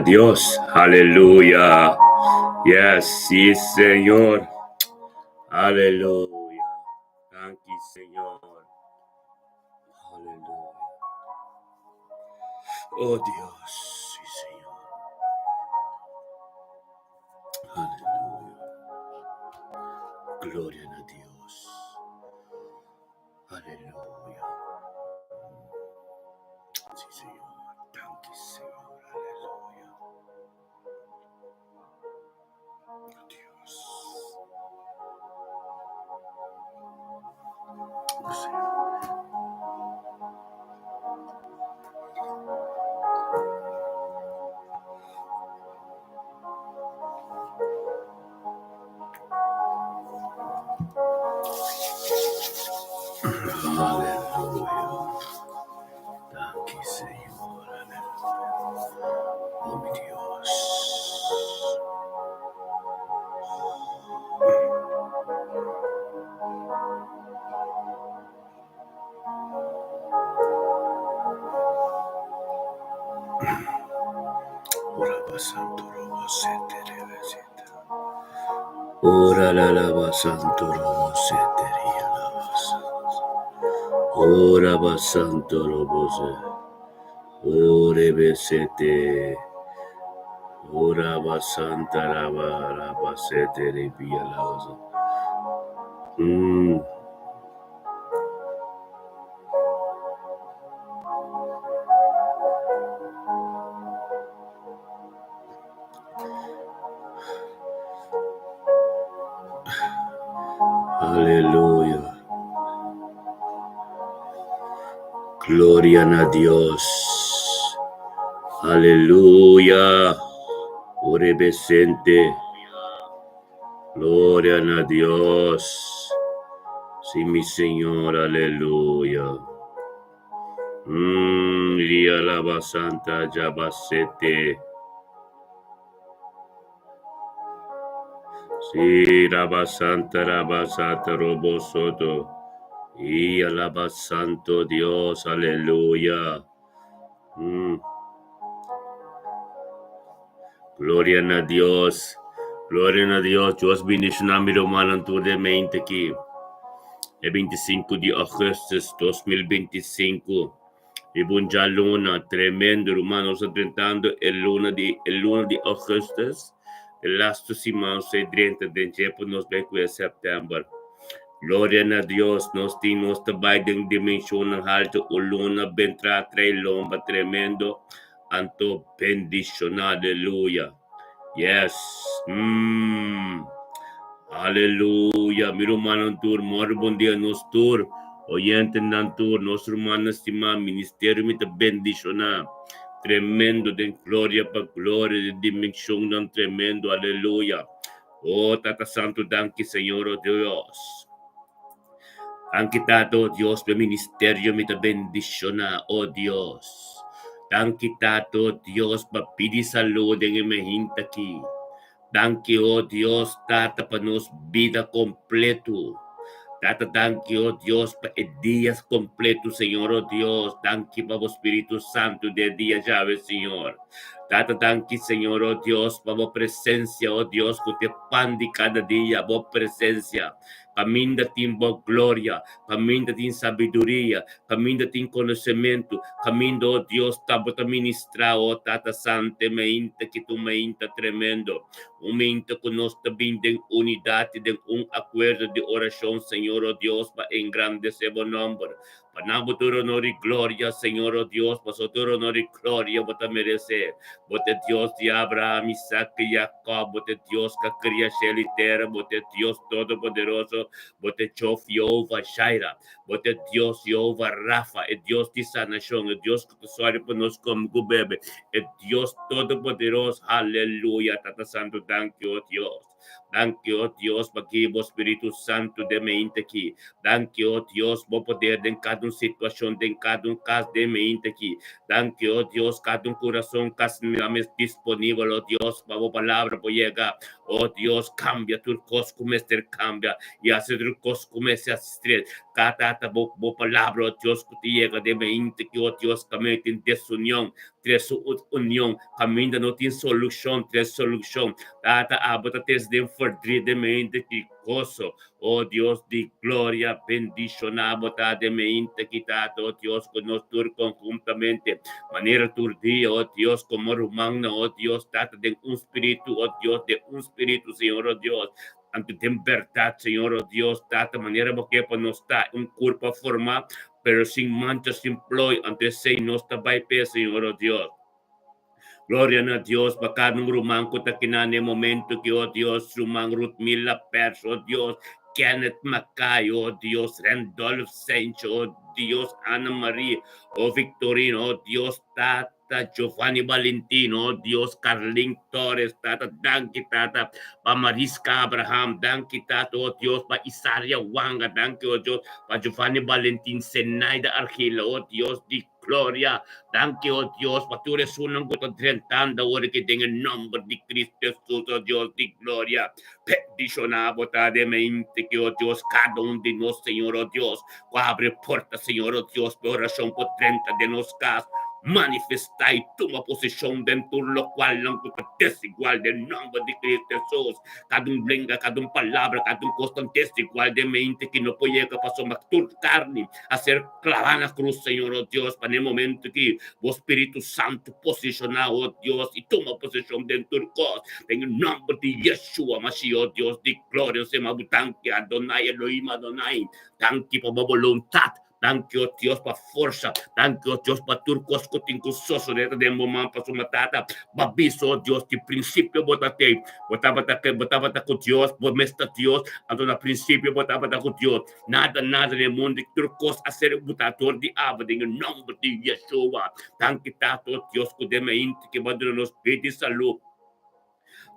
Dios. Aleluya. Yes, sí, Señor. Aleluya. Danki, Señor. Aleluya. Oh Dios, sí, Señor. Aleluya. Gloria na Dios. Aleluya. Sí, Señor. Danki, Señor. Aleluya. Dios. Señor. Aleluya. Danki, Señor. Aleluya. Oh, mi Dios. Ora basanto robo sete rebesita. Ora la la basanto robo sete ria la basanto. Ora basanto robo se. Ore besete. Ora basanta raba raba sete rebia la basa. Aleluya. Gloria na Dios. Aleluya. Ore besente. Gloria na Dios. Sí, mi Señor, aleluya. Ria lava santa jabasete. Sí, raba santa raba santa robo soto. Y alaba santo Dios, aleluya. Gloria na Dios. Gloria na Dios. Dios bendiciona mi rumannan tur den mente aki. E 25 di augustus 2025. Riba un djaluna tremendo ruman. Nos ta drentando e luna di e luna di augustus. E lastu siman nos ta drenta den dje pa nos bai ku e september. Gloria na Dios. Nos tin nos ta bai den dimensionnan haltu. Un luna bentra trae lomba tremendo. Anto bendiciona. Aleluya. Yes. Aleluya. Mi rumannan tur, mòrdu bon dia nos tur. Oyentenan tur, nos rumannan stimá, ministerio mi ta bendiciona. Tremendo den gloria pa gloria, den dimensionnan tremendo. Aleluya. Oh, Tata Santu, danki Señor, oh Dios. Danki Tata, oh Dios, pa e ministerio mi ta bendiciona, oh Dios. Danki Tata, oh Dios, pa pidi salud den e mehinta aki. Danki, oh Dios, Tata, pa nos bida completo. Tata, danki, oh Dios, pa e dias completo, Señor, oh Dios. Danki pa bo Spiritu Santu den e dia djawe, Señor. Tata, danki, Señor, oh Dios, pa bo presencia, oh Dios, cu ta e pan di cada dia, bo presencia. Kaminda tin bo gloria, kaminda tin sabiduria, kaminda tin konosementu, kaminda, o Dios, ta bo ta ministrá, o Tata Santu, e meinta ki ta un meinta tremendo, un meinta ku nos ta bin den unidat i den un akuerdo di orashon, Señor, o Dios, pa engrandesé bo nòmber. Pa nan bo tur honor i gloria, Señor, o Dios, pasobra tur honor i gloria bo ta meresé. Bo ta e Dios di Abraham, Isaac i Jacob, bo ta e Dios ku a kria shelu i tera, bo ta e Dios Todopoderoso, bo ta e Jof Jehová Jireh, bo ta e Dios Jehová Rafa, e Dios di sanashon, e Dios ku ta sòru pa nos kome ku bebe, e Dios Todopoderoso. Aleluya! Tata Santu, danki, o Dios. Danki, o Dios, pa guia bo Spiritu Santu den meinte aki. Danki, o Dios, bo poder den kada un situacion, den kada un cas den meinte aki. Danki, o Dios, kada un curason cas mes disponibel, o Dios, pa bo palabra por yega. O Dios, cambia tur cos cu mester cambia y haci tur cos cu mester haci straight. Tata, bo palabra, o Dios, cu ta yega den meinte aki, o Dios, caminda tin desunion. Trese union kaminda no tin solushon, trese solushon. Tata, abo ta trese den verdriet den mente ki goso. O Dios di gloria, bendishoná bo ta den mente ki Tata, o Dios, ku nos tur konhuntamente, manera tur dia, o Dios, komo rumannan, o Dios, Tata, den un spiritu, o Dios, den un spiritu, Señor, o Dios. Anto den bèrdat, Señor, o Dios, Tata, manera bo ke pa nos ta, un kurpa formá, pero sin mancha, sin plooi, anto esei nos ta bai p'e, Señor, o Dios. Gloria na Dios pa kada un ruman ku ta kina na e momento ki, o Dios, ruman Rutmila Pers, o Dios, Kenneth Mackay, o Dios, Randolph Sencho, o Dios, Ana Marie, o Victorino, o Dios, Tata, Giovanni Valentino, Dios Carlin Torres, Tata, danki Tata, pa Mariska Abraham, danki Tata, oh Dios, pa Isaria Wanga, danki, oh Dios, pa Giovanni Valentin, Zenaida Argila, oh Dios di gloria, danki, oh Dios, pa tur esunnan ku ta drentando awor aki den e nomber di Cristo Jesus, oh Dios di gloria, bendiciona bo ta den mente ki, oh Dios, kada un di nos, Señor, oh Dios, Ku abri porta, Señor, oh Dios, pa e orashon por drenta den nos kas, manifestá i tuma posishon den tur lokualnan ku ta desigual den nòmber di Cristo Hesus. Kada un lenga, kada un palabra, kada un kos tan desigual den mente ki no por yega pasobra tur karni a ser klavá na krus, Señor, oh Dios, pa na e momento ki Bo Spiritu Santu posishoná, oh Dios, i tuma posishon den tur kos, den e nòmber di Yeshua Mashiach, oh Dios di gloria, nos a bo danki, Adonai Elohim Adonai. Danki pa bo boluntat. Danki, o Dios, pa forsa. Danki, o Dios, pa tur kos ku tin ku sosodé ta den bo man pasobra Tata, bo a bisa, o Dios, di prinsipio bo ta tei. Bo tabata ke, bo tabata ku Dios, bo mes ta Dios, anto na prinsipio bo tabata ku Dios. Nada, nada den e mundu, tur kos a ser butá dor di abo den e nòmber di Yeshua. Danki, Tata, o Dios, ku den mainti ke bo a duna nos bida i salú.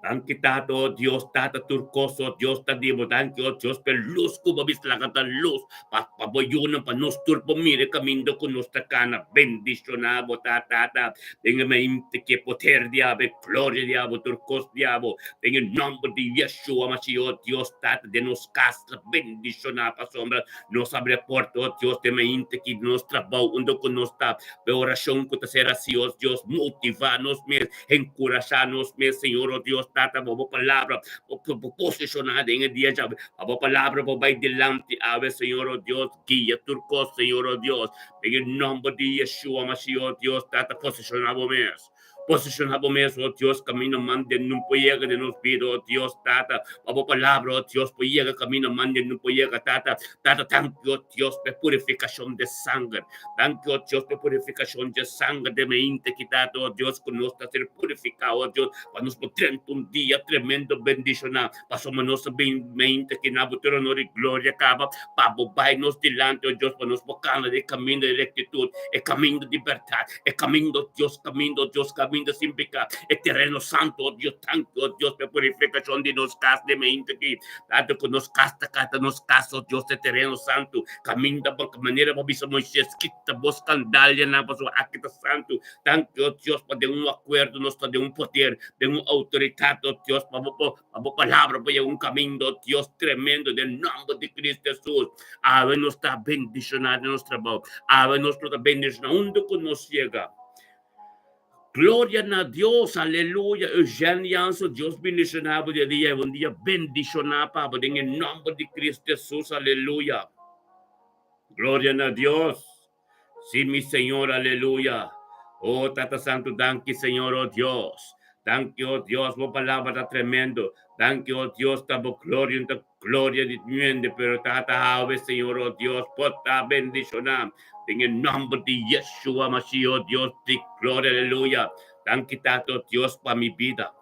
Danki Tata, oh Dios, Tata tur kos, oh Dios ta di bo. Danki, oh Dios, p'e lus ku bo bisa laga ta lus pa pa bo yunan, pa nos tur por mira e kaminda ku nos ta kana. Bendishoná bo ta, Tata, den e mente ki e poder di abo, e gloria di abo, tur kos di abo, den e nòmber di Yeshua Mashiach, oh Dios, Tata, den nos kas ta bendishoná pasobra nos abri e porta, oh Dios, den mente ki nos trabou unda ku nos ta, p'e orashon ku ta ser hasi, oh Dios, motivá nos mes. Enkurashá nos mes, Señor, oh Dios, Tata, bo bo palabra, bo bo posishoná den e dia djawe, pa bo palabra por bai dilanti awe, Señor, oh Dios, guia tur kos, Señor, oh Dios, den e nòmber di Yeshua Mashiach, oh Dios, Tata, posishoná bo mes. Posishoná bo mes, oh Dios, kaminda mande nun por yega den nos bida, oh Dios, Tata, pa bo palabra, oh Dios, por yega kaminda mande nun por yega, Tata, Tata, danki, oh Dios, pa e purifikashon di sanger. Danki, oh Dios, pa purifikashon dje sanger den mente kita, oh Dios, ku nos ta ser purifiká, oh Dios, pa nos por drenta un dia tremendo bendishoná, pasobra nos ta bin mente ki na bo tur honor i gloria kaba, pa bo bai nos dilanti, oh Dios, pa nos por kana den e kaminda di rektitut, e kaminda di bèrdat, e kaminda, oh Dios, kaminda, oh Dios, kaminda sin piká, e tereno santu, oh Dios. Danki, oh Dios, pa e purifikashon di nos kas den mente ki, tantu ku nos kas ta kata nos kas, oh Dios, e tereno santu. Kaminda bo manera bo bisa Moisés, kita bo skandalianan, pasobra aki ta santu. Danki, o Dios, pa den un akuerdo nos ta den un poder, den un outoridat, o Dios, pa bo pa bo palabra por yega un kaminda, o Dios, tremendo, den nòmber di Cristo Hesus. Awe nos ta bendishoná den nos trabou. Awe nos lo ta bendishoná unda ku nos yega. Gloria na Dios, aleluya. Eugène Jansen, Dios bendishoná bo dia di awe, un dia bendishoná pa bo den e nòmber di Cristo Hesus, aleluya. Gloria na Dios. Sí, mi Señor, aleluya. Oh, Tata Santu, danki, Señor, oh Dios. Danki, oh Dios, bo palabra ta tremendo. Danki, oh Dios, ta bo gloria, ta Gloria di nuende, pero Tata awe, Señor, oh Dios, por ta bendiciona den e nomber di Yeshua Mashiach, oh Dios di gloria, aleluya. Danki, Tata, oh Dios, pa mi bida.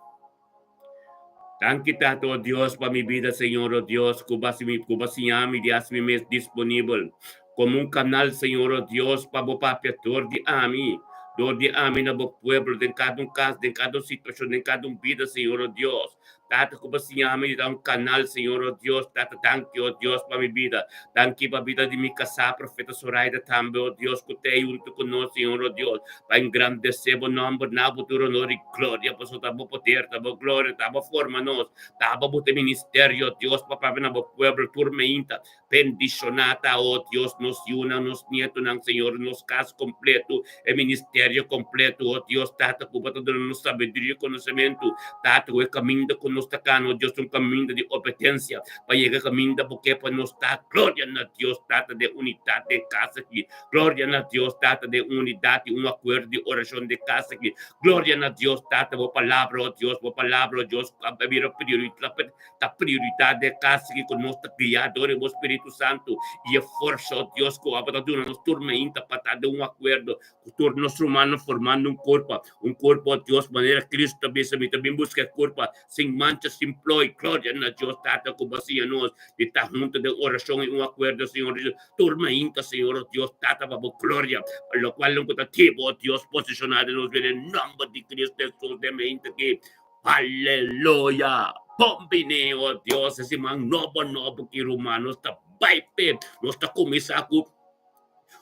Danki, Tata, oh Dios, pa mi bida, Señor, oh Dios, cu ba cu ba siña mi di haci mi mes disponibel como un canal, Señor, oh Dios, pa bo papia dor di ami, dor di ami na bo pueblo, den cada un cas, den cada un situacion, den cada un bida, Señor, oh Dios. Tata, ku bo siña mi di ta un kanal, Señor, o Dios, Tata, danki, o Dios, pa mi bida. Danki pa bida di mi kasá, Profeta Zoraida, tambe, o Dios, ku t'ei huntu ku nos, Señor, o Dios, pa engrandesé bo nòmber na bo tur honor i gloria, pasobra ta bo poder, ta bo gloria, ta bo forma nos, ta bo bo ta e ministerio, Dios, pa papia na bo pueblo tur meinta. Bendishoná ta, o Dios, nos yunan, nos nietonan, Señor, nos kas kompletu, e ministerio kompletu, o Dios, Tata, ku bo ta duna nos sabiduria i konosementu, Tata, ku e kaminda ku nos ta kana, o Dios, ta un kaminda di obedensia, pa yega kaminda bo ke pa nos ta. Gloria na Dios, Tata, den unidat den kas aki. Gloria na Dios, Tata, den unidat i un akuerdo di orashon den kas aki. Gloria na Dios, Tata, bo palabra, o Dios, bo palabra, o Dios, a bira prioridat. Ta prioridat den kas aki ku nos ta guiá dor di bo Spiritu Santu i e forsa, o Dios, ku abo ta duna nos tur mainta pa ta den un akuerdo ku tur nos rumannan formando un kurpa, un kurpa, o Dios, manera Kristu ta bisa, Mi ta bin buska e kurpa sin mancha, sin ploi. Gloria na Dios Tata ku bo a siña nos di ta huntu den orashon i un akuerdo, Señor Jesus, tur mainta, Señor, o Dios Tata, pa bo gloria, pa lokual nan ku ta tibo, o Dios, posishoná den nos bida, den nòmber di Kristu Jesus, den mainta aki. Aleluya! Bon bini, o Dios, e siman nobo nobo ki ruman nos ta bai p'e. Nos ta kuminsá ku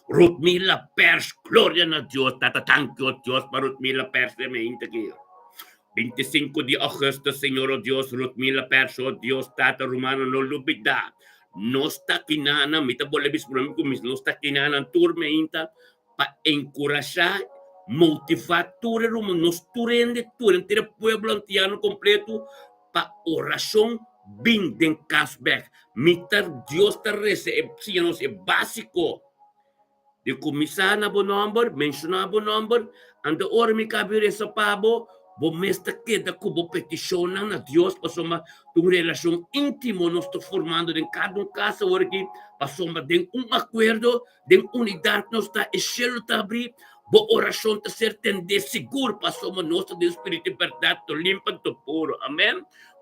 Rutmila Pers. Gloria na Dios! Tata, danki, o Dios, pa Rutmila Pers den mente aki. 25 di augustus, Señor, o Dios, Rutmila Pers, o Dios, Tata, rumannan, no lubidá. Nos ta kinanan, mi ta bolbe bisa promé ku mis, nos ta kinanan tur meinta pa enkurashá, motivá tur e ruman, nos tur hende, tur henter e pueblo antiano kompleto pa orashon bin den kas bèk. Mi ta, Dios ta resa e siña nos e básiko di kuminsá na bo nòmber, menshoná bo nòmber, anto ora mi kabi resa pa bo, bo mes ta keda ku bo petishonnan na Dios pasobra ta un relashon íntimo nos ta formando den kada un kas awor aki, pasobra den un akuerdo Den unidat nos ta, e shelu ta abrí, bo orashon ta ser tendé sigur, pasobra nos ta den spiritu i bèrdat, to limpa, to puro. Amèn.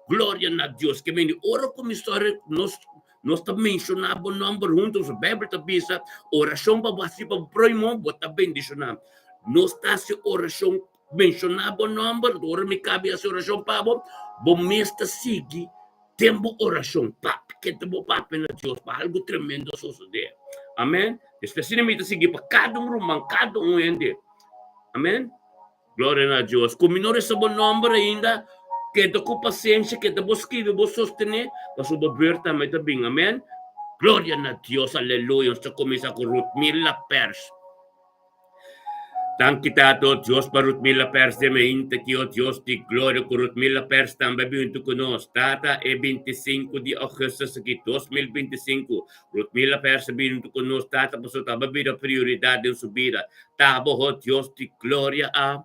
Gloria na Dios. Ke mende ora ku mi stori nos nos ta menshoná bo nòmber huntu, pasobra Beibel ta bisa, orashon pa bo hasi pa bo próhimo, bo ta bendishoná. Nos ta hasi orashon menshoná bo nòmber, ora mi kabi hasi orashon pa bo, bo mes ta sigui Den bo orashon, papia, keda bo papia na Dios pa algu tremendo sosodé. Amen. Despues asina mi ta sigui pa kada un ruman, kada un hende. Amen. Gloria na Dios. Ku mi no resa bo nòmber ainda, keda ku pasensia, keda bo skibi, bo sostené, pasobra bo beurt tambe ta bin. Amen. Gloria na Dios. Aleluya. Nos ta kuminsá ku Rutmila Pers. Danki Tata, o Dios, pa Rutmila Pers den mainta ki, o Dios di gloria, ku Rutmila Pers tambe a bin huntu ku nos. Tata, e 25 di augustus aki, 2025, Rutmila Pers a bin huntu ku nos, Tata, pasobra ta bo bira prioridat den su bida. Ta bo, o Dios di gloria, a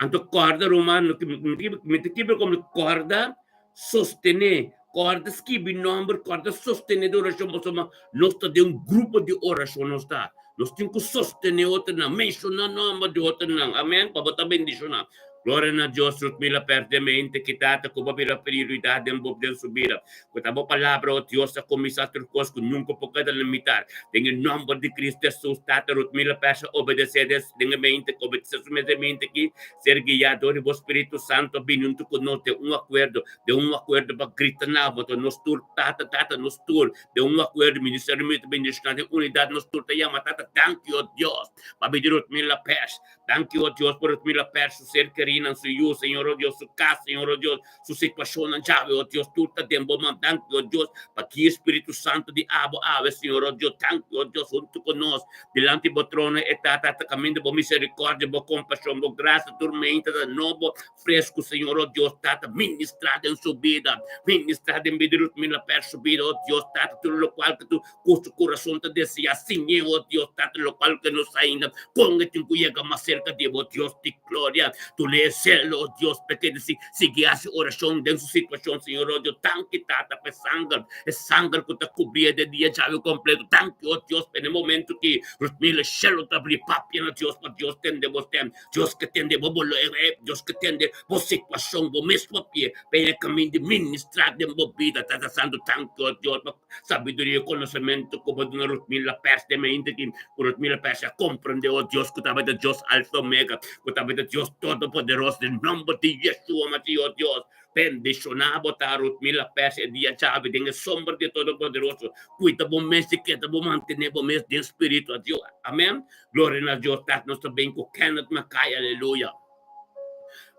Anto kòrda, ruman, loke mi ta kibra komo kòrda, sostené, kòrda skibi nòmber, kòrda sostené den orashon, pasobra nos ta den un grupo di orashon nos ta. Nos tin ku sostené otronan, menshoná nòmber di otronan, amèn, pa bo ta bendishoná. Gloria na Dios, Rutmila pèrdè mente, ki Tata ku bo bira prioridat den bo den su bida. Ku ta bo palabra, o Dios, a kuminsá tur kos ku nunka por keda limitar. Den e nòmber di Cristo Hesus, Tata, Rutmila pèrsha obedesé den den e mente, obedesé su mes den mente aki, ser guiá dor di bo Spiritu Santo, bini huntu ku nos den un akuerdo, den un akuerdo pa grita na bo, nos tur, Tata, Tata, nos tur, den un akuerdo, Ministerio mi ta bendishoná den unidat, nos tur ta yama Tata, danki, o Dios, pa bini Rutmila pèrs. Danki, o Dios, por Rutmila pèrs, su ser kerínan, su yu, Señor, o Dios, su kas, Señor, o Dios, su situashonnan djawe, o Dios, tur ta den bo man. Danki, o Dios, pa guia Spiritu Santu di abo awe, Señor, o Dios. Danki, o Dios, huntu ku nos, dilanti bo trono e Tata, ta kaminda bo miserikòrdia, bo kompashon, bo grasia tur meinta ta nobo, fresku, Señor, o Dios, Tata, ministrá den su bida, ministrá den bida di Rutmila pèrs su bida, o Dios, Tata, tur lokual ku tu Ku su kurason ta deseá siñ'é, o Dios Tata, lokual ke no sa ainda, kon e tin ku yega mas serka di bo, Dios di gloria. Tune e selo, o Dios, pa e keda si sigui hasi orashon den su situashon, Señor, o Dios. Danki, Tata, pa e sanger, e sanger ku ta kubrié den dia djawe kompleto. Danki, o Dios, pa e momentu ki Rutmila shelu ta abrí, papia na Dios, pa Dios tende bo stèm. Dios ke tende bo bolo, Dios ke tende bo situashon, bo mes papia, pa e kaminda di ministrá den bo bida, Tata Santu. Danki, o Dios, pa. Sabiduria i konosementu ku bo duna Rutmila Pers den mente ki ku Rutmila Pers a komprendé, o Dios, ku tabata Dios Alfa Omega, ku tabata Dios Todopoderoso. Todopoderoso den nomber di Yeshua Mashiach, oh Dios. Bendishoná bo ta Ruthmila Percy e dia djawe den e sombra di e Todopoderoso. Kuida bo mes i keda bo mantené bo mes den spiritu a Dios. Amen. Gloria na Dios. Tata nos ta bin ku Kenneth Mackay. Aleluya.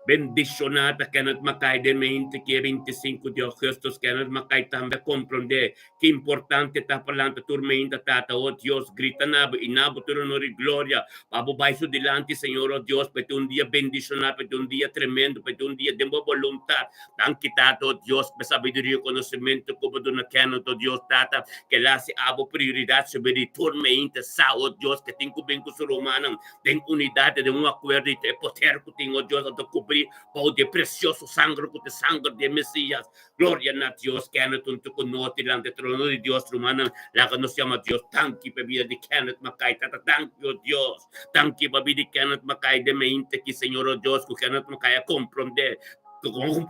Bendishoná ta Kenneth Mackay den mente ki e 25 di augustus. Kenneth Mackay tambe a komprondé ki importante ta pa lanta tur meinta Tata, o Dios, grita na bo i na bo tur honor i gloria pa bo bai su dilanti, Señor, o Dios, pa e ta un dia bendishoná, pa e ta un dia tremendo, pa e ta un dia den bo boluntat. Danki, Tata, o Dios, pa e sabiduria i konosementu ku bo duna Kenneth, o Dios, Tata, ke el hasi abo prioridat sobre di tur meinta sa, o Dios, ke tin ku bin ku su rumannan den unidat i den un akuerdo i ta e poder ku tin, o Dios, a ta kubrí bou di e presioso sanger ku ta e sanger di e Mesias. Gloria na Dios! Kenneth huntu ku nos dilanti e trono di Dios. Rumannan, laga nos yama Dios danki pa e bida di Kenneth Mackay. Tata, danki, o Dios. Danki pa bida di Kenneth Mackay den mente ki, Señor, o Dios, ku Kenneth Mackay a komprondé,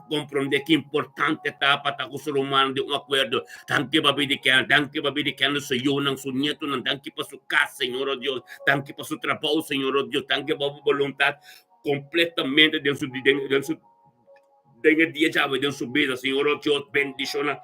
komprondé ki importante ta pa ta ku su rumannan den un akuerdo. Danki pa bida di Kenneth. Danki pa bida di Kenneth, su yunan, su nietunan. Danki pa su kas, Señor, o Dios. Danki pa su trabou, Señor, o Dios. Danki pa bo boluntat kompletamente den su, den su. Den e dia djawe den su bida, Señor, oh Dios, bendiciona.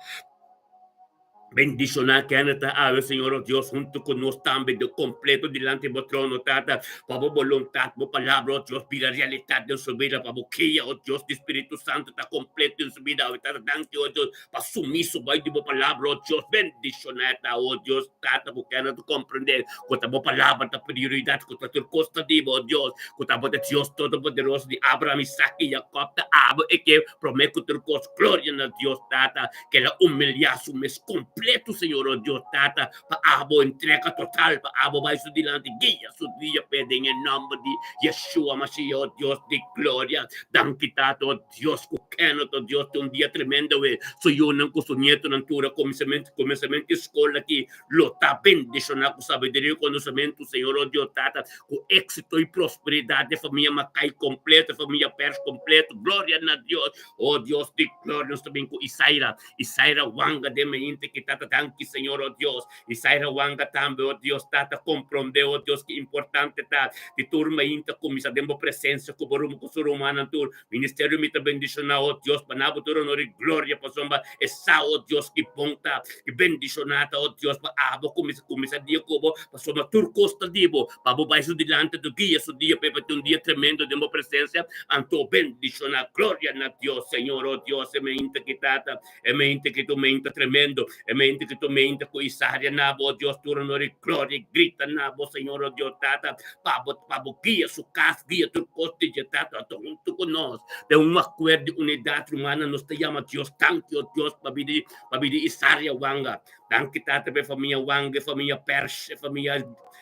Bendiciona Kenneth awe, Señor, oh Dios, hunto cu nos tambe de completo dilanti bo trono, Tata, pa bo boluntad, bo palabra, oh Dios, bira realidad den su bida, pa bo guia, oh Dios, di Spiritu Santo ta completo den su bida awe, Tata, danki, oh Dios, pa sumiso bai di bo palabra, oh Dios, bendiciona ta, oh Dios, Tata, cu Kenneth comprende cu ta bo palabra ta prioridad, cu ta tur cos ta di bo, oh Dios, Ku tabata Dios Todopoderoso di Abraham, Isaac i Jacob ta abo e ke promé ku tur kos. Gloria na Dios Tata, ke el a humiliá su mes kompleto, Señor, o Dios Tata, pa abo entrega total, pa abo bai su dilanti, guia su dia p'e den e nòmber di Yeshua Mashiach, o Dios di gloria. Danki Tata, o Dios ku Kenneth, o Dios, tin un dia tremendo awe. Su yunan ku su nietonan tur a kuminsamentu, kuminsamentu di skol aki lo ta bendishoná ku sabiduria i konosementu, Señor, o Dios Tata, ku éksito i prosperidat, e famia Makai kompleto, e famia Pers kompleto. Gloria na Dios! O Dios di gloria, nos ta bin ku Isaira, Isaira Wanga den mente ki Tata. Danki, Señor, o Dios. Isaira Wanga tambe, o Dios Tata, komprondé, o Dios, ki importante ta di tur mainta kuminsá den bo presensia ku bo ruman ku su rumannan tur. Ministerio mi ta bendishoná, o Dios, pa na bo tur honor i gloria, pasobra e sa, o Dios, ki bon ta, ki bendishoná ta, o Dios, pa abo kuminsá kuminsá dia ku bo, pasobra tur kos ta di bo, pa bo bai su dilanti tur guia su dia, pa e ta un dia tremendo den bo presensia, anto bendishoná. Gloria na Dios, Señor, o Dios, e meinta ki Tata, e meinta ki ta un meinta tremendo, e meinta ki ta un meinta ku isaria na bo, o Dios, tur honor i gloria i grita na bo, Señor, o Dios, Tata, pa bo, pa bo guia su kas, guia tur kos di dje, Tata, ta huntu ku nos den un akuerdo di unidat, rumannan, nos ta yama Dios danki, o Dios, pabia di, pabia di Isaria Wanga. Danki, Tata, pa e famia Wanga, e famia Pers, e famia,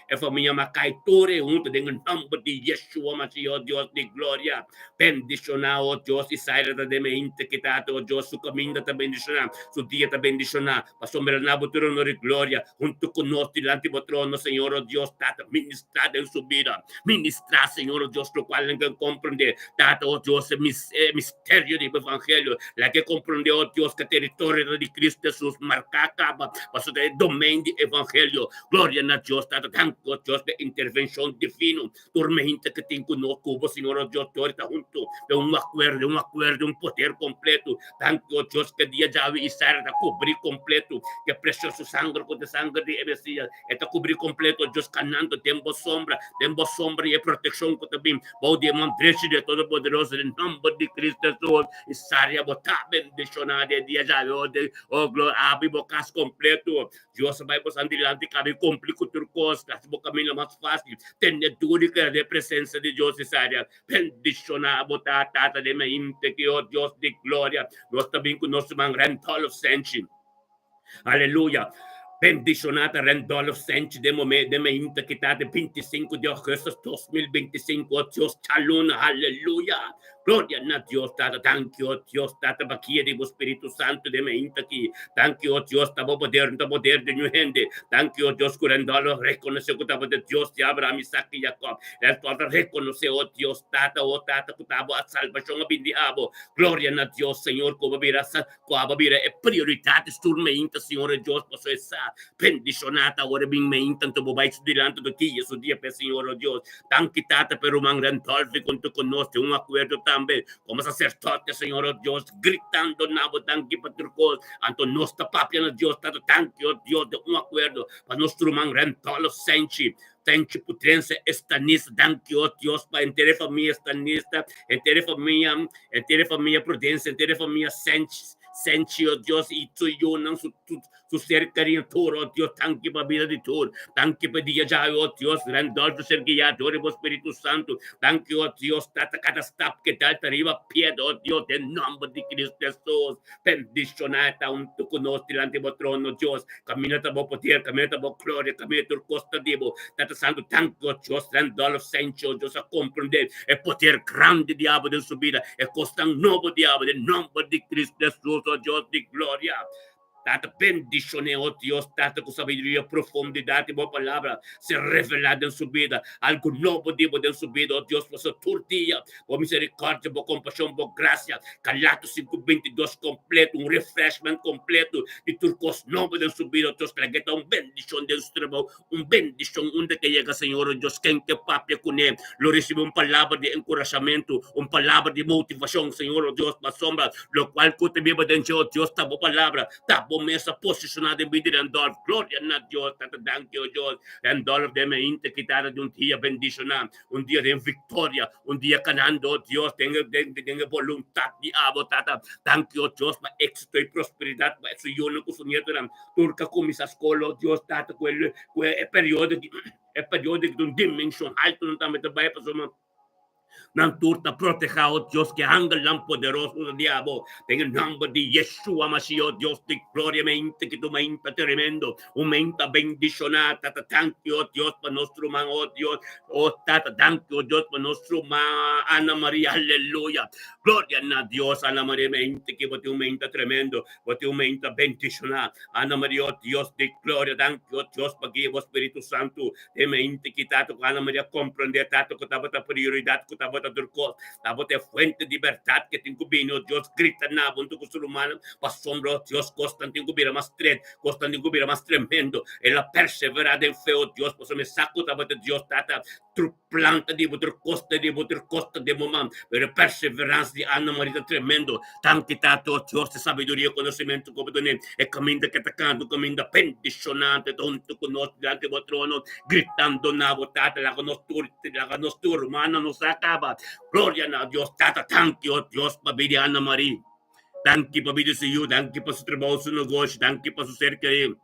e famia Makai, tur e huntu den e nòmber di Yeshua Mashiach, o Dios di gloria. Bendishoná, o Dios, Isaria ta den e hinte ki, Tata, o Dios, su kaminda ta bendishoná, su dia ta bendishoná. Pasobra na bo tur honor i gloria, huntu ku nos dilanti bo trono, Señor, o Dios, Tata, ministrá den su bida. Ministrá, Señor, o Dios, lokual nan kan komprendé, Tata, o Dios, e e misterio di bo evangelio. Laga e komprendé, o Dios, ku e teritorio ta di Cristo Hesus, marká kaba, pasobra ta e domein di evangelio. Gloria na Dios, Tata. Danki, o Dios, pa e intervenshon divino. Tur mehinte ku tin ku nos ku bo, Señor, o Dios, tur ta huntu den un akuerdo, un akuerdo, un poder kompleto. Danki, o Dios, ku e dia djawe Israel ta kubrí kompleto ku e presioso sanger ku ta e sanger di e Mesias. E ta kubrí kompleto, o Dios, kanando den bo sombra, den bo sombra i e protekshon ku ta bin bou di e man drechi di e Todopoderoso, den nòmber di Cristo Hesus. Isaria, bo ta bendishoná den e dia djawe, o o gloria, abri bo kas kompleto. Dios a bai bosan dilanti kabi kumpli ku tur kos, hasi bo kaminda mas fásil. Tende duru i keda den presensia di Dios Isaria. Bendishoná bo ta, Tata den mente ki, o Dios di gloria, nos ta bin ku nos ruman Randolph Senchi. Aleluya! Bendishoná ta Randolph Senchi den momen den mente ki ta di 25 di augustus 2025, o Dios djaluna. Aleluya! Gloria na Dios Tata. Danki, o Dios Tata, pa guia di bo Spiritu Santu den mainta aki. Danki, o Dios, ta bo poder, no ta poder di niun hende. Danki, o Dios, ku Randolph a rekonosé ku tabata Dios di Abraham, Isaac i Jacob. Randolph a rekonosé, o Dios Tata, o Tata, ku ta bo a salbashon a bin di abo. Gloria na Dios, Señor, ku bo a bira ku abo a bira e prioridat tur mainta, Señor, o Dios, pasobra e sa bendishoná ta ora bin mainta, anto bo bai su dilanti tur dia, su dia p'e Señor, o Dios. Danki, Tata, p'e ruman Randolph huntu ku nos den un akuerdo tambe komo saserdote, Señor, o Dios, gritando na bo danki pa tur kos. Anto nos ta papia na Dios, Tata, danki, o Dios, den un akuerdo pa nos ruman Randolph Senchi, Senchi Putrense Estanista. Danki, o Dios, pa henter e famia Estanista, henter e famia, henter e famia Prudense, henter e famia Senchi, Senchi, o Dios, i su yunan, su, su, Su ser kerido tur, oh Dios, danki pa bida di tur. Danki pa dia djawe, oh Dios, Randolfo ser guiá dor di bo Spiritu Santu. Danki, oh Dios, Tata, kada stap ke dal ta riba pied, oh Dios, den nomber di Cristo Jesus. Bendishoná e ta huntu ku nos dilanti bo trono, Dios. Kaminda ta bo poder, kaminda ta bo gloria, kaminda tur kos ta di bo. Tata Santu, danki, oh Dios, Randolfo Sencho, oh Dios, a komprendé e poder grandi di abo den su bida, e kosnan nobo di abo, den nomber di Cristo Jesus, oh Dios di gloria. Tata, bendishoné, oh Dios, Tata, ku sabiduria, profundidat di Bo Palabra ser revelá den su bida, algu nobo di Bo den su bida, oh Dios, pasobra tur dia Bo miserikòrdia, Bo kompashon, Bo grasia, Galatos sinku bintidos kompleto, un refreshment kompleto di tur kos nobo den su bida, oh Dios, laga e ta un bendishon den su trabou, un bendishon unda ke yega, Señor, oh Dios, ken ke papia kuné lo risibí un palabra di enkurashamentu, un palabra di motivashon, Señor, oh Dios, pasobra Lokual ku ta biba den dje, o Dios, ta bo palabra, ta bo mes a posishoná den bida di Randolph. Gloria na Dios, Tata, danki, o Dios. Randolph den mente kitá di un dia bendishoná, un dia den viktoria, un dia kanando, o Dios, den den den e boluntat di abo, Tata. Danki, o Dios, pa éksito i prosperidat pa su yunan ku su nietonan. Tur ku a kuminsá skol, o Dios, Tata, ku e ku e periodo aki, e periodo aki ta un dimenshon haltu nan tambe ta bai pasobra. Nan tur ta protehá, o Dios, ku e angelnan poderoso di abo. Den e nòmber di Yeshua Mashiach, o Dios di gloria, mente ki tu menta tremendo, un menta bendishoná. Tata, danki, o Dios, pa nos ruman, o Dios. O Tata, danki, o Dios, pa nos ruman Ana Maria. Aleluya. Gloria na Dios, Ana Maria, mente ki bo tin un menta tremendo, bo tin un menta bendishoná. Ana Maria, o Dios di gloria, danki, o Dios, pa guia bo Spiritu Santu. E mente ki tata ku Ana Maria komprendé tata ku tabata prioridat, ku tabata tur kos, tabata e fuente di bèrdat ke tin ku bini. O Dios, grita na bo huntu ku su rumannan, pasobra, o Dios, kosnan tin ku bira mas stret, kosnan tin ku bira mas tremendo. El a perseverá den fe, o Dios, pasobra e sa ku tabata Dios, Tata. Tur planta di bo, tur kos ta di bo, tur kos ta den bo man. Pero e perseveransa di Ana Maria ta tremendo. Danki, Tata, o Dios di sabiduria i konosementu ku bo dun'é. E kaminda ke ta kanta un kaminda bendishonante ta huntu ku nos dilanti bo trono, gritando na bo, Tata, laga nos tur, laga nos tur rumannan nos a kaba. Gloria na Dios, Tata, danki, o Dios, pa bida di Ana Maria. Danki pa bida di su yu, danki pa su trabou, su negoshi, danki pa su ser kerí.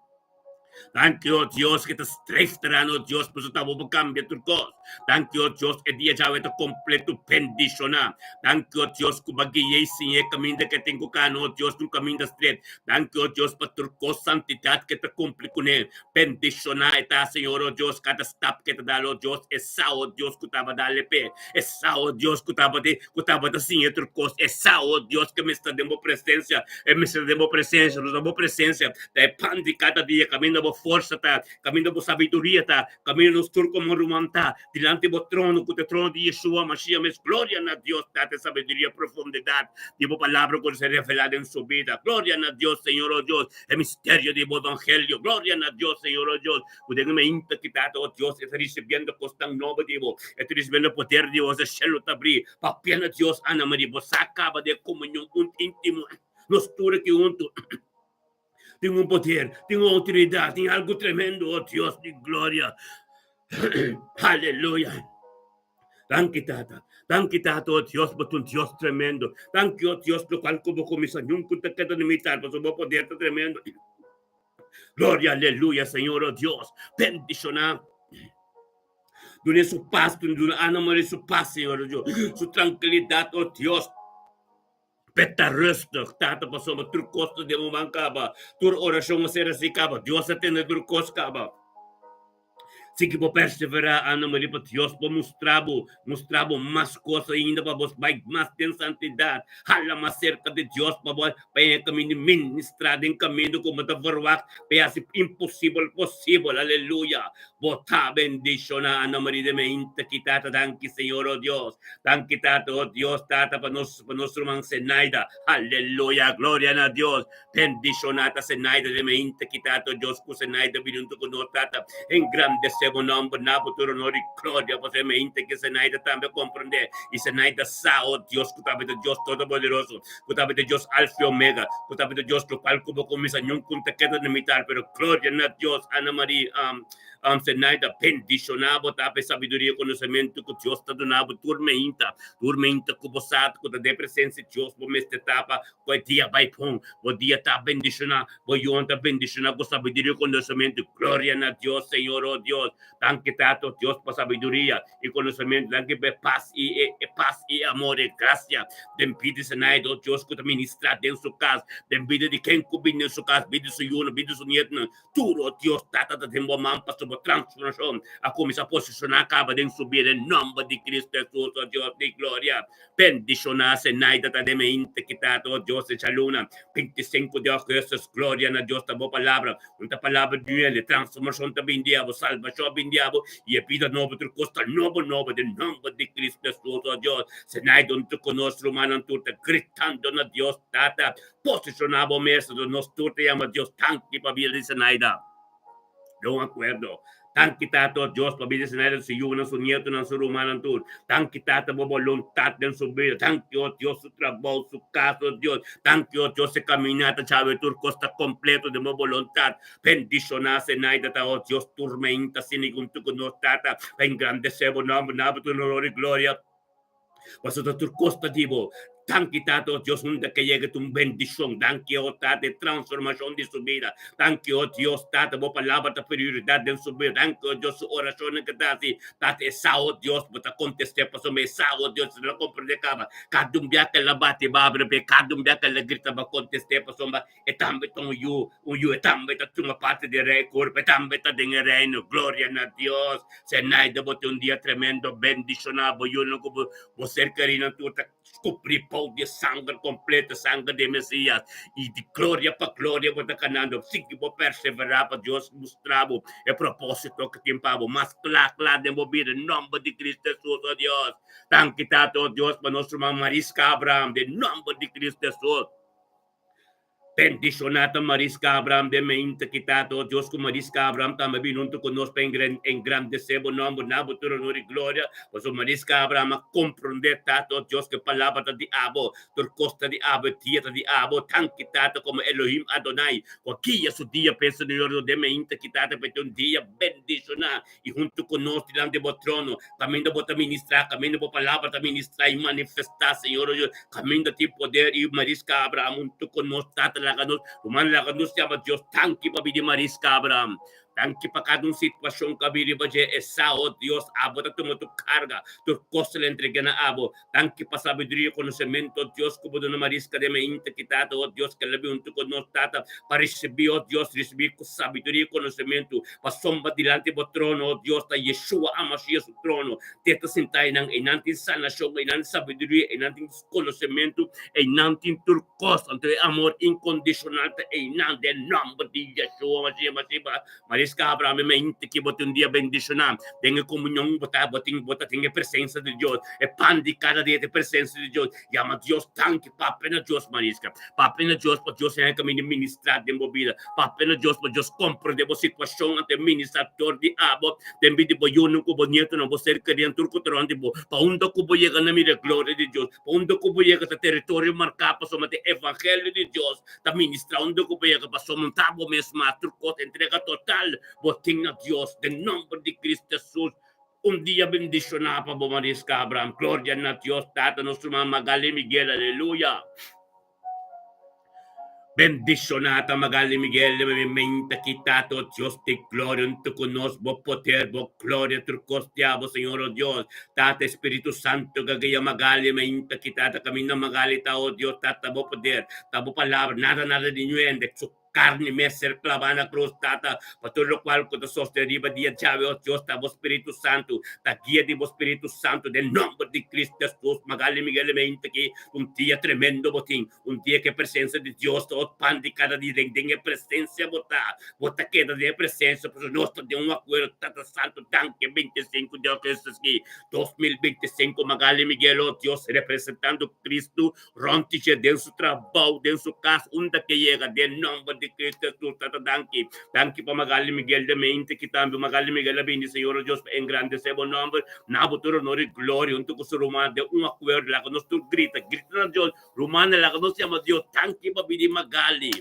Danki, o Dios, ke ta streef terano, o Dios, pasobra ta bo por kambia tur kos. Danki, o Dios, e dia djawe ta kompleto bendishoná. Danki, o Dios, ku bo a guia i siña e kaminda ke tin ku kana, o Dios, un kaminda stret. Danki, o Dios, pa tur kos santidat ke ta kumpli kuné. Bendishoná e ta, Señor, o Dios, kada stap ke ta dal, o Dios, e sa, o Dios, ku tabata dal e p'e. E sa, o Dios, ku tabata ku tabata siña tur kos. E sa, o Dios, ke mester den bo presensia. E mester den bo presensia, nos bo presensia ta e pan di kada dia, kaminda bo forsa ta, kaminda bo sabiduria ta, kaminda nos tur komo ruman ta, dilanti bo trono, ku ta e trono di Yeshua Mashiach mes. Gloria na Dios, Tata, e sabiduria, profundidat di bo palabra ku ta ser revelá den su bida. Gloria na Dios, Señor, o Dios, e misterio di bo evangelio. Gloria na Dios, Señor, o Dios, ku den e mainta ki Tata, o Dios, e ta risibiendo kosnan nobo di bo, e ta risibiendo poder di bo, e shelu ta abrí. Papia na Dios, Ana Maria, bo sa kaba di e komunion un íntimo. Nos tur aki huntu tin un poder, tin un outoridat, tin algu tremendo, o Dios di gloria. Aleluya. Danki, Tata. Danki, Tata, o Dios, bo ta un Dios tremendo. Danki, o Dios, lokual ku bo kuminsá, nunka ta keda limitar, pasobra bo poder ta tremendo. Gloria, aleluya, Señor, o Dios. Bendishoná. Duna su pas, duna Ana Maria su pas, Señor, o Dios. Su trankilidat, o Dios. P'e ta rustig, Tata, pasobra tur kos ta den bo man kaba. Tur orashon a ser hasi kaba. Dios a tende tur kos kaba. Sigui bo perseverá, Ana Maria, pa Dios por mustra bo, mustra bo mas kos ainda pa bo bai mas den santidat, hala mas serka di Dios pa bo pa e kaminda ministrá den kaminda ku bo ta verwagt pa e hasi imposibel posibel. Aleluya! Bo ta bendishoná, Ana Maria de Meinta ki Tata. Danki, Señor, o Dios. Danki, Tata, o Dios, Tata, pa nos, pa nos ruman Zenaida. Aleluya! Gloria na Dios! Bendishoná ta Zenaida de Meinta ki Tata, o Dios, ku Zenaida bini huntu ku nos, Tata. Engrandesé bo nòmber na bo tur honor i gloria, pasobra e Meinta ki Zenaida tambe a komprendé i Zenaida sa, o Dios, ku tabata Dios Todopoderoso. Ku tabata Dios Alfa i Omega, ku tabata Dios lokual ku bo kuminsá niun kun ta keda na mitar, pero gloria na Dios, Ana Marie, Zenaida, bendishoná bo ta pa e sabiduria i konosementu ku Dios ta duna bo tur meinta, tur meinta ku bo sa ku ta den presensia di Dios bo mester ta pa ku e dia bai pon, bo dia ta bendishoná, bo yunan ta bendishoná ku sabiduria i konosementu, gloria na Dios, Señor, oh Dios, danki Tata, oh Dios, pa sabiduria. I konosementu nan ke be pas i e e pas i e amor e grasia den bida di Zenaida, o Dios ku ta ministrá den su kas, den bida di ken ku bini den su kas, bida di su yunan, bida di su nietunan, tur, o Dios Tata, ta den bo man pasobra bo transformashon a kuminsá posishoná kaba den su bida, den nòmber di Kristu Hesus, o Dios di gloria. Bendishoná Zenaida ta den mente ki Tata, o Dios, e djaluna, 25 di ougùstùs, gloria na Dios ta bo palabra. Un ta palabra di el, e transformacion ta bin di abo, salvacion a bin di abo, y e bida nobo tur cos ta nobo nobo den nomber di Cristo Jesus, oh Dios. Senai don tur conos rumannan tur ta gritando na Dios Tata, posiciona bo mes, nos tur ta yama Dios danki pa bida di Senaida. Den un acuerdo. Danki Tata, oh Dios, pa bida di Senaida, su yunan, su nietonan, su rumannan tur. Danki Tata bo boluntat den su bida. Danki, oh Dios, su trabou, su kas, oh Dios. Danki, oh Dios, e kaminata djawe tur kos ta kompleto den bo boluntat. Bendishoná Senaida ta, oh Dios, tur meinta asina i huntu ku nos, Tata, pa engrandesé bo nòmber na bo tur honor i gloria. Pasobra tur kos ta di bo. Danki Tata, oh Dios, unda ke yega ta un bendishon. Danki, oh Tata, e transformashon di su bida. Danki, oh Dios, Tata, bo palabra ta prioridat den su bida. Danki, oh Dios, su orashonnan ke ta hasi. Tata, e sa, oh Dios, bo ta kontest'é pasobra e sa, oh Dios, e no komprendé kaba. Kada un bia ke el a bati bo abri p'e, kada un bia ke el a grita bo kontest'é pasobra e tambe ta un yu, un yu, e tambe ta tuma parti di Rei kurp, e tambe ta den e Reino. Gloria na Dios! Zenaida, bo tin un dia tremendo. Bendishoná bo yunan ku bo, bo ser kerinan tur ta kubrí bou di e sanger kompleto, sanger di e Mesías. I di gloria pa gloria bo ta kanando. Sigui bo perseverá pa Dios mustra bo e propósito ku tin pa bo mas kla kla den bo bida. Den nòmber di Cristo Hesus, o Dios. Danki, Tata, o Dios, pa nos ruman Mariska Abraham. Den nòmber di Cristo Hesus. Bendishoná ta Mariska Abraham den meinta ki Tata, o Dios, ku Mariska Abraham tambe bin huntu ku nos pa engrandesé bo nòmber na bo tur honor i gloria. Pasobra Mariska Abraham a komprondé, Tata, o Dios, ku e palabra ta di abo, tur kos ta di abo, e dia ta di abo. Danki, Tata, komo Elohim Adonai, ku a guia su dia pa e Señor no den meinta ki Tata pa e tin un dia bendishoná i huntu ku nos dilanti bo trono, kaminda bo ta ministrá, kaminda bo palabra ta ministrá i manifestá, Señor, o Dios, kaminda tin poder i Mariska Abraham huntu ku nos, Tata, laga nos, ruman, laga nos yama Dios danki pa bini Mariska Abraham. Danki pa kada un situashon ku a bini riba dje, e sa, o Dios, abo ta tuma tur karga, tur kos ta entregá na abo. Danki pa sabiduria i konosementu, o Dios, ku bo duna Mariska den mainta ki, Tata, o Dios, ku el a bin huntu ku nos, Tata, pa risibí, o Dios, risibí ku sabiduria i konosementu, pa somba dilanti bo trono, o Dios, ta Yeshua HaMashiach su trono. Te ta sintá einan, einan tin sanashon, einan tin sabiduria, einan tin konosementu, einan tin tur kos. Anto e amor inkondishonal ta einan, den nòmber di Yeshua HaMashiach, Mashiach. Mariska Abraham, e mente ki bo tin un dia bendishoná den e komunion bo ta bo tin bo ta tin e presensia di Dios, e pan di kada dia ta e presensia di Dios. Yama Dios danki, papia na Dios Mariska, papia na Dios pa Dios haña kaminda di ministrá den bo bida, papia na Dios pa Dios komprendé bo situashon ante ministrá dor di abo den bida di bo yunan ku bo nietonan, bo ser kerinan tur ku ta rònt di bo, pa unda ku bo yega na mira e gloria di Dios. Unda ku bo yega ta teritorio marká pasobra ta e evangelio di Dios ta ministrá. Unda ku bo yega pasobra ta bo mes mas tur kos entrega total bo tin na Dios den nòmber di Cristo Jesus. Un dia bendishoná pa bo Mariska Abraham. Gloria na Dios Tata nos ruman Magali Miguel aleluya. Bendishoná ta Magali Miguel mi menta ki Tata o Dios di gloria huntu ku nos bo poder bo gloria tur kos di abo Señor o Dios Tata Espiritu Santo ka guia Magali menta ki Tata kaminda Magali ta o Dios Tata bo poder ta bo palabra nada nada di ñuende su. karni mes ser klabá na krus, Tata, pa tur lokual ku ta sosodé riba dia djawe, o Dios, ta bo Spiritu Santu, ta guia di bo Spiritu Santu, den nòmber di Kristu Hesus. Magali Miguel e mente ki un dia tremendo bo tin, un dia ku e presensia di Dios ta ot pan di kada dia, den den e presensia bo ta, bo ta keda den e presensia, pasobra nos ta den un akuerdo, Tata Santu, danki 25 di augustus ki 2025, Magali Miguel, o Dios, representando Kristu Rònt dje den su trabou, den su kas, unda ke yega, den nòmber di Kristu Hesus. Tata, danki. Danki pa Magali Miguel de mente ki tambe Magali Miguel a bini, Señor o Dios, pa engrandesé bo nòmber. Na bo tur honor i gloria huntu ku su ruman den un akuerdo. Laga nos tur grita, grita na Dios. Rumannan, laga nos yama Dios. Danki pa bini Magali.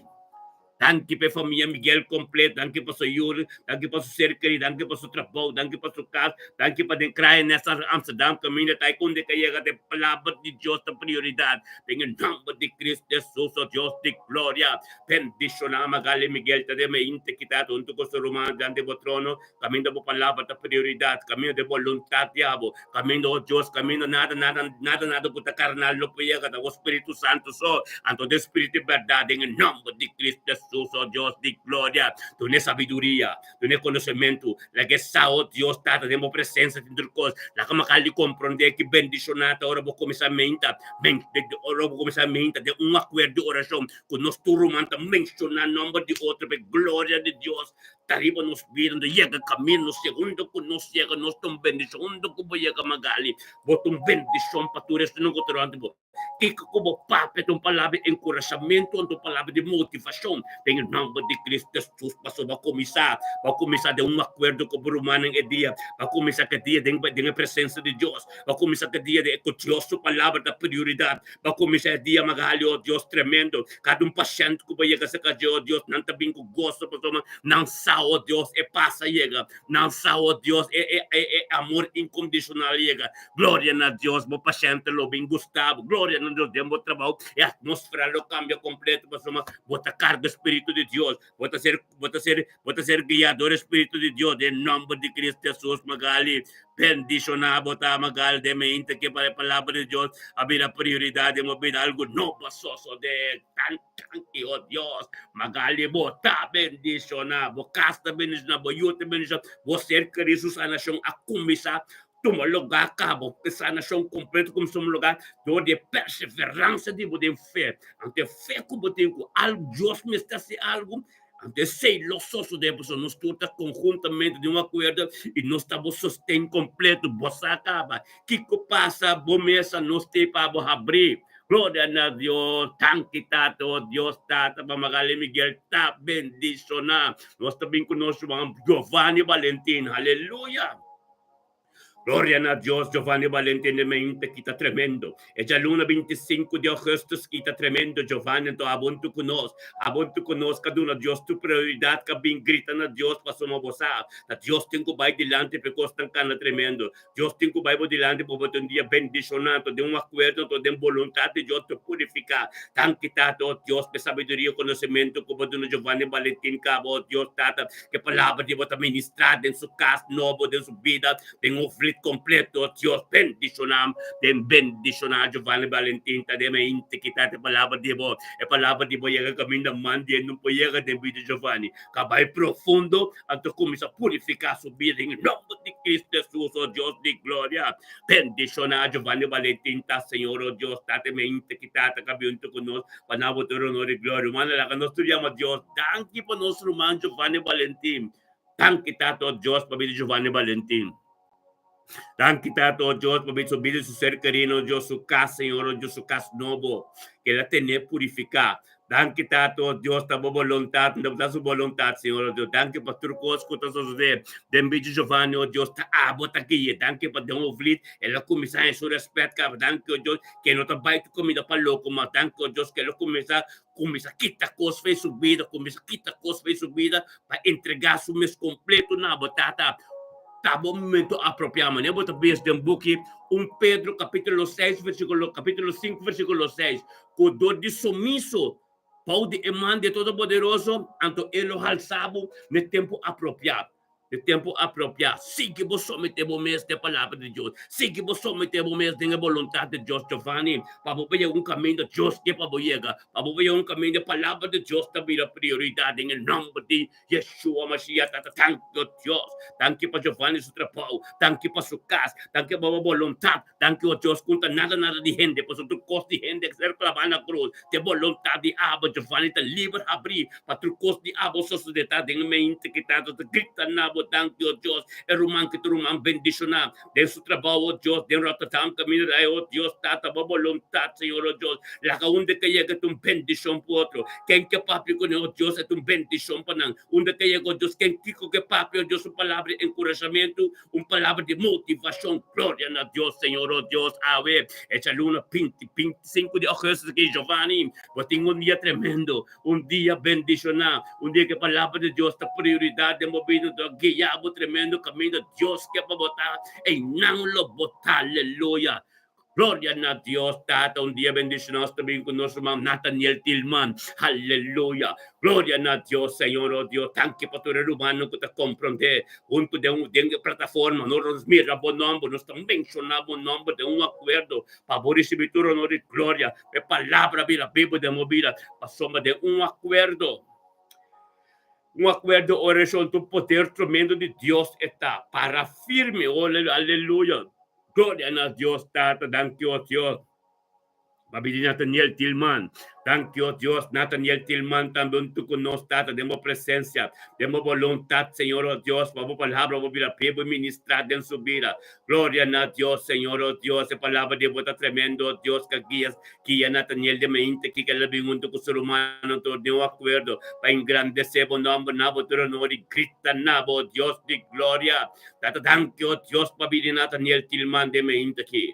Danki pa e famia Miguel completo, danki pa su yuri, danki pa su ser keri, danki pa su trabou, danki pa su kas, danki pa den Kraaiennest Amsterdam kaminda ta e kunde ka yega den palabra di Dios ta prioridat den e nomber di Cristo Jesus o Dios di gloria bendiciona Magali Miguel ta den mente kita hunto ku su ruman diante bo trono kaminda bo palabra ta prioridat kaminda den boluntad di abo kaminda o Dios kaminda nada nada nada nada ku ta karnal no por yega ta bo Spiritu Santu so anto den spiritu i bèrdat den e nòmber di Kristu Hesus o Dios di gloria duna e sabiduria duna e konosementu laga e sa o Dios Tata den bo presensia tin tur kos laga makal di komprondé ki bendishoná ta ora bo kuminsá menta ora bo kuminsá menta den un akuerdo di orashon ku nos tur ruman ta menshoná nòmber di otro pa e gloria di Dios Ta riba nos bida no yega camino segundo cu nos yega nos ta un bendicion unda cu bo yega Magali bo ta un bendicion pa tur esnan cu ta rond di bo kico cu bo papia ta un palabra di encurashamento anto un palabra di motivacion den e nomber di Cristo Jesus pasobra bo a cuminsa bo a cuminsa den un acuerdo cu bo rumannan e dia bo a cuminsa ke dia den den e presencia di Dios bo a cuminsa ke dia den cu Dios su palabra ta prioridad bo a cuminsa e dia Magali oh Dios tremendo cada un pashent cu bo yega cerca dje oh Dios nan ta bin cu goso pasobra nan sa, oh Dios, e pas a yega. Nan sa, oh Dios, e, e, e, e amor incondicional a yega. Gloria na Dios, bo pashente lo bin gusta bo. Gloria na Dios, den bo trabou e atmosfera lo cambia completo pasobra bo ta carga Spiritu di Dios. Bo ta ser, bo ta ser, bo ta ser guia dor e Spiritu di Dios den nomber di Cristo Jesus. Magali, bendiciona bo ta, Magali, den mente ke pa e palabra di Dios a bira prioridad den bo bida. Algo nobo a sosode. Tan Danki, oh Dios. Magali bo ta bendiciona, bo cas ta bendiciona, bo yu ta bendiciona, bo ser querido, su sanacion a cuminsa tuma lugar cabo. E sanacion completo cuminsa tuma lugar door di e perseverancia di bo den fe. Anto e fe cu bo tin cu algo, Dios mester haci algo, anto esey lo sosode pasobra nos tur ta conhuntamente den un acuerdo y nos ta bo sosten completo. Bo sa caba kico pasa bo mesa, nos t'ey pa bo habri. Gloria na Dios, danki Tata, oh Dios Tata, pa Magali Miguel ta bendiciona. Nos ta bin cu nos ruman Giovanni Valentin, aleluya. Gloria na Dios, Giovanni Valentin de mente kita tremendo. E djaluna 25 di augustus kita tremendo, Giovanni, anto abontu cu nos, abontu cu nos ka duna Dios tu prioridad, ka bin grita na Dios pasobra bo sa ta Dios tin cu bai dilanti pa e cosnan cana tremendo. Dios tin ku bai bo dilanti pa bo ta un dia bendishoná, anto den un akuerdo, anto den boluntat di Dios ta purifiká. Danki, Tata, o Dios, pa e sabiduria i konosementu ku bo duna Giovanni Valentin kaba, o Dios, Tata, ku e palabra di bo ta ministrá den su kas nobo, den su bida, den un vlit kompleto, o Dios, bendishoná, den bendishoná Giovanni Valentin, ta den e inti kita e palabra di bo, e palabra di bo yega kaminda mandi e no por yega den bida di Giovanni. Ka bai profundo, anto kuminsá purifiká su bida den e nòmber di Cristo Hesus, o Dios di gloria. Bendishoná Giovanni Valentin ta, Señor, o Dios, Tata mente ki Tata ka bintu ku nos, pa nan bo tur honor i gloria. Rumannan, laga nos tur yama Dios danki pa nos ruman Giovanni Valentin. Danki, Tata, o Dios, pa bida di Giovanni Valentin. Danki, Tata, o Dios, pa bida su bida, su ser kerido, o Dios, su kas, Señor, o Dios, su kas nobo, ke el a tene purifiká. Danki, Tata, o Dios, ta bo boluntat, no ta su boluntat, Señor, o Dios. Danki pa tur kos ku ta sosodé den bida di Giovanni, o Dios, ta abo ta gui'é. Danki pa den Ovliet, el a kuminsá haña su rèspèt kaba. Danki, o Dios, ke no ta bai tur kumida pa loko mas. Danki, o Dios, ke el a kuminsá kuminsá kita kos for su bida, kuminsá kita kos for su bida pa entregá su mes kompleto na bo, Tata. Ta bo momento apropiá. Manera bo ta bes den buki 1 Pedro kapítulo 6 versíkulo kapítulo 5 versíkulo 6 ku dor di sumiso bou di e man di e Todopoderoso, anto e lo halsa bo na e tempu apropiá. E tempu apropiá. Sigui bo someté bo mes den e Palabra di Dios. Sigui bo someté bo mes den e boluntat di Dios, Giovanni, pa bo por yega un kaminda Dios ke pa bo yega, pa bo por yega un kaminda e Palabra di Dios ta bira prioridat den e nòmber di Yeshua Mashiach. Tata, danki, o Dios. Danki pa Giovanni su trabou. Danki pa su kas. Danki pa bo boluntat. Danki, o Dios, ku no ta nada nada di hende, pasobra tur kos di hende a ser klabá na krus. Te boluntat di abo, Giovanni, ta liber habrí pa tur kos di abo sosodé. Ta den e mente ki Tata ta grita na bo, Danki, o Dios, e ruman ki ta ruman bendishoná den su trabou, o Dios, den Rotterdam kaminda dai, o Dios, Tata, bo boluntat, Señor, o Dios, laga unda ke yega ta un bendishon pa otro. Ken ke papia kuné, o Dios, e ta un bendishon pa nan. Unda ke yega, o Dios, ken kiko ke papia, o Dios, un palabra di enkurashamentu, Un palabra di motivacion. Gloria na Dios, Señor, oh Dios, awe, e djaluna 20, 25 di augustus aki, Giovanni, bo tin un dia tremendo, un dia bendiciona, un dia cu e palabra di Dios ta prioridad den bo bida, ta guia bo tremendo caminda Dios ke pa bo ta, eynan lo bo ta, aleluya. Gloria na Dios Tata, un dia bendiciona nos ta bin cu nos ruman Nathaniel Tilman. Aleluya. Gloria na Dios, Señor, oh Dios, danki pa tur e rumannan cu ta comprende hunto den un den e plataforma. Nos nos mira bo nomber, nos ta menciona bo nomber den un acuerdo pa bo ricibi tur honor y gloria. Pa e palabra bira bibo den bo bida, pasobra den un acuerdo. Un acuerdo oracion tur poder tremendo di Dios e ta para firme. Aleluya. Gloria na Dios Tata, danki o Dios. Papi di Nathaniel Tilman, danki o Dios. Nathaniel Tilman tambe huntu ku nos Tata den bo presencia, den bo boluntad Señor o Dios, pa bo palabra bo bira bibu y ministra den su bida. Gloria na Dios Señor o Dios, e palabra di bo ta tremendo o Dios ka guia guia Nathaniel den mente kiko el a bin huntu ku su rumannan tur den un akuerdo pa engrandece bo nomber na bo tur honor y grita na bo Dios di gloria. Tata danki o Dios pa bini Nathaniel Tilman den mente aki.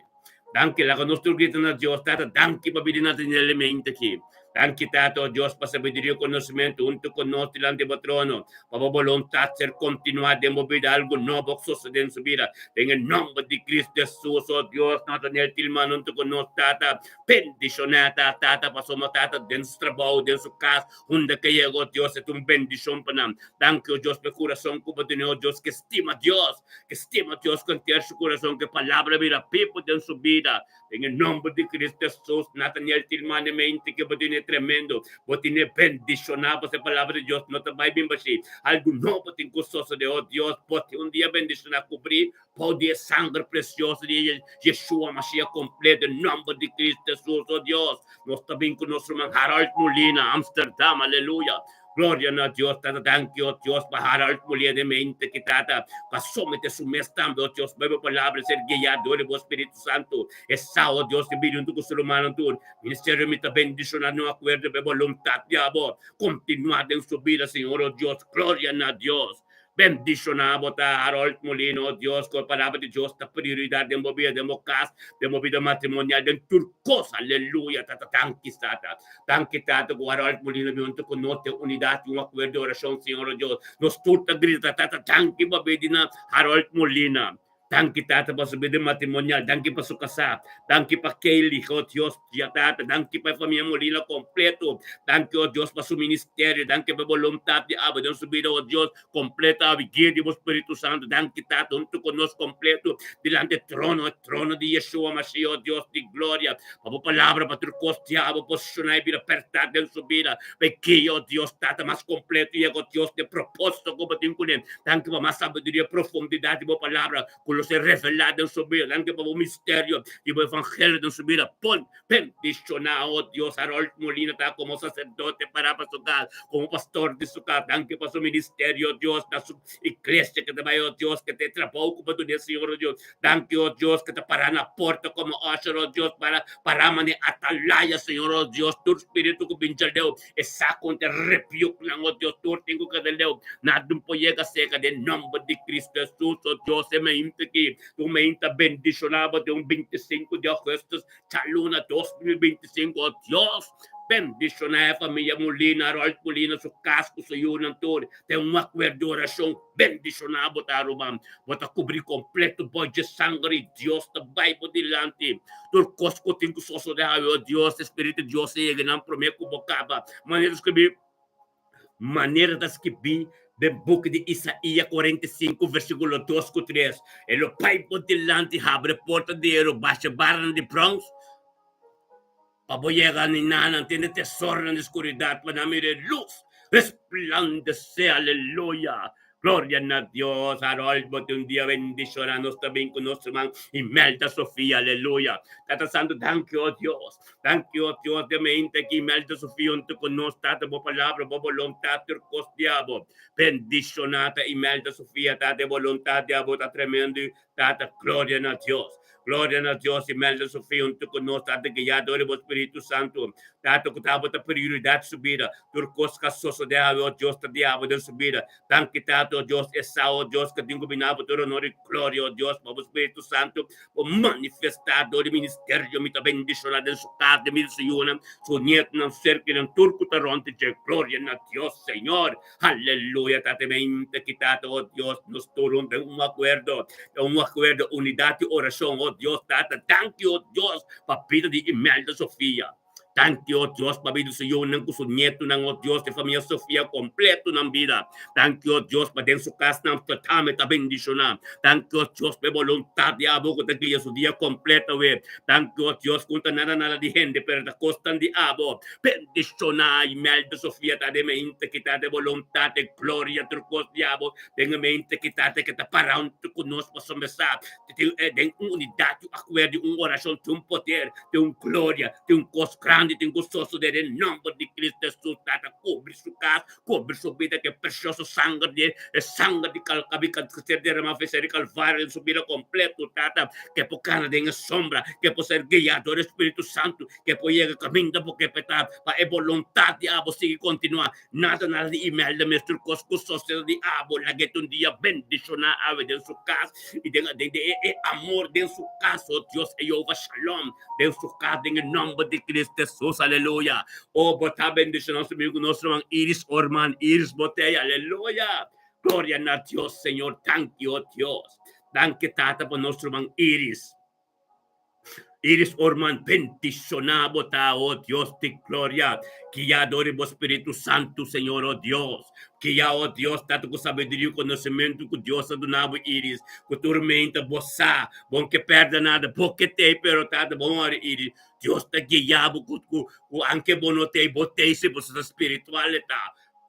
Danki laga nos tur grita na Dios Tata danki pa bini Nathaniel den mente aki. Danki Tata o Dios pa sabiduria y conocimento hunto cu nos dilanti bo trono pa bo boluntad ser continua den bo bida algo nobo sosode den su bida den e nomber di Cristo Jesus o Dios Nathaniel Tilman hunto cu nos Tata bendiciona ta Tata pasobra Tata den su trabao den su cas Unda ke yega, o Dios, e ta un bendishon pa nan. Danki, o Dios, pa e kurason ku bo tene, o Dios, ke stima Dios, ke stima Dios ku henter su kurason, ku e palabra bira bibu den su bida. Den e nomber di Cristo Jesus, Nathaniel Tilman e mente ke bo tene tremendo, bo tene bendishoná, pasobra e palabra di Dios no ta bai bin bashí. Algu nobo tin ku sosodé, o Dios, bo tin un dia bendishoná, kubrí bou di e sanger presioso di Yeshua Mashiach kompleto, den nomber di Cristo Jesus, o Dios. Nos ta bin ku nos ruman Harold Molina, Amsterdam, aleluya. Gloria na Dios, Tata, danki, o Dios, pa Harold Molina den mente ki Tata, pa somete su mes tambe, o Dios, pa bo palabra ser guiá dor di bo Spiritu Santu. E sa, o Dios, di bini huntu ku su rumannan tur. Ministerio mi ta bendishoná den un akuerdo pa e boluntat di abo kontinuá den su bida, Señor, o Dios. Gloria na Dios. Bendishoná bo ta, Harold Molina, oh Dios, ku e palabra di Dios ta prioridat den bo bida, den bo kas, den bo bida matrimonial, den tur kos. Aleluya, Tata. Danki, Tata. Danki, Tata, ku Harold Molina bin huntu ku nos den unidat i un akuerdo di orashon, Señor, oh Dios. Nos tur ta grita, Tata, danki pa bida di na Harold Molina. Danki Tata pa su bida matrimonial, danki pa su kasá, danki pa Kaylee, oh Dios, ya Tata, danki pa e famia Molina kompleto, danki oh Dios pa su ministerio, danki pa e boluntat di abo den su bida, oh Dios, kompleto abo guia di bo Spiritu Santu, danki Tata huntu ku nos kompleto dilanti e trono, e trono di Yeshua Mashiach, oh Dios di gloria, pa bo palabra pa tur kos di abo posishoná e bira pèrtat den su bida, pa e guia, oh Dios Tata, mas kompleto yega, oh Dios, den propósito ku bo tin kuné. Danki pa mas sabiduria, profundidat di bo palabra ku lo ser revelá den su bida. Danki pa bo misterio di bo evangelio den su bida. Pon bendishoná, oh Dios, Harold Molina ta komo saserdote pará pa su kas, komo pastor di su kas. Danki pa su ministerio, oh Dios, na su iglesia ke ta bai, oh Dios, ke ta e trabou ku bo dun'é, Señor, oh Dios. Danki, oh Dios, ke ta pará na porta komo usher, oh Dios, para pará manera atalaya, Señor, oh Dios, tur spiritu ku bin djaleu. E sa kon ta rebuke nan, oh Dios, tur tin ku keda leu. Nada por yega seka den nomber di Cristo Jesus, oh Dios, e mainta aki, un mainta bendiciona bo den un 25 di augustus, djaluna 2025, oh Dios, bendiciona e familia Molina, Harold Molina, su kas ku su yunan tur, den un akuerdo di orashon, bendiciona bo ta ruman, bo ta kubri kompleto bo dje sanger i Dios ta bai bo dilanti. Tur kos ku tin ku sosodé awe, o Dios, e Spiritu di Dios a yega nan promé ku bo kaba. Manera ta skibí, manera ta skibí, Den buki di Isaías 45 versíkulo 2 ku 3, e lo bai bo dilanti, habri porta di eru, basha baranan di brons, pa bo yega ni nanan tende tesoronan di skuridat, pa nan mira e lus resplandesé. Aleluya! Gloria na Dios. Harold, bo tin un dia bendishoná. Nos ta bin ku nos ruman Imelda Sofia. Aleluya! Tata Santu, danki, o Dios. Danki, o Dios, den mente aki Imelda Sofia huntu ku nos. Tata, bo palabra, bo boluntat, tur kos di abo. Bendishoná ta Imelda Sofia, Tata, e boluntat di abo ta tremendo. Tata, gloria na Dios. Gloria na Dios, Imelda Sofia huntu ku nos, Tata, guiá dor di bo Spiritu Santu. Tata, ku ta abo ta prioridat su bida. Tur kos ka sosodé awe, o Dios, ta di abo den su bida. Danki, Tata, o Dios, e sa, o Dios, ku tin ku bini abo tur honor i gloria, o Dios, pa bo Spiritu Santu por manifestá dor di ministerio. Mi ta bendishoná den su kas, den bida di su yunan, su nietunan, serkinan, tur ku ta rònt di dje. Gloria na Dios, Señor. Aleluya, Tata, mente ki Tata, o Dios, nos tur huntu den un akuerdo, den un akuerdo, unidat di orashon, o Dios, Tata, danki, o Dios, pa bida di Imelda Sofia. Danki, o Dios, pa bida di su yunan ku su nietunan, o Dios, di famia Sofia kompleto nan bida. Danki, o Dios, pa den su kasnan totalmente ta bendishoná. Danki, o Dios, pa e boluntat di abo ku ta guia su dia kompleto awe. Danki, o Dios, ku no ta nada nada di hende, pero ta kosnan di abo. Bendishoná Imelda Sofia ta den mente ki ta den boluntat e gloria tur kos di abo den e mente ki ta den ke ta para huntu ku nos pasobra sa tin den un unidat un akuerdo un orashon tin un poder tin un gloria tin un kos grandi tin ku sosode den nomber di Cristo Jesus Tata kubri su kas kubri su bida ku e presioso sanger di e sanger di kalkabi ku ser derama for ser di kalvario den su bida kompleto Tata ke por kana den e sombra ke por ser guia dor e Spiritu Santu Ke por yega kaminda bo ke peta pa e boluntat di abo sigui kontinuá. Nada nada di Imelda mes tur kos ku soseda di abo lag'é un dia bendishoná awe den su kas i den den e e amor den su kas o Dios e Jehová Shalom den su kas den e nòmber di Cristo Jesus aleluya o bo ta bendishoná su amigu nos ruman Iris Orman Iris Botella aleluya gloria na Dios Señor danki o Dios danki Tata pa nos ruman Iris. Iris Orman, bendishoná bo ta, o Dios di gloria, guiá dor di bo Spiritu Santu, Señor, o Dios. Guiá, o Dios, Tata, ku sabiduria i konosementu ku Dios a duna bo, Iris, ku tur meinta bo sa, bo no ke pèrdè nada, bo ke t'ei, pero, Tata, bo ora, Iris, Dios ta guiá bo ku, ku, ku anke bo no t'ei, bo t'ei si bo sa spiritual e ta.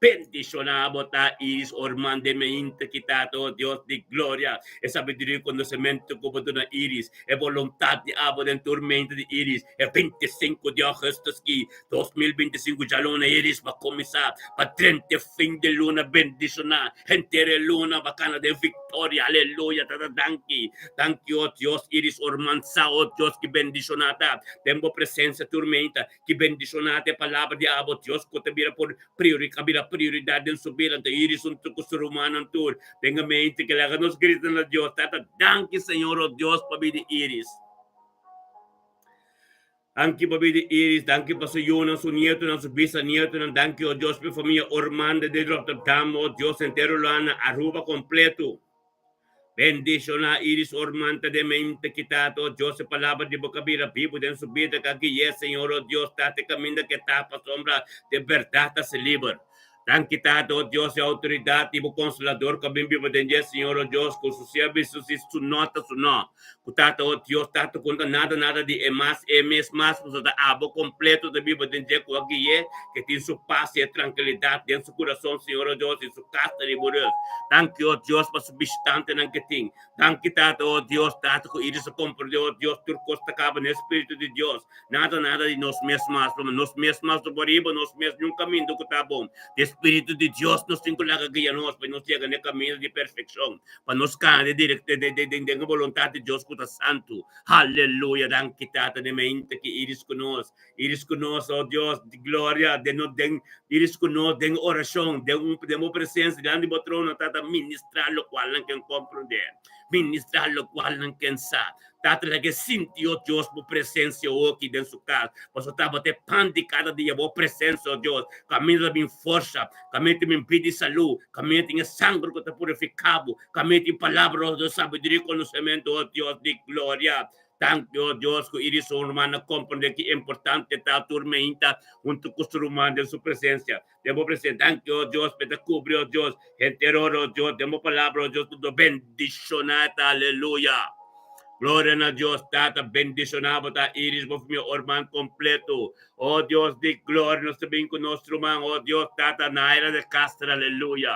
Bendishoná bo ta Iris Orman den meinta ki Tata, o Dios di gloria, e sabiduria i konosementu ku bo duna Iris, e boluntat di abo den tur meinta di Iris, e 25 di augustus ki 2025 djaluna Iris ba kuminsá pa drenta e fin di luna bendishoná henter e luna ba kana den viktoria aleluya Tata danki danki o Dios Iris Orman sa o Dios ki bendishoná ta den bo presensia tur meinta Ki bendishoná ta e palabra di abo, Dios, ku ta bira por priori, a bira prioridat den su bida, anto Iris huntu ku su rumannan tur den e mente ke laga nos grita na Dios, Tata, danki Señor, o Dios, pa bida di Iris. Danki pa bida di Iris, danki pa su yunan, su nietonan, su bisanietonan, danki, o Dios, pa e famia Ormanda di Rotterdam, o Dios, henter Hulanda, Aruba kompleto. Bendiciona Iris Orman ta den mente kita to Dios e palabra di bo ka bira bibu den su bida ka gui'e Señor o Dios ta te caminda ke ta pasobra de berdad ta se liber. Danki Tata o Dios e autoridad di bo Consolador ku a bin biba den dje Señor o Dios ku su servicio si su no ta su no ku Tata o Dios Tata ku no ta nada nada di e mas e mes mas pasobra ta abo completo ta biba den dje ku a gui'e ke tin su pas i e trankilidat den su kurason Señor o Dios i su kas ta riba rus. Danki o Dios pa su bishitantenan ke tin. Danki Tata o Dios Tata ku Iris a komprende o Dios tur kos ta kaba na e Spiritu di Dios. Nada nada di nos mes mas pasobra nos mes mas no por riba nos mes niun kaminda ku ta bon. Di e Spiritu di Dios nos tin ku laga guia nos pa nos yega na e kaminda di perfekshon pa nos kana den den e boluntat di Dios ku ta santu. Haleluya! Danki Tata den mente ki Iris ku nos. Iris ku nos, oh Dios di gloria, den no den iris ku nos den orashon, den un den bo presensia dilanti di bo trono, Tata, ministrá lokual nan ken komprondé, ministrá lokual nan ken sa. Tata, laga e sinti, oh Dios, bo presensia oki den su kas, pasobra tabata e pan di kada dia, bo presensia, oh Dios, kaminda ta bin forsa, kaminda ta bin pidi salú, kaminda tin e sanger ku ta purifiká bo, kaminda tin palabra, oh Dios, sabiduria i konosementu, oh Dios di gloria. Danki, oh Dios, ku Iris su ruman a komprendé ki importante ta tur meinta huntu ku su ruman den su presensia. Den bo presensia. Danki, oh Dios, p'e ta kubri, oh Dios, henter ora, oh Dios, den bo palabra, oh Dios, ku ta bendishoná ta. Aleluya. Gloria na Dios, Tata, bendishoná bo ta Iris, bo famia, orman kompleto. Oh Dios di gloria, nos ta bin ku nos ruman, oh Dios, Tata, Naira de Castro, aleluya.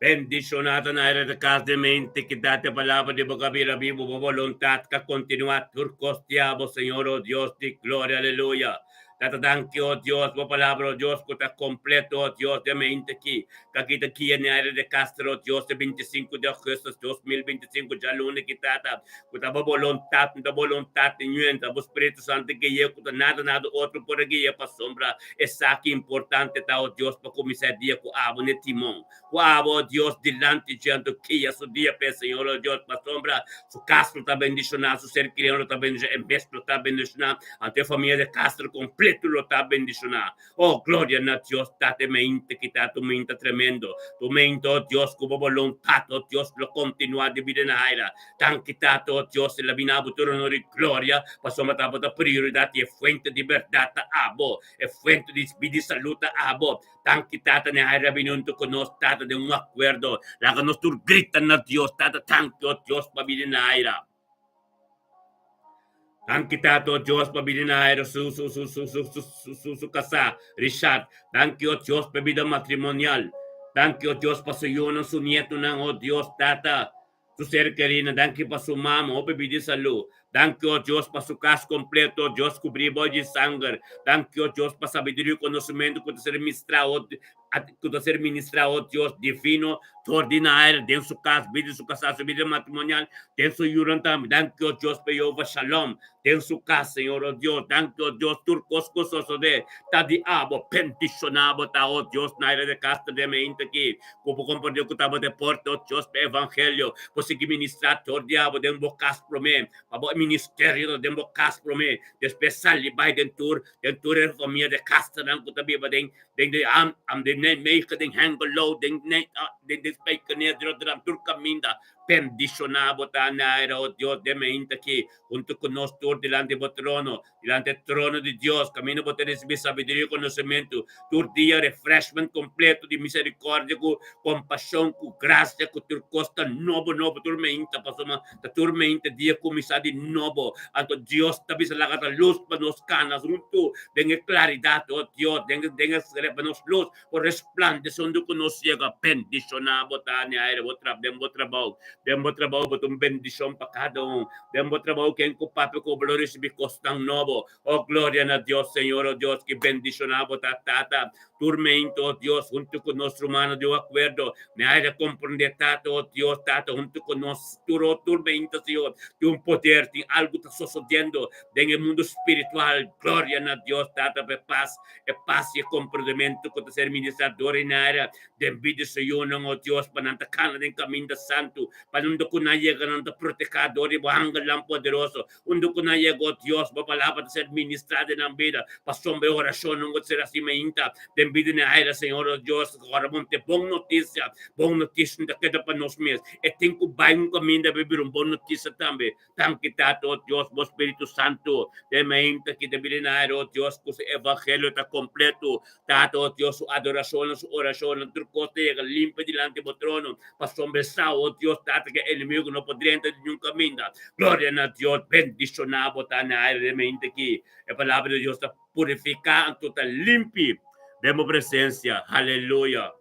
Bendishoná ta Naira de Castro de mente ki date palabra di bo ka bira bibu, bo boluntat ka kontinuá tur kos di abo, Señor, oh Dios di gloria, aleluya. Tata danki, oh Dios, bo palabra, oh Dios, ku ta kompleto, oh Dios, den mente ki ka kita kia Naira de Castro, oh Dios, e 25 di augustus 2025, djaluna ki, Tata, ku ta bo boluntat, no ta boluntat di ñuenta, bo Spiritu Santu guia ku ta nada nada otro por a guia pasobra esaki importante ta, oh Dios, pa kuminsá e dia ku abo n'e timon, ku abo, oh Dios, dilanti dje anto kia su dia p'e Señor, oh Dios, pasobra su kas lo ta bendishoná, su ser kerido lo ta bendishoná, e mes lo ta bendishoná, anto e famia de Castro kompleto lo ta bendishoná. Oh, gloria na Dios, Tata, e mente ki ta tu mente tremendo, tu mente, oh Dios, ku bo boluntat, oh Dios, lo kontinuá di bida na aira. Danki, Tata, oh Dios, i labina abo tur honor i gloria, pasobra tabata prioridat i e fuente di bèrdat ta abo, e fuente di bida i salú ta abo. Danki, Tata, na aira bini huntu ku nos, Tata, den un akuerdo. Laga nos tur grita na Dios, Tata, danki, oh Dios, pa bini na aira. Danki, Tata, oh Dios, pa bini na aira su, su, su, su, su, su, su, su, su kasá, Richard. Danki, oh Dios, pa e bida matrimonial. Danki, oh Dios, pa su yunan, su nietonan, oh Dios, Tata. Su ser kerina, danki pa su mama, hopi bidi salú. Danki, oh Dios, pa su kas kompleto, oh Dios, kubrí bo di sanger. Danki, oh Dios, pa sabiduria i konosementu ku ta ser mistrá, oh ku ta ser ministrá, oh Dios divino, dor di na aire den su kas, bida di su kasá, su bida matrimonial, den su yunan tambe. Danki, oh Dios, pa Jehová Shalom den su kas, Señor, oh Dios. Danki, oh Dios, tur kos ku sosodé ta di abo. Bendishoná bo ta, oh Dios, na aire de Castro den mainta aki. Ku bo komprendé ku tabata e porta, oh Dios, pa e evangelio por sigui ministrá dor di abo den bo kas promé, pa bo ministerio ta den bo kas promé, despues sali bai den tur den tur e famia de Castronan ku ta biba den den den am am den Nijmegen, den Hengelo, den den den Spijkenisse, Rotterdam, tur kaminda. Bendishoná bo ta, Naira, oh Dios, den mainta aki, huntu ku nos tur dilanti bo trono. Dilanti e trono di Dios, kaminda bo ta risibí sabiduria i konosementu. Tur dia refreshment kompleto di miserikòrdia ku kompashon ku grasia ku tur kos ta nobo nobo tur meinta, pasobra ta tur meinta dia kuminsá di nobo. Anto Dios ta bisa laga ta lus pa nos kana huntu den e klaridat, o Dios, den den e pa nos lus por resplandesé huntu ku nos yega. Bendishoná bo ta ne aire bo tra den bo trabou. Den bo trabou bo ta un bendishon pa kada un. Den bo trabou ken ku papia ku bo lo risibí kosnan nobo. O gloria na Dios, Señor, o Dios ki bendishoná bo ta, Tata. Tur meinto, o Dios, huntu ku nos rumannan di un akuerdo, mi a haña komprendé, Tata, o Dios, Tata, huntu ku nos tur, o tur meinto, Señor, tin un poder, tin algu ta sosodiendo den e mundu spiritual. Gloria na Dios, Tata, pa e pas, e pas i e komprendementu ku ta ser ministrá dor i na aire den bida di su yunan, o Dios, pa nan ta kana den kaminda santu, pa unda ku nan yega nan ta proteká dor di bo angelnan poderoso. Unda ku nan yega, o Dios, bo palabra ta ser ministrá den nan bida, pasobra e orashonnan ku ta ser hasi mainta den bida di aire, Señor, o Dios, ora bo tin bon notisia, bon notisia no ta keda pa nos mes, e tin ku bai un kaminda pa bira un bon notisia tambe. Danki Tata, o Dios, bo Spiritu Santu den mainta ki ta bini na aire, o Dios, ku su evangelio ta kompleto. Tata, o Dios, su adorashonnan, su orashonnan, tur kos ta yega limpi dilanti bo trono, pasobra e sa, o Dios, Tata, ku e enemigu no por drenta di niun kaminda. Gloria na Dios! Bendishoná bo ta na aire den mainta aki. E Palabra di Dios ta purifiká anto ta limpi den bo presensia. Haleluya!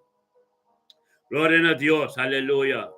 Gloria na Dios! Haleluya!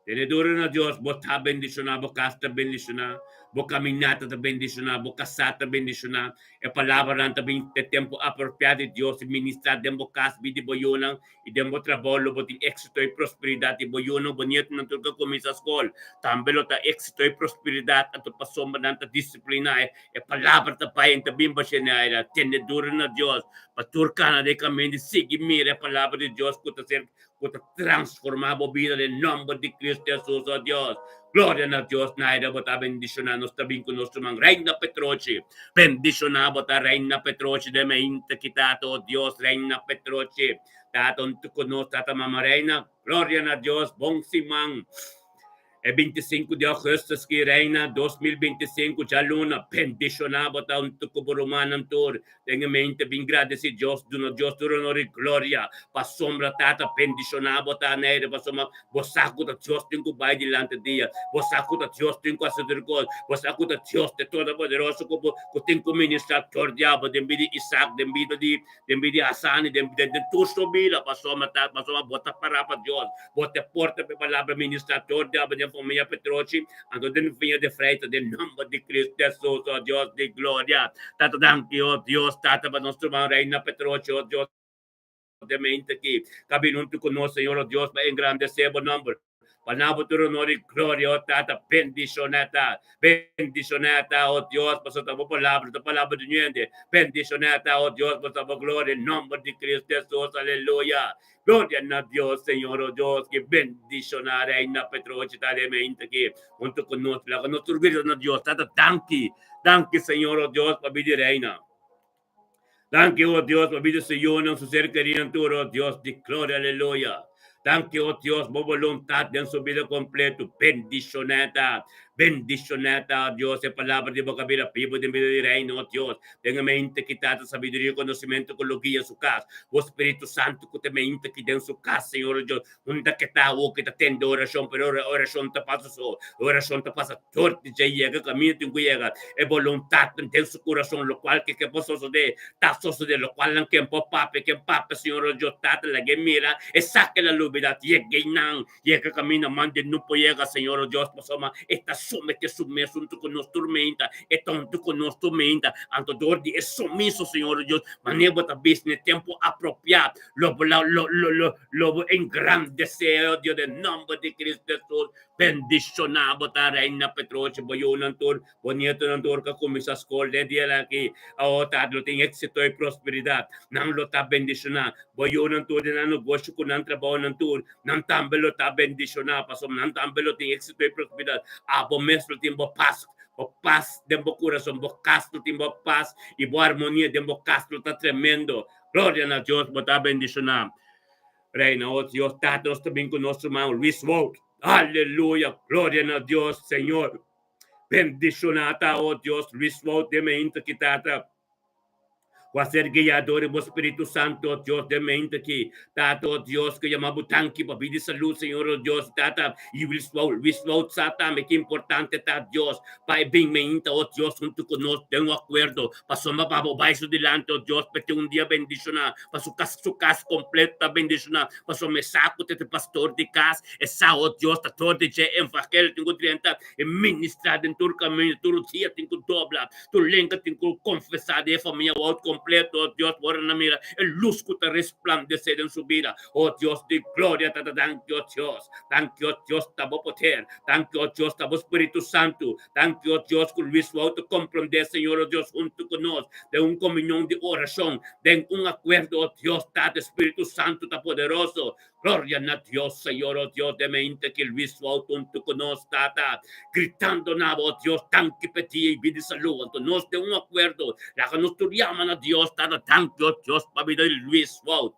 Tene duro na Dios, bo ta bendishoná, bo kas ta bendishoná, bo kaminata ta bendishoná, bo kasá ta bendishoná. E palabranan ta bin te tempu apropiá di Dios i ministrá den bo kas, bida di bo yunan i den bo trabou lo bo tin éksito i prosperidat i bo yunan, bo nietunan tur ku a kuminsá skol tambe lo ta éksito i prosperidat anto pasobra nan ta disipliná e e palabra ta bai i ta bin basha den aire. Tene duro na Dios pa tur kana den kaminda i sigui mira e palabra di Dios ku ta ser ku ta transformá bo bida den nòmber di Kristu Hesus, o Dios. Gloria na Dios, Naida bo ta bendishoná, nos ta bin ku nos ruman Reina Petrochi. Bendishoná bo ta Reina Petrochi den meinta ki Tata, o Dios, Reina Petrochi. Tata huntu ku nos, Tata Mama Reina. Gloria na Dios, bon siman. E 25 di augustus ki Reina 2025 djaluna bendishoná bo ta huntu ku bo rumannan tur den e mente bin gradisí Dios duna Dios tur honor i gloria pasobra Tata bendishoná bo ta Neire pasobra bo sa ku ta Dios tin ku bai dilanti dia bo sa ku ta Dios tin ku hasi tur kos bo sa ku ta Dios te Todopoderoso ku bo ku tin ku ministrá tur dia bo den bida di Isaac den bida di Den bida di Asani, den den tur su bida, pasobra ta pasobra bo ta pará pa Dios, bo ta porta pa e palabra ministrá tur dia den famia Petrochi, anto den famia de Freitas, den nomber di Cristo Jesus, oh Dios di gloria. Tata danki, oh Dios, Tata, pa nos ruman Reina Petrochi, oh Dios, den mente aki, ka bini huntu ku nos, Señor, oh Dios, pa engrandesé bo nomber. Pa na bo tur honor i gloria, o Tata, bendishoná ta, bendishoná ta, o Dios, pasobra ta bo palabra, ta palabra di ñuende, bendishoná ta, o Dios, pasobra bo gloria, en nomber di Cristo Jesus, aleluya. Gloria na Dios, Señor, o Dios, ki bendishoná Reina Petrochi ta den mente aki, huntu ku nos, laga nos tur grita na Dios, Tata, danki, danki, Señor, o Dios, pa bida di Reina. Danki, o Dios, pa bida su yunan, su ser kerinan tur, o Dios di gloria, aleluya. Danki, o Dios, bo boluntat den su bida kompleto. Bendishoná ta, bendishoná ta, o Dios, e palabra di bo ka bira bibu den bida di Reino, o Dios. Den e mente ki Tata sabiduria i konosementu ku lo guia su kas. Bo Spiritu Santu ku ta e mente ki den su kas, Señor, o Dios. Unda ke ta awor ke ta tende orashon, pero ora orashon ta pasa so, orashon ta pasa tur di dje yega kaminda tin ku yega. E boluntat den su kurason, lokual ke ke por sosodé, ta sosodé, lokual nan ken por papia, ken papia, Señor o Dios Tata, lag'é mira, esaki el a lubidá, yega einan, yega kaminda mande no por yega, Señor o Dios, pasobra e ta someté su mes huntu ku nos tur meinta, e ta huntu ku nos tur meinta, anto dor di e sumiso, Señor o Dios, manera bo ta bisa na e tempu apropiá, lo bo lo lo lo lo bo engrandesé, oh Dios, den nomber di Cristo Jesús. Bendishoná bo ta Reina Petrochi, bo yunan tur, bo nietonan tur ku a kuminsá skol den dia aki. Oh Tata, lo tin éksito i prosperidat. Nan lo ta bendishoná. Bo yunan tur den nan negoshi ku nan trabounan tur, nan tambe lo ta bendishoná, pasobra nan tambe lo tin éksito i prosperidat. Abo mes lo tin bo pas, bo pas den bo kurason, bo kas lo tin bo pas i bo armonia den bo kas lo ta tremendo. Gloria na Dios, bo ta bendishoná. Reina, oh Dios, Tata, nos ta bin ku nos ruman Luis Wout. Aleluya, gloria na Dios, Señor. Bendishoná ta, oh Dios, Luis Wout den mente ki Tata. Ku a ser guiá dor di bo Spiritu Santo, oh Dios, den mente ki Tata, oh Dios, ku yama bo danki pa bida i salud, Señor, oh Dios, Tata. I Luis Wout, Luis Wout sa tambe ki importante ta, Dios, pa e bin meinta, oh Dios, huntu ku nos den un akuerdo, pasobra pa bo bai su dilanti, oh Dios, pa e tin un dia bendishoná, pa su kas, su kas kompleto ta bendishoná, pasobra e sa ku ta e pastor di kas, e sa, oh Dios, ta tur di dje evangelio tin ku drenta i ministrá den tur kaminda, tur dia tin ku dobla, tur lenga tin ku konfesá den e famia Wout kompleto, oh Dios, ora nan mira e lus ku ta resplandesé den su bida, oh Dios di gloria, Tata, danki, oh Dios, danki, oh Dios, ta bo poder. Danki, o Dios, ta bo Spiritu Santu. Danki, o Dios, ku Luis wou ta komprondé, Señor, o Dios, huntu ku nos, den un komunion di orashon, den un akuerdo, o Dios, Tata, Spiritu Santu ta poderoso. Gloria na Dios, Señor, o Dios, den mente ki Luis wou ta huntu ku nos, Tata, gritando na bo, o Dios, danki p'e dia i bida i salú. Anto nos den un akuerdo, laga nos tur yama na Dios, Tata, danki, o Dios, pa bida di Luis wou.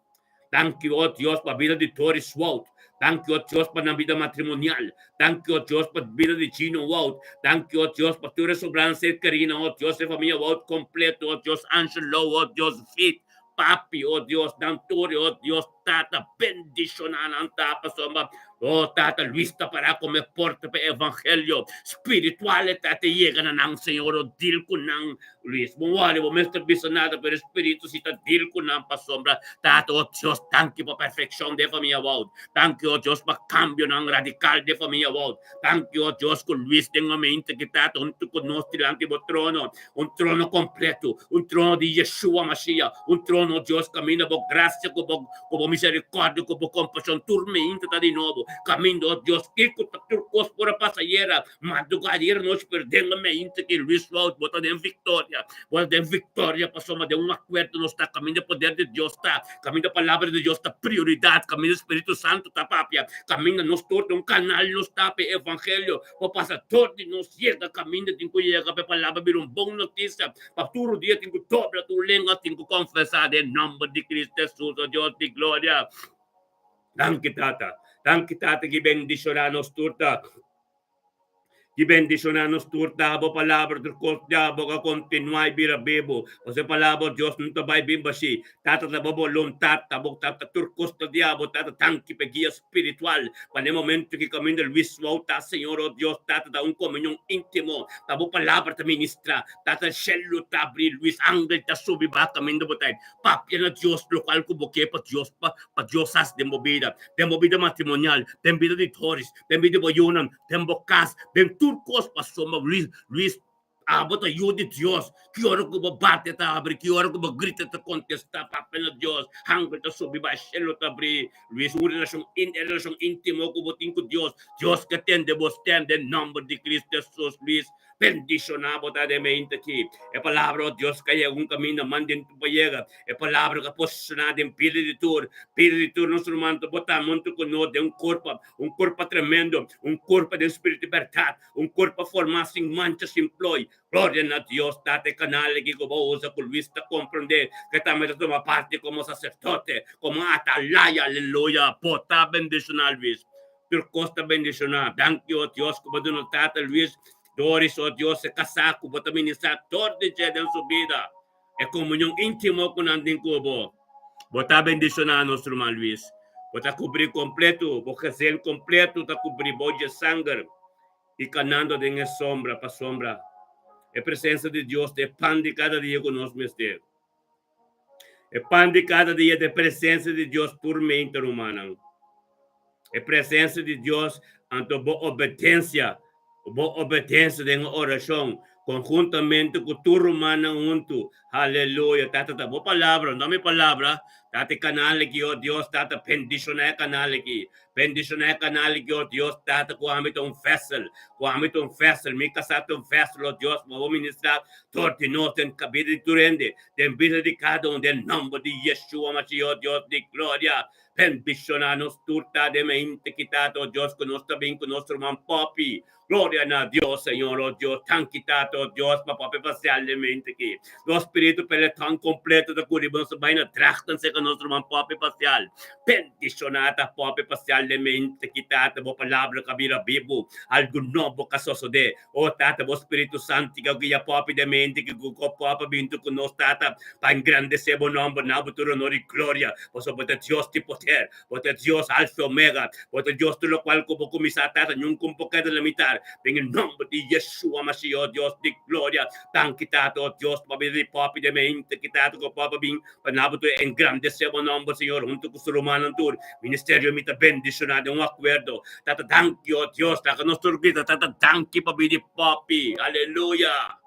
Danki, o Dios, pa bida di Doris Wout. Danki, o Dios, pa nan bida matrimonial. Danki, o Dios, pa bida di Gino Wout. Danki, o Dios, pa tur e sobran ser kerina, o Dios, e famia Wout kompleto, o Dios, Angelo, o Dios, Vid, Papi, o Dios, nan tur, o Dios, Tata, bendishoná nan ta, pasobra, o Tata, Luis ta pará kome porta pa e evangelio spiritual e ta te yega na nan, Señor, o dil ku nan. Luis, bo wòrdu, bo mester bisa nada, pero e Spiritu si ta dil ku nan pasobra Tata, o Dios, danki pa perfekshon den famia Wout. Danki, o Dios, pa kambionan radikal den famia Wout. Danki, o Dios, ku Luis den momento ki Tata huntu ku nos dilanti bo trono, un trono kompleto, un trono di Yeshua Mashiach, un trono, o Dios, kaminda bo grasia ku bo ku bo miserikòrdia, ku bo kompashon tur meinta ta di nobo. Kaminda, o Dios, kiko ta tur kos por a pasa ayera, Madrugá di anochi pero den e mente ki Luis Wout bo ta den victoria, bo ta den victoria pasobra den un acuerdo nos ta caminda e poder di Dios ta, caminda e palabra di Dios ta prioridad, caminda e Spiritu Santo ta papia, caminda nos tur den un canal nos ta pa e evangelio por pasa tur di nos yega caminda tin cu yega pa e palabra bira un bon noticia pa tur dia tin cu dobla tur lenga tin cu confesa den nomber di Cristo Jesus, o Dios di gloria. Danki Tata, danki Tata ki bendiciona nos tur ta. Di bendishoná nos tur ta bo palabra tur kos dja bo ka kontinuá i bira bibu. Pasobra e palabra Dios no ta bai bin bashí. Tata ta bo boluntat ta bo ta tur kos ta di abo Tata danki pa e guia spiritual pa na e momento ki kaminda Luis wou ta Señor o Dios Tata ta un komunion intimo ta bo palabra ta ministra Tata shelu ta abri Luis angel ta subi baha kaminda bo ta papia na Dios lokual ku bo ke pa Dios pa Dios hasi den bo bida den bo bida matrimonial den bida di Doris den bida di bo yunan den bo kas, den tur kos pasobra Luis, Luis, abo ta yu di Dios. Ki ora ku bo bati ta abri, ki ora ku bo grita ta kontestá, papia na Dios, hangel ta subi bai, shelu ta abri. Luis, un relashon, e relashon íntimo ku bo tin ku Dios, Dios ke tende bo stèm den nòmber di Kristu Hesus, Luis. Bendishoná bo ta den mente aki. E palabra, oh Dios, ka yega un kaminda man den tu pa yega. E palabra ka posishoná den bida di tur, bida di tur nos ruman ta botá monto ku nos den un kurpa, un kurpa tremendo, un kurpa den spiritu di bèrdat, un kurpa formá sin mancha, sin ploi. Gloria na Dios, Tata, e kanal aki ku bo usa ku Luis ta komprondé ke tambe ta tuma parti komo saserdote, komo atalaya. Aleluya! Bo ta bendishoná, Luis. Tur kos ta bendishoná. Danki, o Dios, ku bo duna Tata Luis Doris, o Dios, e kasá ku bo ta ministrá tur di dje den su bida. E komunion íntimo ku nan tin ku bo. Bo ta bendishoná nos ruman Luis. Bo ta kubrí kompletu, bo gezin kompletu ta kubrí bou dje sanger i kanando den e sombra pasobra e presensia di Dios ta e pan di kada dia ku nos mester. E pan di kada dia ta e presensia di Dios tur mente, rumannan. E presensia di Dios, anto bo obedensia, bo obedensia den e orashon, konhuntamente ku tur rumannan huntu. Haleluya! Tata, ta bo palabra, no mi palabra. Tata, e kanal aki, o Dios, Tata, bendishoná e kanal aki. Bendishoná e kanal aki, o Dios, Tata, ku ami ta un vessel, ku ami ta un vessel, mi kasá ta un vessel, o Dios, pa bo ministrá dor di nos den bida di tur hende, den bida di kada un, den nòmber di Yeshua Mashiach, o Dios di gloria. Bendiciona nos tur ta den mente kita to Dios cu nos ta bin cu nos ruman Poppy. Gloria na Dios Señor oh Dios tanki tata oh Dios pa Poppy paseal den mente ki. Nos spiritu peleton completo ta curi nos ta bay na drachten cerca nos ruman Poppy paseal. Bendiciona ta Poppy paseal den mente ki tata bo palabra ka bira bibu algo nobo ka sosode. Oh Tata, bo Spiritu Santu ku guia popi den mente ki ku ko popa bintu ku nos, Tata, pa engrandesé bo nòmber na bo tur honor i gloria, pasobra bo ta Dios di poder, bo ta Dios Alfa i Omega, bo ta Dios tur lokual ku bo kuminsá, Tata, nunka bo keda limitar. Den e nòmber di Yeshua Mashiach, oh Dios di gloria, danki, Tata, oh Dios, pa bida di popi den mente ki, Tata, ku popa bin pa na bo tur engrandesé bo nòmber, Señor, huntu ku su rumannan tur. Ministerio mi ta bendishoná den un akuerdo. Tata danki, oh Dios, laga nos tur grita, Tata danki pa bida di Poppy. Aleluya!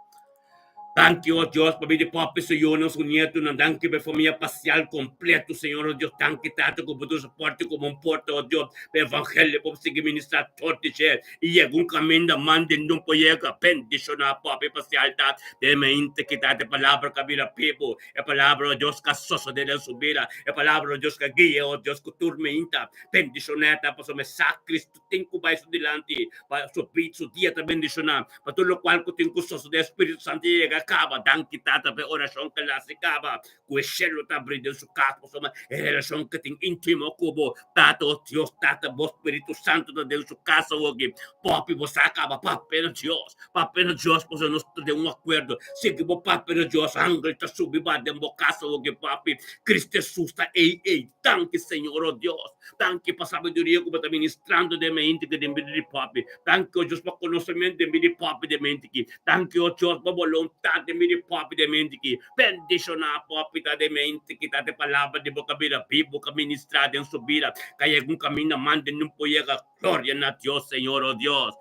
Danki, oh Dios, pa bida di Poppy, su yunan, su nietunan. Danki pa e famia pasial kompleto, Señor, oh Dios. Danki, Tata, ku bo duna soporte ku bon porta, oh Dios, pa e evangelio por sigui ministrá tur di dje i yega un kaminda manda i nun por yega. Bendishoná Poppy pasial, Tata, den mente ki Tata e palabra ka bira bibu. E palabra di Dios ka sosodé den su bida. E palabra di Dios ka guia, oh Dios, ku tur meinta. Bendishoná ta pasobra e sa Cristo tin ku bai su dilanti pa su bida, su dia ta bendishoná. Pa tur lokual ku tin ku sosodé, Spiritu Santu yega kaba. Danki Tata pa e orashon ku el hasi kaba, ku e shelu ta abrí den su kas pasobra e relashon ku e tin íntimo ku bo. Tata, oh Dios, Tata, bo Spiritu Santu ta den su kas awoki. Popi bo sa kaba, papia na Dios. Papia na Dios pasobra nos ta den un akuerdo. Sigui bo papia na Dios, angel ta subi ba den bo kas awoki, papi. Cristo Jesus ta ei ei. Danki Señor, oh Dios. Danki pa sabiduria ku bo ta ministrando den mente ki den bida di papi. Danki, oh Dios, pa konosementu den bida di papi den mente ki. Danki, oh Dios, pa boluntat den bida di papi den mente ki. Bendishoná papi ta den mente ki ta te palabra di bo ka bira bibu, ka ministrá den su bida, ka yega un kaminda manda nun por yega. Gloria na Dios, Señor, oh Dios.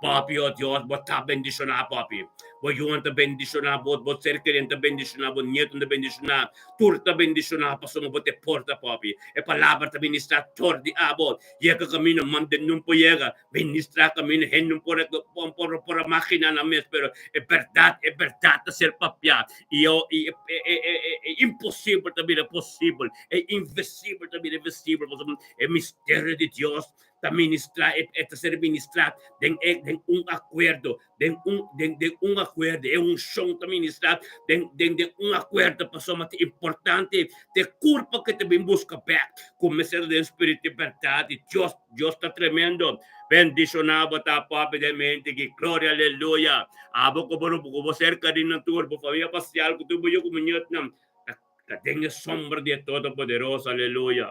Papi, oh Dios, bo ta bendishoná, papi. Bo yunan ta bendishoná, bo, bo ser kerinan ta bendishoná, bo nietunan ta bendishoná. Tur ta bendishoná pasobra bo ta e porta, papi. E palabra ta ministrá tor di abo. Yega kaminda manda nun por yega. Ministrá kaminda hende nun por por por a maginá nan mes, pero e bèrdat, e bèrdat ta ser papiá. I e e e e imposibel ta bira posibel, e invisibel ta bira visibel pasobra E misterio di Dios ta ministrá, e ta ser ministrá den e den un akuerdo, den un den den un. akuerdo, e unshon ta ministrá den den den un akuerdo pasobra ta importante te kurpa ku ta bin buska bèk ku mester ta den spiritu di bèrdat i Dios Dios ta tremendo. Bendishoná bo ta papi den mente ki gloria aleluya. Abo ku bo ku bo serka di nan tur bo famia pasial ku tur bo yu ku bo ñetnan ta ta den e sombra di e Todopoderoso aleluya.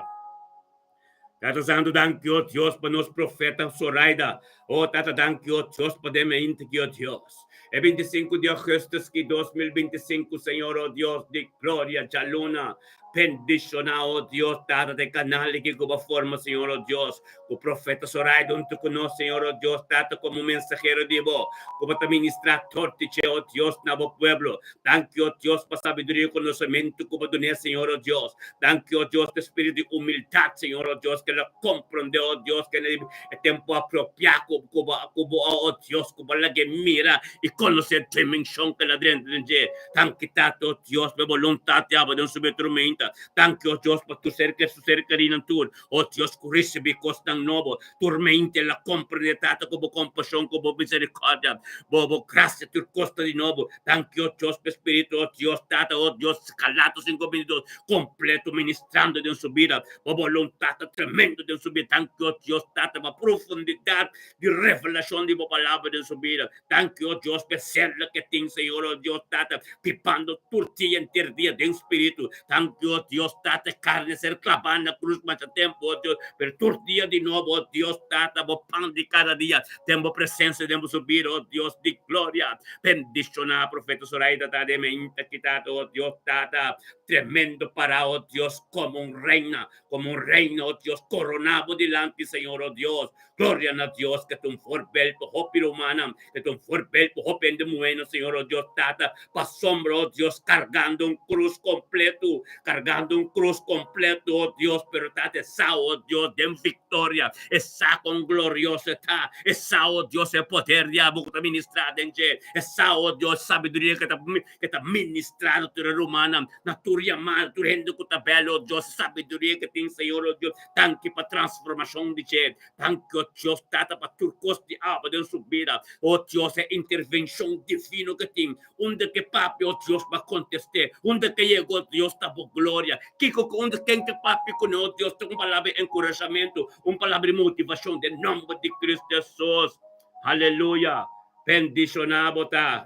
Tata Santu danki o Dios pa nos profeta Zoraida. O Tata danki o Dios pa den mente ki o Dios. E 25 di augustus ki 2025 Señor o Dios di gloria djaluna Bendiciona, oh Dios, Tata, te canal aki cu bo a forma, Señor, oh Dios, cu profeta Zoraida hunto cu nos, Señor, oh Dios, Tata, como mensahero di bo, cu bo ta ministra tortiche, oh Dios, na bo pueblo. Danki, oh Dios, pa sabiduria y conocemento cu bo dun'é, Señor, oh Dios. Danki, oh Dios, pa e spiritu di humildad, Señor, oh Dios, cu el a comprende, oh Dios, cu e tempo apropia cu bo, cu bo, oh Dios, cu bo a lag'é mira y conoce e dimension cu el a drenta den dje. Danki Tata, oh Dios, pa e boluntat di abo den su betrumenta. Danki, oh Dios, pa tur ser su ser kerinan tur, oh Dios, ku risibí kosnan nobo. Tur mente la komprendé, Tata, ku bo kompashon, ku bo miserikordia, bo bo grasia, tur kos ta di nobo. Danki, oh Dios, pa e Spiritu, oh Dios, Tata, oh Dios, Galatos 5:22, kompleto ministrando den su bida. Bo boluntat ta tremendo den su bida. Danki, oh Dios, Tata, pa profundidat di revelashon di bo palabra den su bida. Danki, oh Dios, p'e sèlda ke tin, Señor, oh Dios, Tata, pipando tur dia enter dia den spiritu. Danki, oh Dios, Tata, e karni a ser klabá na krus masha tempu, oh Dios, pero tur dia di nobo, oh Dios, Tata, bo pan di kada dia den bo presensia, den bo subida, oh Dios di gloria. Bendishoná Profeta Zoraida ta den meinta aki, Tata, oh Dios, Tata, tremendo pará, oh Dios, komo un reina, komo un reina, oh Dios, koroná bo dilanti, Señor, oh Dios. Gloria na Dios ke ta un voorbeeld pa hopi rumannan, ke ta un voorbeeld pa hopi hende muhénan, Señor, oh Dios Tata, pasobra, oh Dios, kargando un krus kompleto, kargando un krus kompleto, oh Dios, pero Tata e sa, oh Dios, den viktoria, e sa kon glorioso e ta, e sa, oh Dios, e poder di abo ku ta ministrá den dje, e sa, oh Dios, sabiduria ke ta ke ta ministrá na tur e rumannan, na tur yamada, tur hende ku ta bèl, oh Dios, sabiduria ke tin, Señor, oh Dios. Danki pa transformashon di dje. Danki, o Dios Tata, pa tur kos di aba den su bida. O Dios, e intervenshon divino ke tin. Unda ke papia, o Dios, bo a kontest'é. Unda ke yega, o Dios, ta bo gloria. Kiko ku unda ken ke papia kuné, o Dios, ta un palabra di enkurashamentu, un palabra di motivashon den nòmber di Kristu Hesus. Aleluya! Bendishoná bo ta.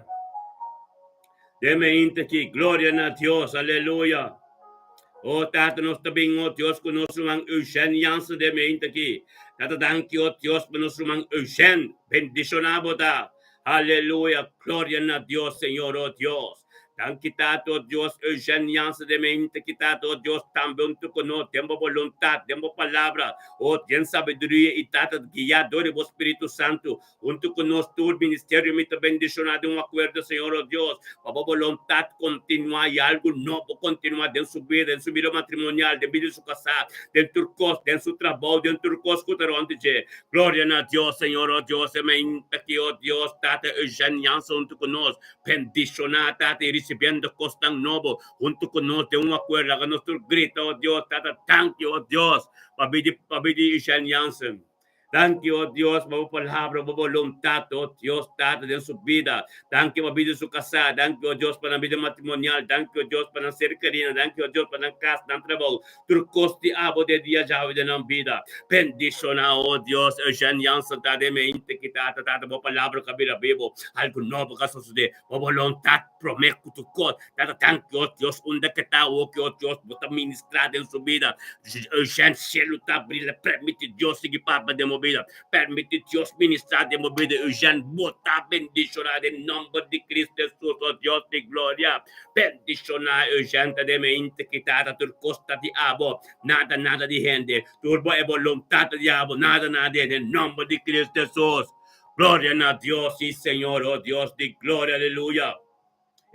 Den mente aki, gloria na Dios, aleluya. O Tata, nos ta bin, o Dios, ku nos ruman Eugène Jansen den mente aki. Tata, danki, o Dios, pa nos ruman Eugène. Bendishoná bo ta. Aleluya, gloria na Dios, Señor, o Dios. Danki, Tata, o Dios, Eugène Jansen den mente aki, Tata, o Dios, tambe huntu ku nos, den bo boluntat, den bo palabra, o den sabiduria i, Tata, guiá dor di bo Spiritu Santu. Huntu ku nos tur ministerio mi ta bendishoná den un akuerdo, Señor, o Dios, pa bo boluntat kontinuá i algu nobo kontinuá den su bida, den su bida matrimonial, den bida di su kasá, den tur kos, den su trabou, den tur kos ku ta rònt di dje. Gloria na Dios, Señor, o Dios, e mainta aki, o Dios, Tata Eugène Jansen huntu ku nos, bendishoná, Tata, i risibiendo kosnan nobo huntu ku nos den un akuerdo. Laga nos tur grita, o Dios, Tata, danki, o Dios, pa bida pa bida di Eugène Jansen. Danki, o Dios, pa bo palabra, bo boluntat, o Dios Tata, den su bida. Danki pa bida di su kasá. Danki, o Dios, pa nan bida matrimonial. Danki, o Dios, pa nan ser kerina. Danki, o Dios, pa nan kas, nan trabou. Tur kos di abo den dia djawe den nan bida. Bendishoná, o Dios, Eugène Jansen ta den mente ki Tata, Tata, bo palabra ka bira bibu. Algu nobo ka sosodé. Bo boluntat promé ku tur kos. Tata, danki, o Dios, unda ke ta awoki, o Dios, bo ta ministrá den su bida. Eugène, shelu ta abrí, la permití Dios sigui papia den bo bida. Permití Dios ministrá den bo bida, Eugène. Bo ta bendishoná den nòmber di Cristo Hesus, o Dios di gloria. Bendishoná, Eugène, ta den mente ki Tata tur kos ta di abo, nada, nada di hende. Tur bo e boluntat ta di abo, nada, nada di hende, den nòmber di Cristo Hesus. Gloria na Dios, sí, Señor, o Dios di gloria, aleluya.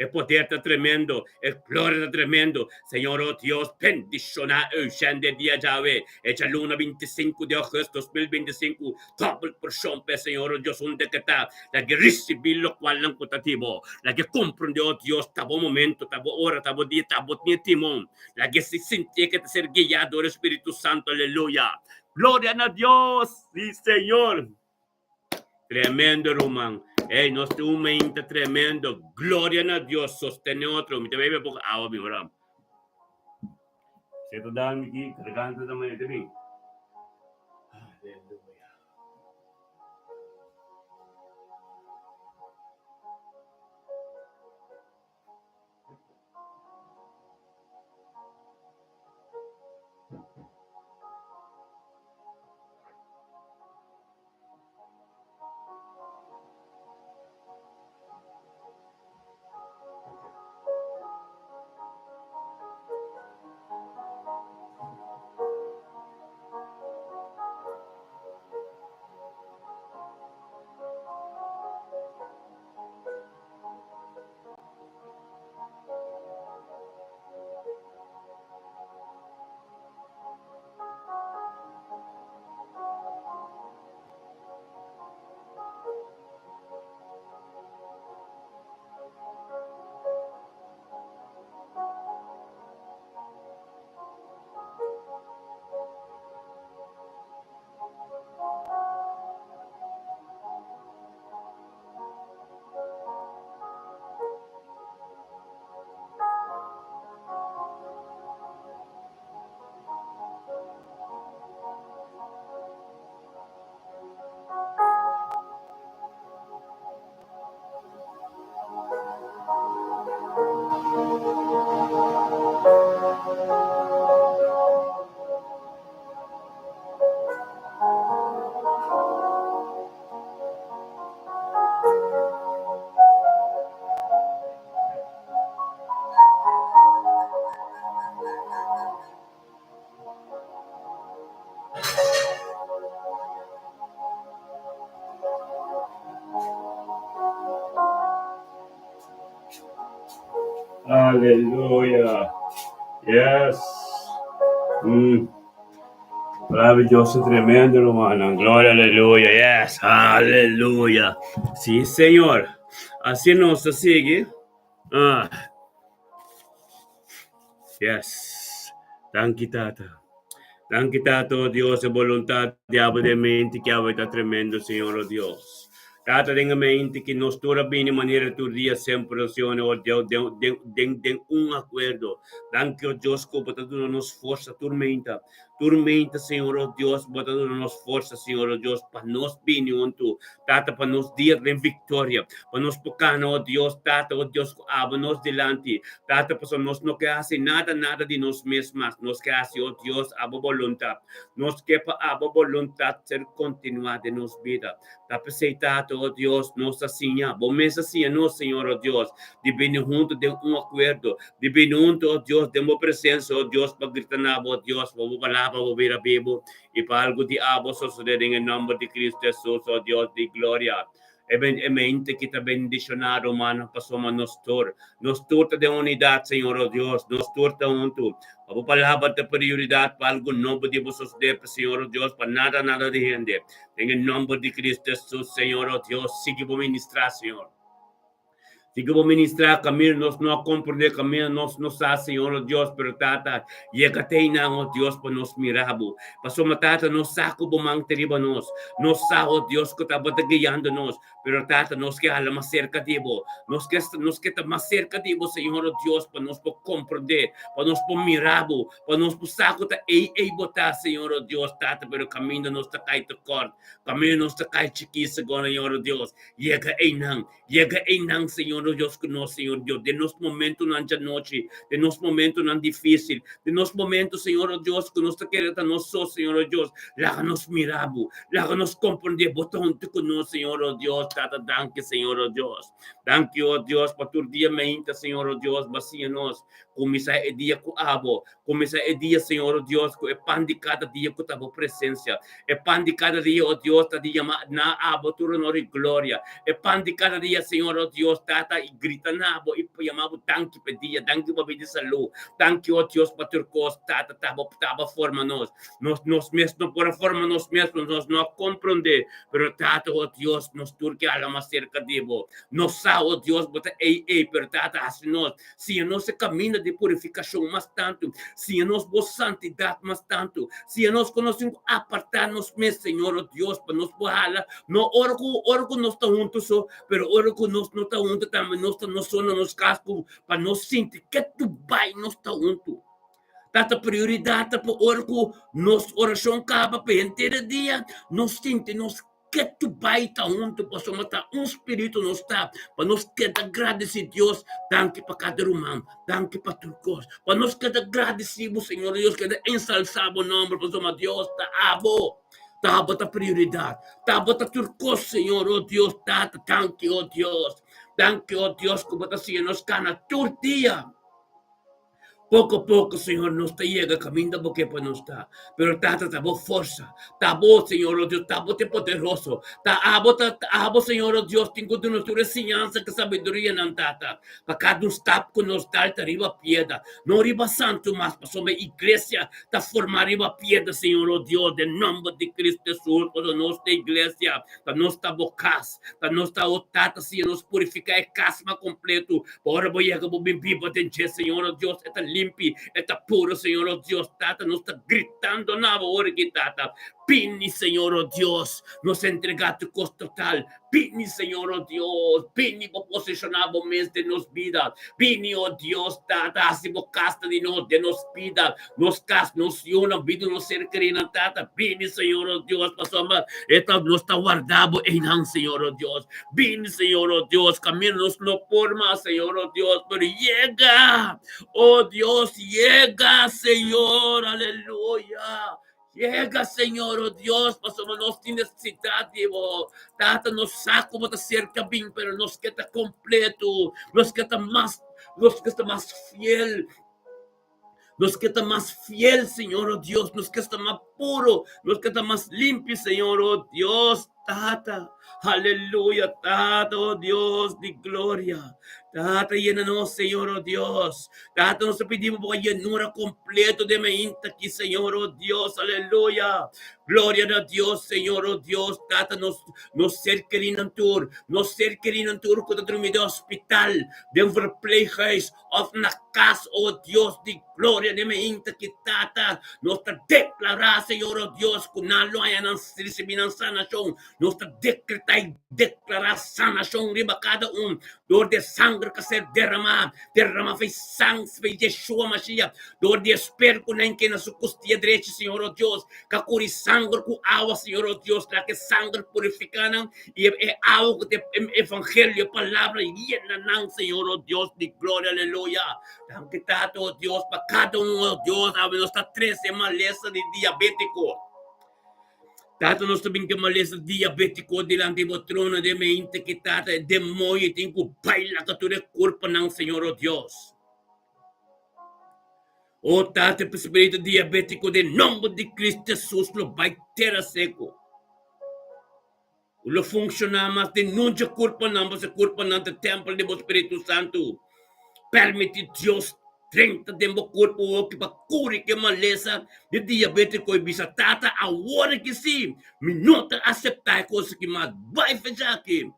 E poder ta tremendo, e gloria ta tremendo. Señor, oh Dios, bendiciona Eugène den dia djawe, e djaluna 25 di augustus 2025, dobel porcion p'e, Señor, oh Dios, unda ke ta, lag'e ricibi locual nan cu ta di bo. Lag'e comprende, oh Dios, ta bo momento, ta bo ora, ta bo dia, ta bo tin e timon. Lag'e si sintié ke ta ser guiá dor e Spiritu Santo, aleluya. Gloria na Dios! Sí, Señor. Tremendo ruman. Hey, nos tin un mente tremendo. Gloria na Dios. Sostene otro. Mi ta bebe poko awa mi ora. Se ta dal mi ki garganta ta manera bin. Aleluya. Aleluya. Yes. Palabra di Dios ta tremendo, rumannan. Gloria, aleluya. Yes. Aleluya. Sí, Señor. Así nos ta sigui. Ah. Yes. Danki, Tata. Danki, Tata, oh Dios, e voluntad diablo den mente ki awe ta tremendo, Señor, oh Dios. Tata, den e mente ki nos tur a bini manera tur dia semper, oh Señor, oh Dios, den, den, den, den un akuerdo. Danki, oh Dios, ku bo ta duna nos forsa tur meinta. Tur meinta, Señor, oh Dios, bo ta duna nos forsa, Señor, oh Dios, pa nos bini huntu. Tata, pa nos dia den victoria, pa nos por cana, oh Dios, Tata, oh Dios, cu abo nos dilanti. Tata, pasobra nos no ke haci nada, nada di nos mes mas. Nos ke haci, oh Dios, abo boluntad. Nos ke pa abo boluntad ser continua den nos bida. Ta p'esei, Tata, oh Dios, nos ta siña, bo mes a siña nos, Señor, oh Dios, di bini huntu den un acuerdo, di bini huntu, oh Dios, den bo presencia, oh Dios, pa grita na bo, oh Dios, pa bo palabra bo bira bibu i pa algu di abo sosode den e nomber di Cristo Jesus, oh Dios di gloria. E ben, e mente ki ta bendiciona, rumannan, pasobra nos tur, nos tur ta den unidad, Señor, oh Dios, nos tur ta huntu. Pa bo palabra ta prioridad pa algu nobo di bo sosode, Señor, oh Dios, pa nada, nada di hende. Den e nomber di Cristo Jesus, Señor, oh Dios, sigui bo ministra, Señor. Sigui bo ministra, camino nos no a comprende, camino nos no sa, Señor, oh Dios, pero Tata, yega te einan, oh Dios, pa nos mira bo. Pasobra, Tata, nos sa cu bo man ta riba nos. Nos sa, oh Dios, cu ta bo ta guiando nos. Pero, Tata, nos ke hala mas cerca di bo. Nos ke, nos ke ta mas cerca di bo, Señor, oh Dios, pa nos por comprende, pa nos por mira bo, Pa nos por sa ku ta ei ei bo ta, Señor, o Dios, Tata, pero kaminda nos ta kai tekort, kaminda nos ta kai chikí, Señor, o Dios, yega einan, yega einan, Señor, o Dios, ku nos, Señor Dios, den nos momentunan djanochi, den nos momentunan difísil, den nos momento, Señor, o Dios, ku nos ta kere ta nos so, Señor, o Dios, laga nos mira bo, laga nos komprendé bo ta huntu ku nos, Señor, o Dios, Tata, danki, Señor, o Dios. Danki, o Dios, pa tur dia meinta, Señor, o Dios, bo a siña nos Kuminsá e dia ku abo. Kuminsá e dia, Señor, o Dios, ku e pan di kada dia ku ta bo presensia. E pan di kada dia, o Dios, ta di yama na abo tur honor i gloria. E pan di kada dia, Señor, o Dios, ta ta i grita na abo i yama bo danki pa e dia, danki pa bida i salú. Danki, o Dios, pa tur kos, Tata, ta bo ta bo forma nos. Nos nos mes no por a forma nos mes, nos no a komprondé. Pero, Tata, o Dios, nos tur ke hala mas serka di bo. Nos sa, o Dios, bo ta ei ei, pero Tata, hasi nos Siña nos e kaminda di. di purifikashon mas tantu. Siña nos bo santidat mas tantu. Siña nos ku nos tin ku apartá nos mes, Señor, o Dios, pa nos por hala, no ora ku ora ku nos ta huntu so, pero ora ku nos no ta huntu tambe nos ta nos so na nos kas ku pa nos sinti ke tu bai nos ta huntu. Tata prioridat ta pa ora ku nos orashon kaba pa henter e dia nos sinti nos ke tu bai ta huntu pasobra ta un spiritu nos ta pa nos keda gradisi Dios danki pa kada ruman danki pa tur kos pa nos keda gradisi bo Señor Dios keda ensalsa bo nomber pasobra Dios ta abo ta abo ta prioridat ta abo ta tur kos Señor oh Dios tata danki oh Dios danki oh Dios ku bo ta siña nos kana tur dia. Poko poko, Señor, nos ta yega kaminda bo ke pa nos ta. Pero Tata, ta bo forsa, ta bo, Señor, oh Dios, ta bo te poderoso. Ta abo, ta abo, Señor, oh Dios, tin ku duna nos tur e siñansa ku sabidurianan, Tata, pa kada un stap ku nos dal ta riba piedra, no riba santu mas, pasobra e iglesia ta formá riba piedra, Señor, oh Dios, den nòmber di Cristo Hesus, pasobra nos ta iglesia, ta nos ta bo kas, ta nos ta, oh Tata, siña nos purifiká e kas mas kompletu, Pa ora bo yega bo bin biba den dje, Señor, oh Dios, e ta limpi, e ta puro, Señor, oh Dios, Tata, nos ta gritando na bo ora aki, Tata. Bini, Señor, oh Dios, nos entregá tur kos total. Bini, Señor, oh Dios, bini bo poseshoná bo mes den nos bida. Bini, oh Dios, Tata, hasi bo kas ta di nos, den nos bida, nos kas, nos yunan, bida nos ser kerinan, Tata. Bini, Señor, oh Dios, pasobra e ta, nos ta warda bo einan, Señor, oh Dios. Bini, Señor, oh Dios, camino nos no por mas, Señor, oh Dios, pero yega, oh Dios, yega, Señor, aleluya. Yega, Señor, oh Dios, pasobra nos tin necesidad di bo. Tata, nos sa cu bo ta cerca bin, pero nos ke ta completo, nos ke ta mas, nos ke ta mas fiel. Nos ke ta mas fiel, Señor, oh Dios. Nos ke sta mas puro. Nos ke ta mas limpi, Señor, oh Dios, Tata. Aleluya, Tata, oh Dios di gloria. Tata, yena nos, Señor, oh Dios. Tata, nos ta pidi bo pa llenura completo den mainta aki, Señor, oh Dios. Aleluya. Gloria na Dios, Señor, oh Dios. Tata, nos, nos ser kerinan tur, nos ser kerinan tur ku ta drumi den hospital, den verpleeghuis, Of na kas, o Dios di gloria, den meinta ki Tata, nos ta deklará, Señor, o Dios, ku nan lo haña nan risibí nan sanashon. Nos ta dekretá i deklará sanashon riba kada un dor di e sanger ku a ser derramá, derramá for e sang for Yeshua Mashiach, dor di e sper ku nan ke na su kustia drechi, Señor, o Dios, ku a kuri sanger ku awa, Señor, o Dios, laga e sanger purifiká nan. I e awa ku ta e evangelio, e palabra, yena nan, Señor, oh Dios di gloria, aleluya. Danki, Tata, oh Dios, pa kada un, oh Dios, awe nos ta trese malesa di diabétiko. Tata, nos ta bin ku malesa diabétiko dilanti bo trono den mente ki, Tata, e demoño tin ku baila ku tur e kurpanan, Señor, oh Dios. Oh Tata, e spiritu diabétiko den nomber di Cristo Jesus lo bai tera seku. Lo funshoná mas den nuncha kurpanan, pasobra kurpanan ta tèmpel di bo Spiritu Santu. Permití Dios drenta den bo kurpo hopi pa kuri ke malesa di diabétiko i bisa, Tata, awor aki sí, mi no ta aseptá e kos aki mas. Bai fecha aki.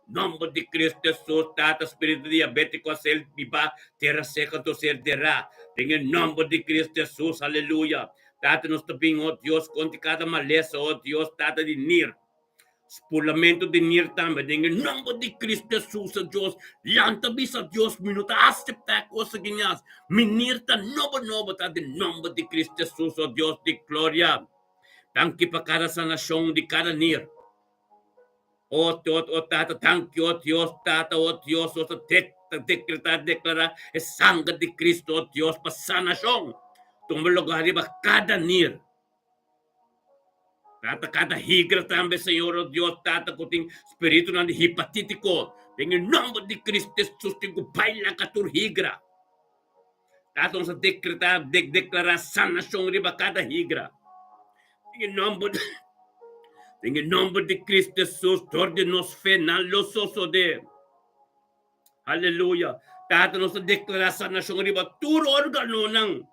Nòmber di Kristu Hesus, Tata, spiritu diabétiko a ser bibá, tera seka to ser derá. Den e nòmber di Kristu Hesus, aleluya. Tata, nos ta bin, o Dios, kontra kada malesa, o Dios, Tata di nir, spulamentu di nir tambe, den e nòmber di Kristu Hesus, o Dios, lanta bisa Dios, mi no ta aseptá e kos aki ñas, mi nir ta nobo nobo, Tata, den nòmber di Kristu Hesus, o Dios di gloria. Danki pa kada sanashon di kada nir. O Dios, o Tata, danki, o Dios, Tata, o Dios, nos ta ta dekretá, deklará e sanger di Cristo, o Dios, pa sanashon tuma lugá riba kada nir. Tata, kada higra tambe, Señor, o Dios, Tata, ku tin spiritunan di hepatítiko, den e nòmber di Cristo Jesus tin ku bai laka tur higra. Tata, nos ta dekretá, deklará sanashon riba kada higra. Den e nòmber, den e nòmber di Kristu Hesus, dor di nos fe nan lo sosodé. Aleluya. Tata, nos ta deklará sanashon riba tur órganonan.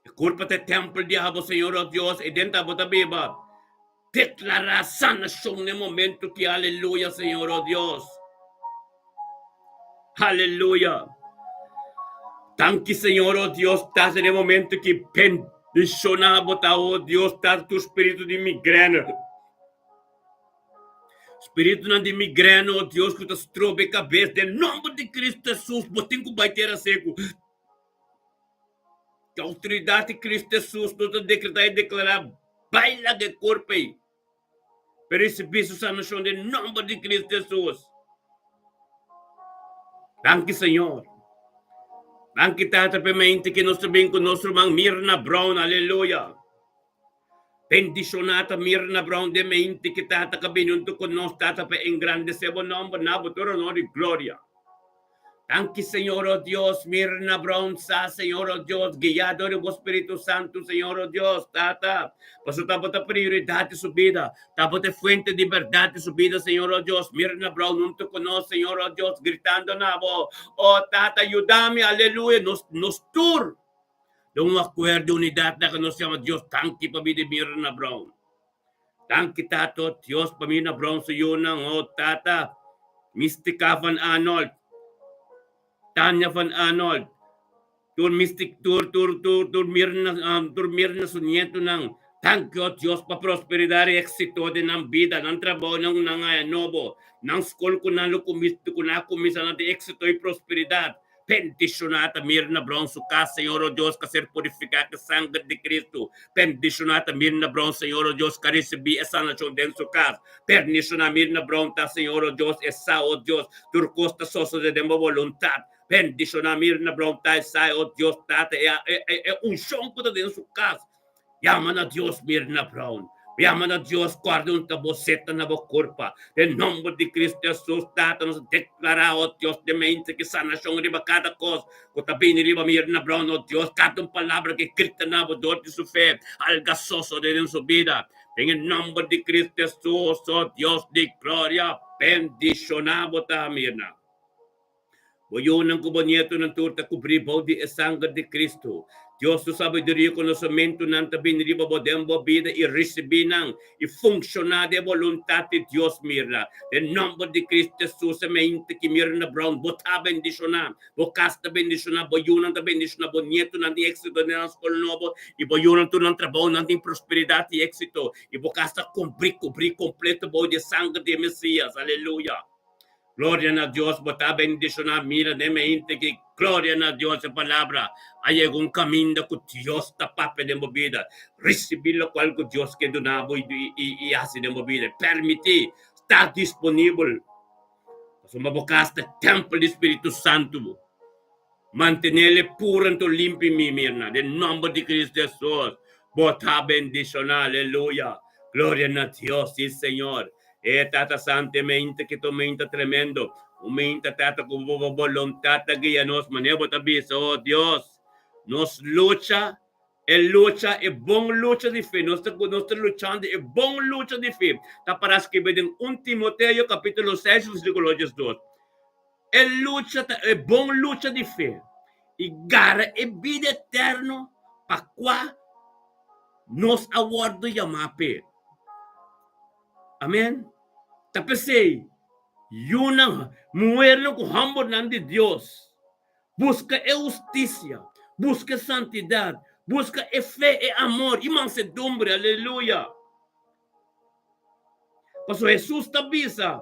E kurpa ta e tèmpel di abo, Señor, o Dios, i den ta bo ta biba. Deklará sanashon na e momentu ki, aleluya, Señor, o Dios. Aleluya. Danki Señor, oh Dios, Tata, den e momento ki bendiciona bo ta, oh Dios, Tata, tur spiritu di migrena. Spiritunan di migrena, oh Dios, ku ta stroba e kabes, den nomber di Cristo Jesus, bo tin ku bai tera seku. Ku autoridad di Cristo Jesus, nos ta decreta i declara, bai laga e korpo ei. Pa risibi su sanashon den nomber di Cristo Jesus. Danki Señor. Danki Tata pa e mente ki nos ta bin ku nos ruman Mirna Brown. Aleluya. Bendishoná ta Mirna Brown den mente ki Tata ka bini huntu ku nos Tata pa engrandesé bo nomber na bo tur honor i gloria. Danki Señor oh Dios, Mirna Brown sa Señor oh Dios, guiá dor di bo Spiritu Santu Señor oh Dios, Tata, pasobra ta bo ta prioridad di su bida, ta bo ta e fuente di berdad di su bida Señor oh Dios, Mirna Brown hunto cu nos Señor oh Dios, gritando na bo, oh Tata yuda mi, aleluya, nos nos tur den un acuerdo, unidad laga nos yama Dios danki pa bida di Mirna Brown. Danki Tata, oh Dios, pa Mirna Brown su yunan, oh Tata, Mystica van Arnold, Tanya van Arnold, tur Mystic, tur, tur, tur, tur Mirna, um, tur Mirna su nietonan. Danki, oh Dios, pa prosperidad y éxito den nan bida, nan trabounan cu nan haya nobo, nan skol cu nan lo cuminsa, cu nan a cuminsa nan tin éxito y prosperidad. Bendishoná ta Mirna Brown su kas, Señor o Dios, ka ser purifiká ku e sanger di Kristu. Bendishoná ta Mirna Brown, Señor o Dios, ka risibí e sanashon den su kas. Bendishoná Mirna Brown ta, Señor o Dios, e sa, o Dios, tur kos ta sosodé den bo boluntat. Bendishoná Mirna Brown ta, e sa, o Dios, Tata, e e e unshon ku ta den su kas. Yama na Dios, Mirna Brown. Yama na Dios, guarda un ta bo seta na bo kurpa. Den nomber di Cristo Jesus, Tata, nos deklará, o Dios, den mente ki sanashon riba kada kos ku ta bini riba Mirna Brown, o Dios, kada un palabra ki grita na bo dor di su fe, alga sosode den su bida. Den e nomber di Cristo Jesus, o Dios di gloria, bendishoná bo ta, Mirna. Bo yunan ku bo nietonan tur ta kubrí bou di e sanger di Kristu. Dios su sabiduria i konosementunan ta bini riba bo den bo bida i risibí nan i funshoná den e boluntat di Dios. Mira, den nòmber di Kristu Hesus, e mente ki Mirna Brown, bo ta bendishoná, bo kas ta bendishoná, bo yunan ta bendishoná, bo nietonan tin éksito den nan skol nobo i bo yunan tur nan trabounan tin prosperidat i éksito i bo kas ta kumprí, kubrí kompleto bou di e sanger di e Mesias. Aleluya! Gloria na Dios, bo ta bendiciona mira den me hinte ki gloria na Dios e palabra a yega un caminda cu Dios ta papia den bo bida ricibi locual cu Dios ke duna bo y haci den bo bida permiti sta disponibel pasobra bo cas ta tempel di Spiritu Santo bo mantenele puro anto limpi mi mirna den nomber di Cristo Jesus bo ta bendiciona aleluya gloria na Dios si Señor. E Tata Santu, e meinta ki ta un meinta tremendo, un meinta, Tata, ku bo boluntat ta guia nos, manera bo ta bisa, O Dios, nos lucha e lucha, e bon lucha di fe, nos ta nos ta luchando e bon lucha di fe, ta para skirbi den un Timoteo kapítulo seis versíkulo diesdos. E lucha ta e bon lucha di fe i gara e bida eterno pa kua nos a wòrdu yamá p'e. Amen. Ta p'esei, yunan, muhernan ku hòmbernan di Dios, buska e hustisia, buska e santidat, buska e fe, e amor i mansedumbre. Aleluya! Pasobra Hesus ta bisa,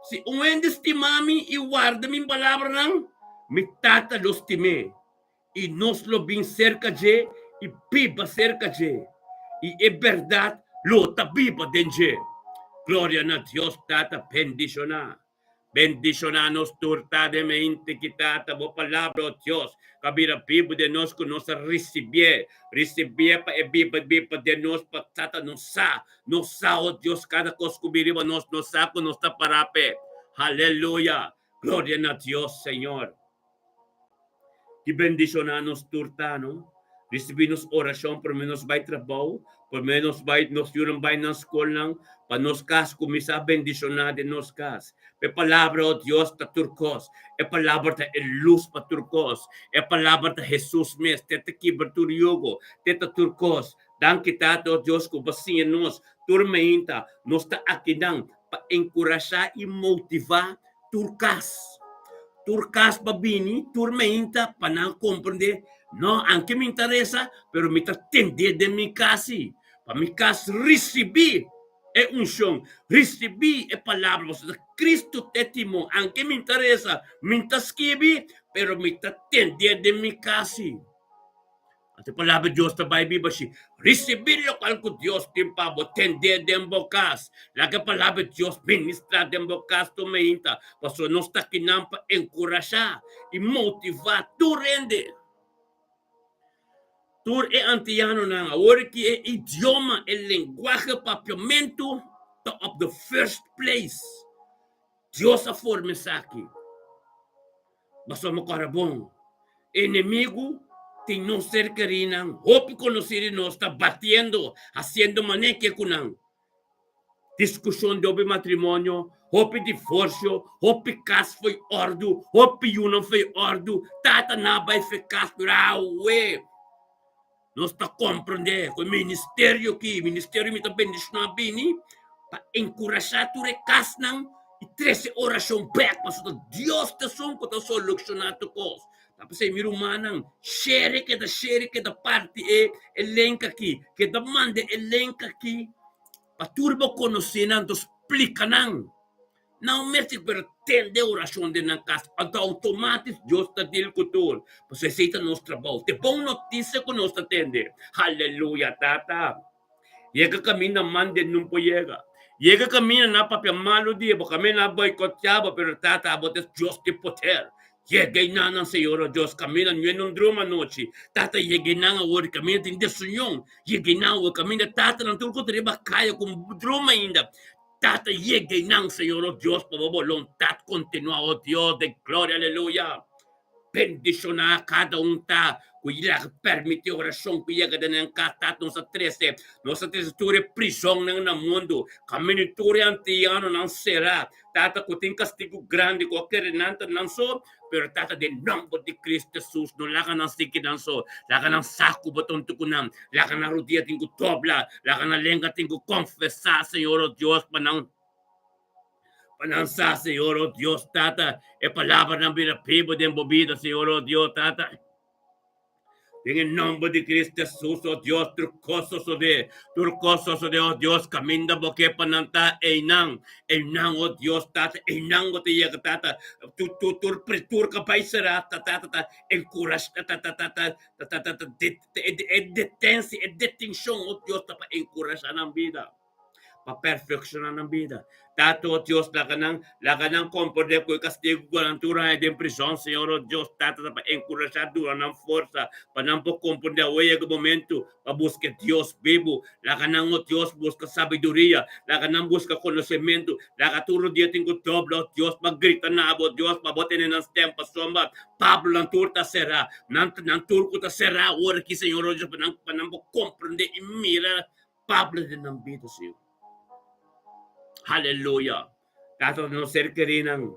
Si un hende stima mi i warda mi palabranan, mi Tata lo stim'é, i nos lo bin serka dje i biba serka dje, i e bèrdat lo ta biba den dje. Gloria na Dios Tata bendishoná. Bendishoná nos tur ta den mente ki Tata bo palabra, o Dios, ka bira bibu den nos ku nos a risibié, risibié pa e biba biba den nos pa Tata nos sa, nos sa, o Dios, kada kos ku bin riba nos, nos sa ku nos ta pará p'e. Haleluya! Gloria na Dios, Señor. Ki bendishoná nos tur ta, no? Risibí nos orashon promé nos bai trabou, promé nos bai, nos yunan bai nan skolnan, pa nos kas kuminsá bendishoná den nos kas. E Palabra, o Dios, ta tur kos. E Palabra ta e lus pa tur kos. E Palabra ta Hesus mes, te ta kibra tur yugo, te ta tur kos. Danki, Tata, o Dios, ku bo a siña nos tur meinta. Nos ta akinan pa enkurashá i motivá tur kas. Tur kas pa bini, tur meinta pa nan komprendé, no, anke mi ta resa, pero mi ta tendé den mi kas si, pa mi kas risibí e unshon, risibí e palabra, pasobra ta Cristo ta e timon, anke mi ta resa, mi ta skibi, pero mi ta tendé den mi kas si. Anto e palabra di Dios ta bai biba shi, Risibí lokual ku Dios tin pa bo, tendé den bo kas. Laga e palabra di Dios ministrá den bo kas tur meinta, pasobra nos ta akinan pa enkurashá i motivá tur hende. Tur e antianonan, awor ki e idioma, e lenguahe papiamentu ta op the first place. Dios a forma esaki. Pasobra mi kòrda bon, enemigu tin nos ser kerínan hopi konosí di nos ta batiendo, hasiendo manera ke ku nan. Diskushon di hopi matrimonio, hopi divorsio, hopi kas fo'i òrdu, hopi yunan fo'i òrdu, tata nan a bai fo'i kas, pero awe nos ta komprendé ku e ministerio aki, ministerio Mi Ta Bendishoná bini pa enkurashá tur e kasnan i trese orashon bèk pasobra ta Dios ta esun ku ta solukshoná tur kos. Ta p'esei mi rumannan, share keda share keda parti e e link aki, keda manda e link aki pa tur bo konosínan, anto splika nan. Nan mester pero tende orashon den nan kas, anto outomatis Dios ta deal ku tur, pasobra esei ta nos trabou. Ta e bon notisia ku nos ta tende. Haleluya, Tata! Yega kaminda man den nun por yega. Yega kaminda nan a papia malu di bo, kaminda nan a boikotea bo, pero Tata, abo ta Dios di poder. Yega einan, Señor, o Dios, kaminda nue nun drumi anochi. Tata, yega einan awor, kaminda tin desunion. Yega einan awor, kaminda tatanan tur ku ta riba kaya ku drumi ainda. Tata yega einan, Señor, o Dios, pa bo boluntat kontinuá, o Dios de gloria, aleluya. Bendishoná kada un ta ku laga permití orashon ku yega den nan kas. Tata, nos a trese, nos a trese tur e prisonnan na mundu, kaminda di tur e antianonan será, Tata, ku tin kastigu grandi ku a kere nan ta nan so. Pero Tata, den nomber di Cristo Jesus, no laga nan sinti nan so. Laga nan sa cu bo ta huntu cu nan. Laga nan rodia tin cu dobla. Laga nan lenga tin cu confesa, Señor, oh Dios, pa nan, pa nan sa, Señor, oh Dios, Tata, e palabranan bira bibo den bo bida, Señor, oh Dios, Tata. Den e nomber di Cristo Jesus, oh Dios, tur kos sosodé, tur kos sosodé, oh Dios, kaminda bo ke pa nan ta, einan, einan, oh Dios, Tata, einan bo ta yega, Tata, tur, tur, tur, tur ka bai será, ta, Tata, ta enkurashá, ta, ta, ta, ta, ta, ta, ta, ta, e detensia, e detenshon, oh Dios, ta pa enkurashá nan bida. pa perfekshoná nan bida. Tata, o Dios, laga nan, laga nan komprendé ku e kastigu ku nan tur haña den prison, Señor, o Dios, Tata, ta pa enkurashá, duna nan forsa pa nan por komprendé awe yega momentu pa buska e Dios bibu. Laga nan, o Dios, buska sabiduria, laga nan buska konosementu, laga tur dia tin ku dobla, o Dios, pa grita na abo, o Dios, pa bo tene nan stem, pasobra Pablo nan tur ta será, nan, nan tur ku ta será awor aki, Señor, o Dios, pa nan, pa nan por komprendé i mira Pablo den nan bida, Señor. Aleluya. Tata, nos ser kerinan,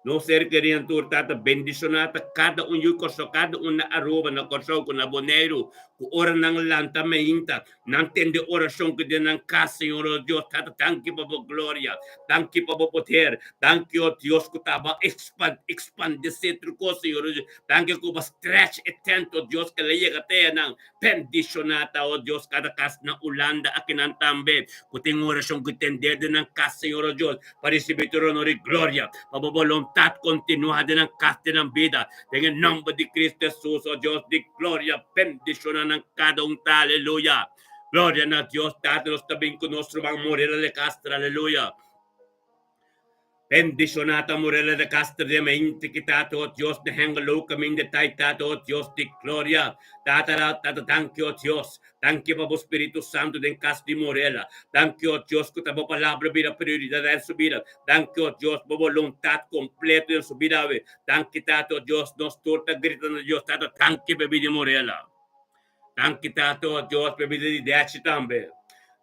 nos ser kerinan tur, Tata, bendishoná ta kada un yu Kòrsou, kada un na Aruba, na Kòrsou ku na Boneiru, ku ora nan lanta mainta, nan tende orashon ku den nan kas, Señor, o Dios, Tata, danki pa bo gloria, danki pa bo poder, danki, o Dios, ku ta bo ekspandesé tur kos, Señor, o Dios, danki ku bo stretch e tent, o Dios, ku el a yega te nan. Bendishoná ta, o Dios, kada kas na Hulanda akinan tambe, ku tin orashon ku tendé den nan kas, Señor, o Dios, pa risibí tur honor i gloria, pa bo boluntat kontinuá den nan kas, den nan bida, den e nòmber di Cristo Hesus, o Dios di gloria, bendishoná nan kada un ta, aleluya. Gloria na Dios Tata, nos ta bin ku nos ruman Morela de Castro, aleluya. Bendishoná ta Morela de Castro den mente ki Tata o Dios na Hengelo kaminda tai Tata o Dios di gloria Tata ra Tata danki o Dios danki pa bo Spiritu Santu den kas di Morela danki o Dios ku ta bo palabra bira prioridat den su bida danki o Dios bo boluntat kompleto den su bida awe danki Tata o Dios nos tur ta grita na Dios Tata danki pa bida di Morela. Danki Tata o Dios pa e bida di Dechi tambe.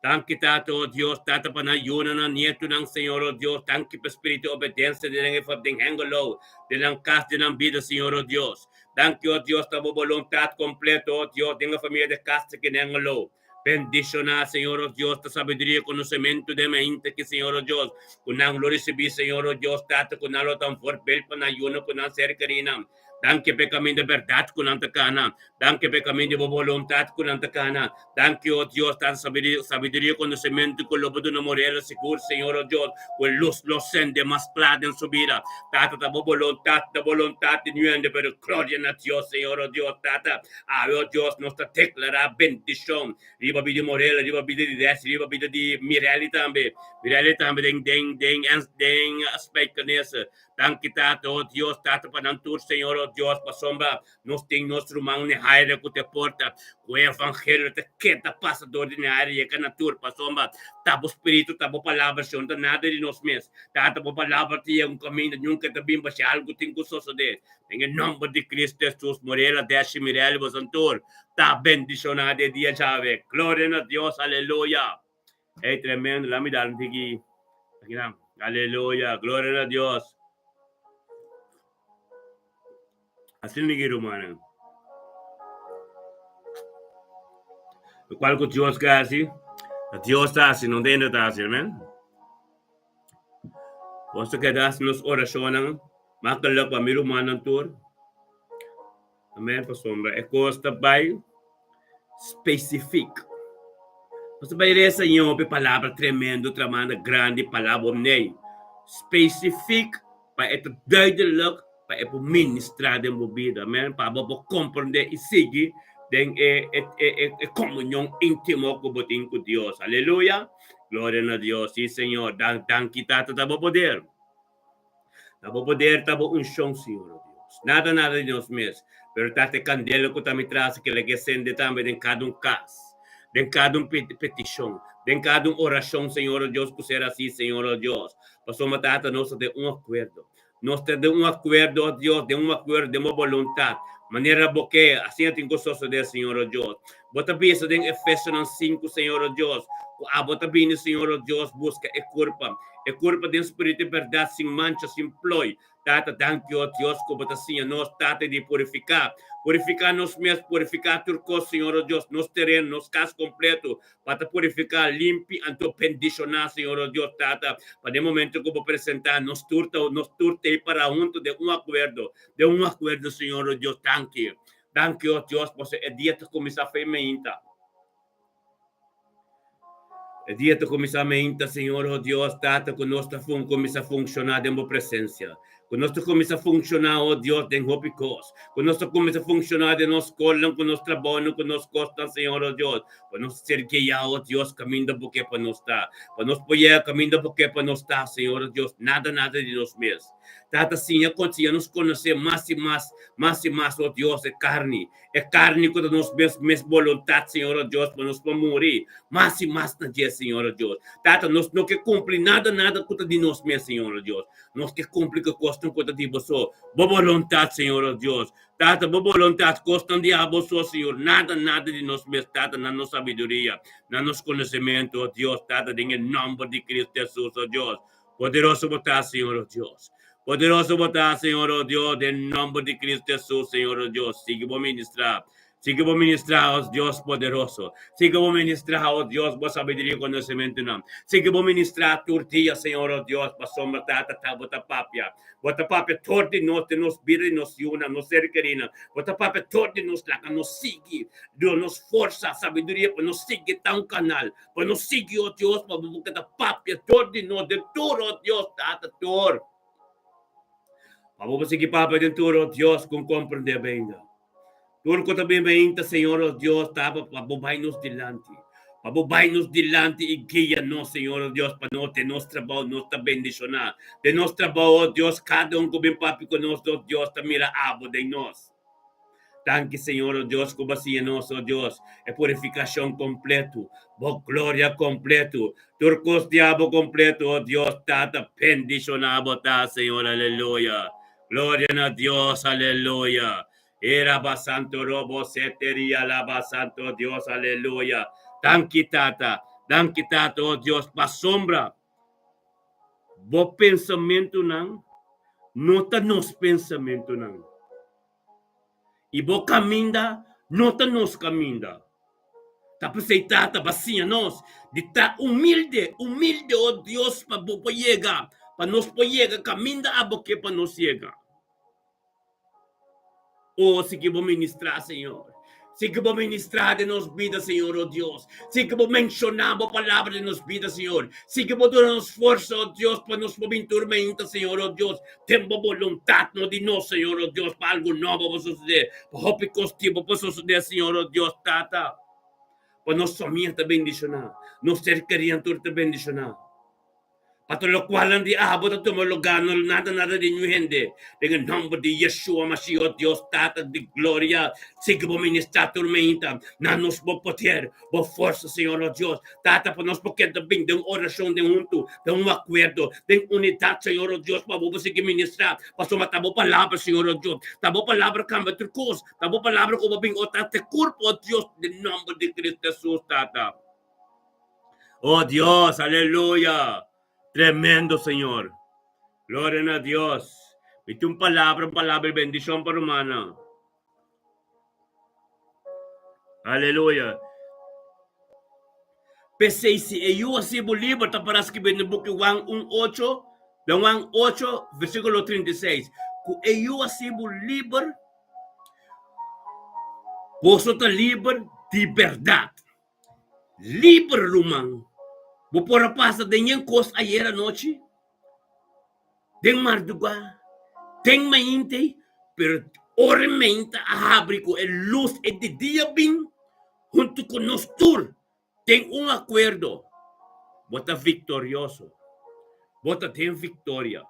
Danki Tata o Dios Tata pa nan yunan nan nietunan Señor o Dios danki pa spiritu obedensia di nan e den Hengelo den nan kas den nan bida Señor o Dios. Danki o Dios ta bo boluntat kompleto o Dios den e famia de kas aki den Hengelo. Bendishoná, Señor o Dios, ta sabiduria i konosementu den mente ki, Señor o Dios, ku nan lo risibí, Señor o Dios, Tata, ku nan lo ta un voorbeeld pa nan yunan ku nan ser kerinan. Danki p'e kaminda bèrdat ku nan ta kana. Danki p'e kaminda di bo boluntat ku nan ta kana. Danki, o Dios, Tata, sabiduria i konosementu ku lo bo duna Morela sigur, Señor o Dios, ku e lus lo sende mas kla den su bida. Tata, ta bo boluntat, ta boluntat di nuende, pero gloria na Dios, Señor o Dios, Tata. Awe, o Dios, nos ta deklará bendishon riba bida di Morela, riba bida di Desi, riba bida di Mirelli tambe. Mirelli tambe den, den, den, den Spijkenisse. Danki, Tata, o Dios, Tata, pa nan tur, Señor, o Dios, pasobra nos tin nos ruman Nehaire ku ta e porta, ku e evangelio ta keda pasa dor di Nehaire yega na tur, pasobra ta bo Spiritu, ta bo Palabra, Señor, no ta nada di nos mes. Tata, bo Palabra ta yega un kaminda, nunka ta bin basha, algu tin ku sosodé. Den e nomber di Cristo Jesus, Morela, Deshi, Mirel i boso tur ta bendishoná den e dia djawe. Gloria na Dios, aleluya! Ey, tremendo, la mi dal un tiki akinan. Aleluya, gloria na Dios. Asina mi ki rumannan. Lokual ku Dios ke hasi, Dios ta hasi, no hende ta hasi, amen. Nos ta keda hasi nos orashonnan mas geluk pa mi rumannan tur. Amen, pasobra e kos ta bai spesifik. Nos ta bai resa Señor pa e palabra tremendo, tramanda grandi palabra omnei. Spesifik pa e ta duidelijk pa e por ministra den bo bida. Amen, pa bo por komprende i sigui den e e e komunion íntimo ku bo tin ku Dios. Aleluya! Gloria na Dios. Sí, Señor. Dan, danki, Tata, ta bo poder. Ta bo poder, ta bo unshon, Señor, oh Dios. Nada, nada di nos mes, pero Tata, e kandela ku ta mi tras, ke lege sende tambe den kada un kas, den kada un petishon, den kada un orashon, Señor, oh Dios, ku ser así, Señor, oh Dios. Pasobra, Tata, nos ta den un akuerdo. Nos ta den un akuerdo, oh Dios, den un akuerdo den bo boluntat. Manera bo ke, asina tin ku sosodé, Señor, oh Dios. Bo ta bisa den Efesonan sinku, Señor, oh Dios, ku abo ta bini, Señor, oh Dios, buska e kurpa, e kurpa den spiritu i bèrdat, sin mancha, sin ploi. Tata, danki, oh Dios, ku bo ta siña nos, Tata, di purifiká. Purifiká nos mes, purifiká tur kos, Señor, oh Dios, nos tereno, nos kas kompleto, Pa ta purifiká, limpi, anto bendishoná, Señor, oh Dios Tata, pa den momento ku Bo presentá, nos tur ta, nos tur ta ei pará huntu den un akuerdo, den un akuerdo, Señor, oh Dios. Danki. Danki, oh Dios, pasobra e dia ta kuminsá fe meinta. E dia ta kuminsá meinta, Señor, oh Dios Tata, ku nos ta fun, kuminsá funshoná den Bo presensia. Ku nos ta kuminsá funshoná, o Dios, den hopi kos. Ku nos ta kuminsá funshoná den nos skolnan, ku nos trabounan, ku nos kosnan, Señor, o Dios. Pa nos ser guiá, o Dios, kaminda Bo ke pa nos ta. Pa nos por yega kaminda Bo ke pa nos ta, Señor, o Dios. Nada, nada di nos mes. Tata, siña, siña nos konosé mas i mas, mas i mas, o Dios, e karni. E karni ku ta nos mes, mes boluntat, Señor, o Dios, pa nos por muri mas i mas na dje, Señor, o Dios. Tata, nos no ke kumpli nada, nada ku ta di nos mes, Señor, o Dios. Nos ke kumpli ku kosnan ku ta di bo so. Bo boluntat, Señor, o Dios. Tata, bo boluntat, kosnan di abo so, Señor. Nada, nada di nos mes, Tata, na nos sabiduria, na nos konosementu, o Dios, Tata, den e nòmber di Cristo Jesus, o Dios. Poderoso bo ta, Señor, o Dios. Poderoso bo ta, Señor, o Dios, den nòmber di Cristo Jesus, Señor, o Dios. Sigui bo ministrá. Sigui bo ministrá, o Dios poderoso. Sigui bo ministrá, o Dios, bo sabiduria i konosementunan. Sigui bo ministrá tur dia, Señor, o Dios, pasobra Tata ta bo ta papia. Bo ta papia tur di nos, den nos bida di nos yunan, nos ser kerinan. Bo ta papia tur di nos, laga nos sigui. Duna nos forsa, sabiduria pa nos sigui ta un kanal, pa nos sigui, o Dios, pa bo keda papia tur di nos, den tur, o Dios, Tata, tur. Pa bo por sigui papia den tur, o Dios, ku komprendé beinda. Tur ku ta bin mainta, Señor nos Dios, ta pa bo bai nos dilanti. Pa bo bai nos dilanti i guia nos, Señor nos Dios, pa nos den nos trabou nos ta bendishoná. Den nos trabou, oh Dios, kada un ku bin papia ku nos, nos Dios ta mira abo den nos. Danki, Señor, oh Dios, ku bo a siña nos, oh Dios, e purifikashon kompletu, bo gloria kompletu, tur kos di abo kompletu, oh Dios, Tata, bendishoná bo ta, Señor, aleluya. Gloria na Dios, aleluya. Era ba santo robo seteria laba santo Dios, aleluya. Danki Tata, danki Tata, oh Dios, pasobra bo pensamentunan no ta nos pensamentunan i bo kaminda no ta nos kaminda. Ta p'esei Tata ba siña nos di ta humilde, humilde, o Dios, pa bo por yega, pa nos por yega kaminda abo ke pa nos yega. O sigui bo ministrá, Señor. Sigui bo ministrá den nos bida, Señor, o Dios. Sigui bo menshoná bo palabra den nos bida, Señor. Sigui bo duna nos forsa, o Dios, pa nos por bin tur meinta, Señor, o Dios, den bo boluntat, no di nos, Señor, o Dios, pa algu nobo por sosodé, pa hopi kos di bo por sosodé, Señor, o Dios, Tata. Pa nos famia ta bendishoná, nos ser kerínan tur ta bendishoná. Pa tur lokualnan di abo ta tuma lugá, no nada nada di niun hende. Den e nòmber di Yeshua Mashiach, o Dios Tata di gloria, sigui bo ministrá tur meinta na nos bo poder, bo forsa, Señor, o Dios Tata, pa nos por keda bin den orashon den huntu, den un akuerdo, den unidat, Señor, o Dios, pa bo por sigui ministrá, pasobra ta bo palabra, Señor, o Dios, ta bo palabra kambia tur kos, ta bo palabra ku bo bin, o ta te kurpo, o Dios, den nòmber di Cristo Jesus, Tata. Oh Dios, aleluya. Tremendo, Señor. Gloria na Dios. Mi tin un palabra, un palabra di bendicion pa rumannan. Aleluya. P'esei si e yu a sibu liber, ta para skibí den buki Juan un ocho, den Juan ocho, versíkulo 36, ku e yu a sibu liber, boso ta liber di bèrdat. Liber ruman, bo por a pasa den yen kos ayer anochi, den mardugá, den mainte, pero ora e meinta a habri ku e lus e di dia bin huntu ku nos tur den un akuerdo, bo ta viktorioso, bo ta den viktoria.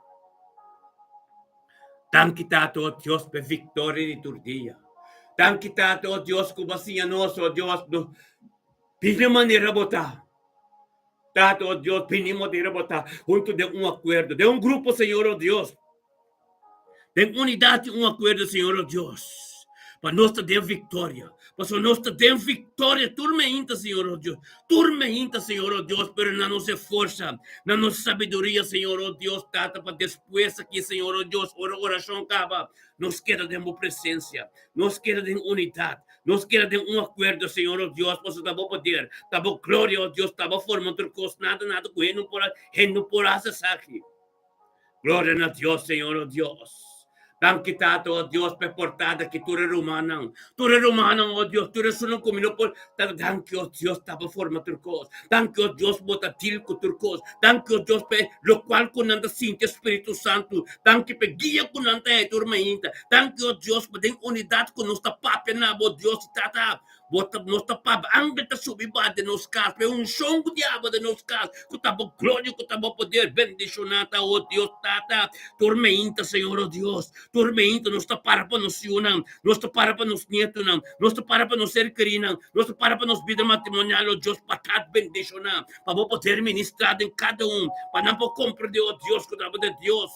Danki Tata, o Dios, p'e viktoria di tur dia. Danki Tata, o Dios, ku bo a siña nos, o Dios, no bini manera bo ta. Tata, o Dios, bini manera bo ta, huntu den un akuerdo, den un grupo, Señor, o Dios, den unidat i un akuerdo, Señor, o Dios, pa nos ta den viktoria. Pasobra nos ta den viktoria tur meinta, Señor, o Dios. Tur meinta, Señor, o Dios, pero na nos e forsa, na nos sabiduria, Señor, o Dios, Tata, pa despues aki, Señor, o Dios, ora orashon kaba, nos keda den bo presensia, nos keda den unidat, nos keda den un akuerdo, Señor, o Dios, pasobra ta bo poder, ta bo gloria, o Dios, ta bo forma tur kos, nada, nada ku hende no por, hende no por hasi esaki. Gloria na Dios, Señor, o Dios. Danki, Tata, o Dios, pa e portada ki tur e rumannan, tur e rumannan, o Dios, tur esunnan ku mi no por, Tata, danki, o Dios, ta bo forma tur kos. Danki, o Dios, bo ta deal ku tur kos. Danki, o Dios, pa e lokual ku nan ta sinti e Spiritu Santu. Danki pa e guia ku nan ta hei tur mainta. Danki, o Dios, pa den unidat ku nos ta papia na bo, Dios, Tata. Bo ta, nos ta pab, angel ta subi ba den nos kas, p'e unshon ku diabel den nos kas, ku ta bo gloria, ku ta bo poder, bendishoná ta, o Dios Tata. Tur meinta, Señor, o Dios, tur meinta nos ta para pa nos yunan, nos ta para pa nos nietonan, nos ta para pa nos ser kerinan, nos ta para pa nos bida matrimonial, o Dios, pa ta bendishoná, pa bo poder ministrá den kada un, pa nan por komprendé, o Dios, ku ta bo de Dios.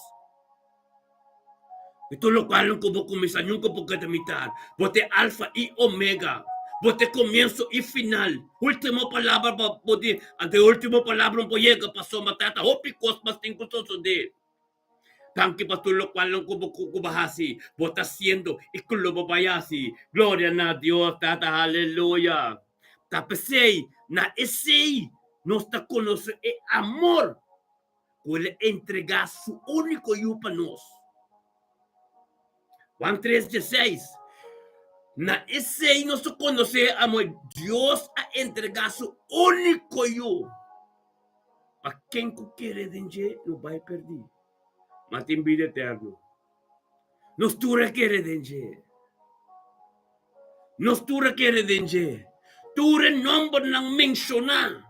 I tur lokual ku bo kuminsá nunka bo keda mitar. Bo ta e Alfa i Omega. Bo ta e komienso i final. Último palabra pa bo di, anto e último palabra no por yega pasobra ta ta hopi kos mas tin ku sosodé. Danki pa tur lokual ku bo ku bo hasi, bo ta hasiendo i ku lo bo bai hasi. Gloria na Dios Tata, aleluya. Ta p'esei, na esei nos ta konosé e amor. ku el a entregá su úniko Yu pa nos. Juan tres dieseis, Na esei nos ta konosé amor, Dios a entregá su úniko Yu pa ken ku kere den dje no bai pèrdí, ma tin bida eterno. Nos tur a kere den dje. Nos tur a kere den dje. Tur e nòmbernan menshoná.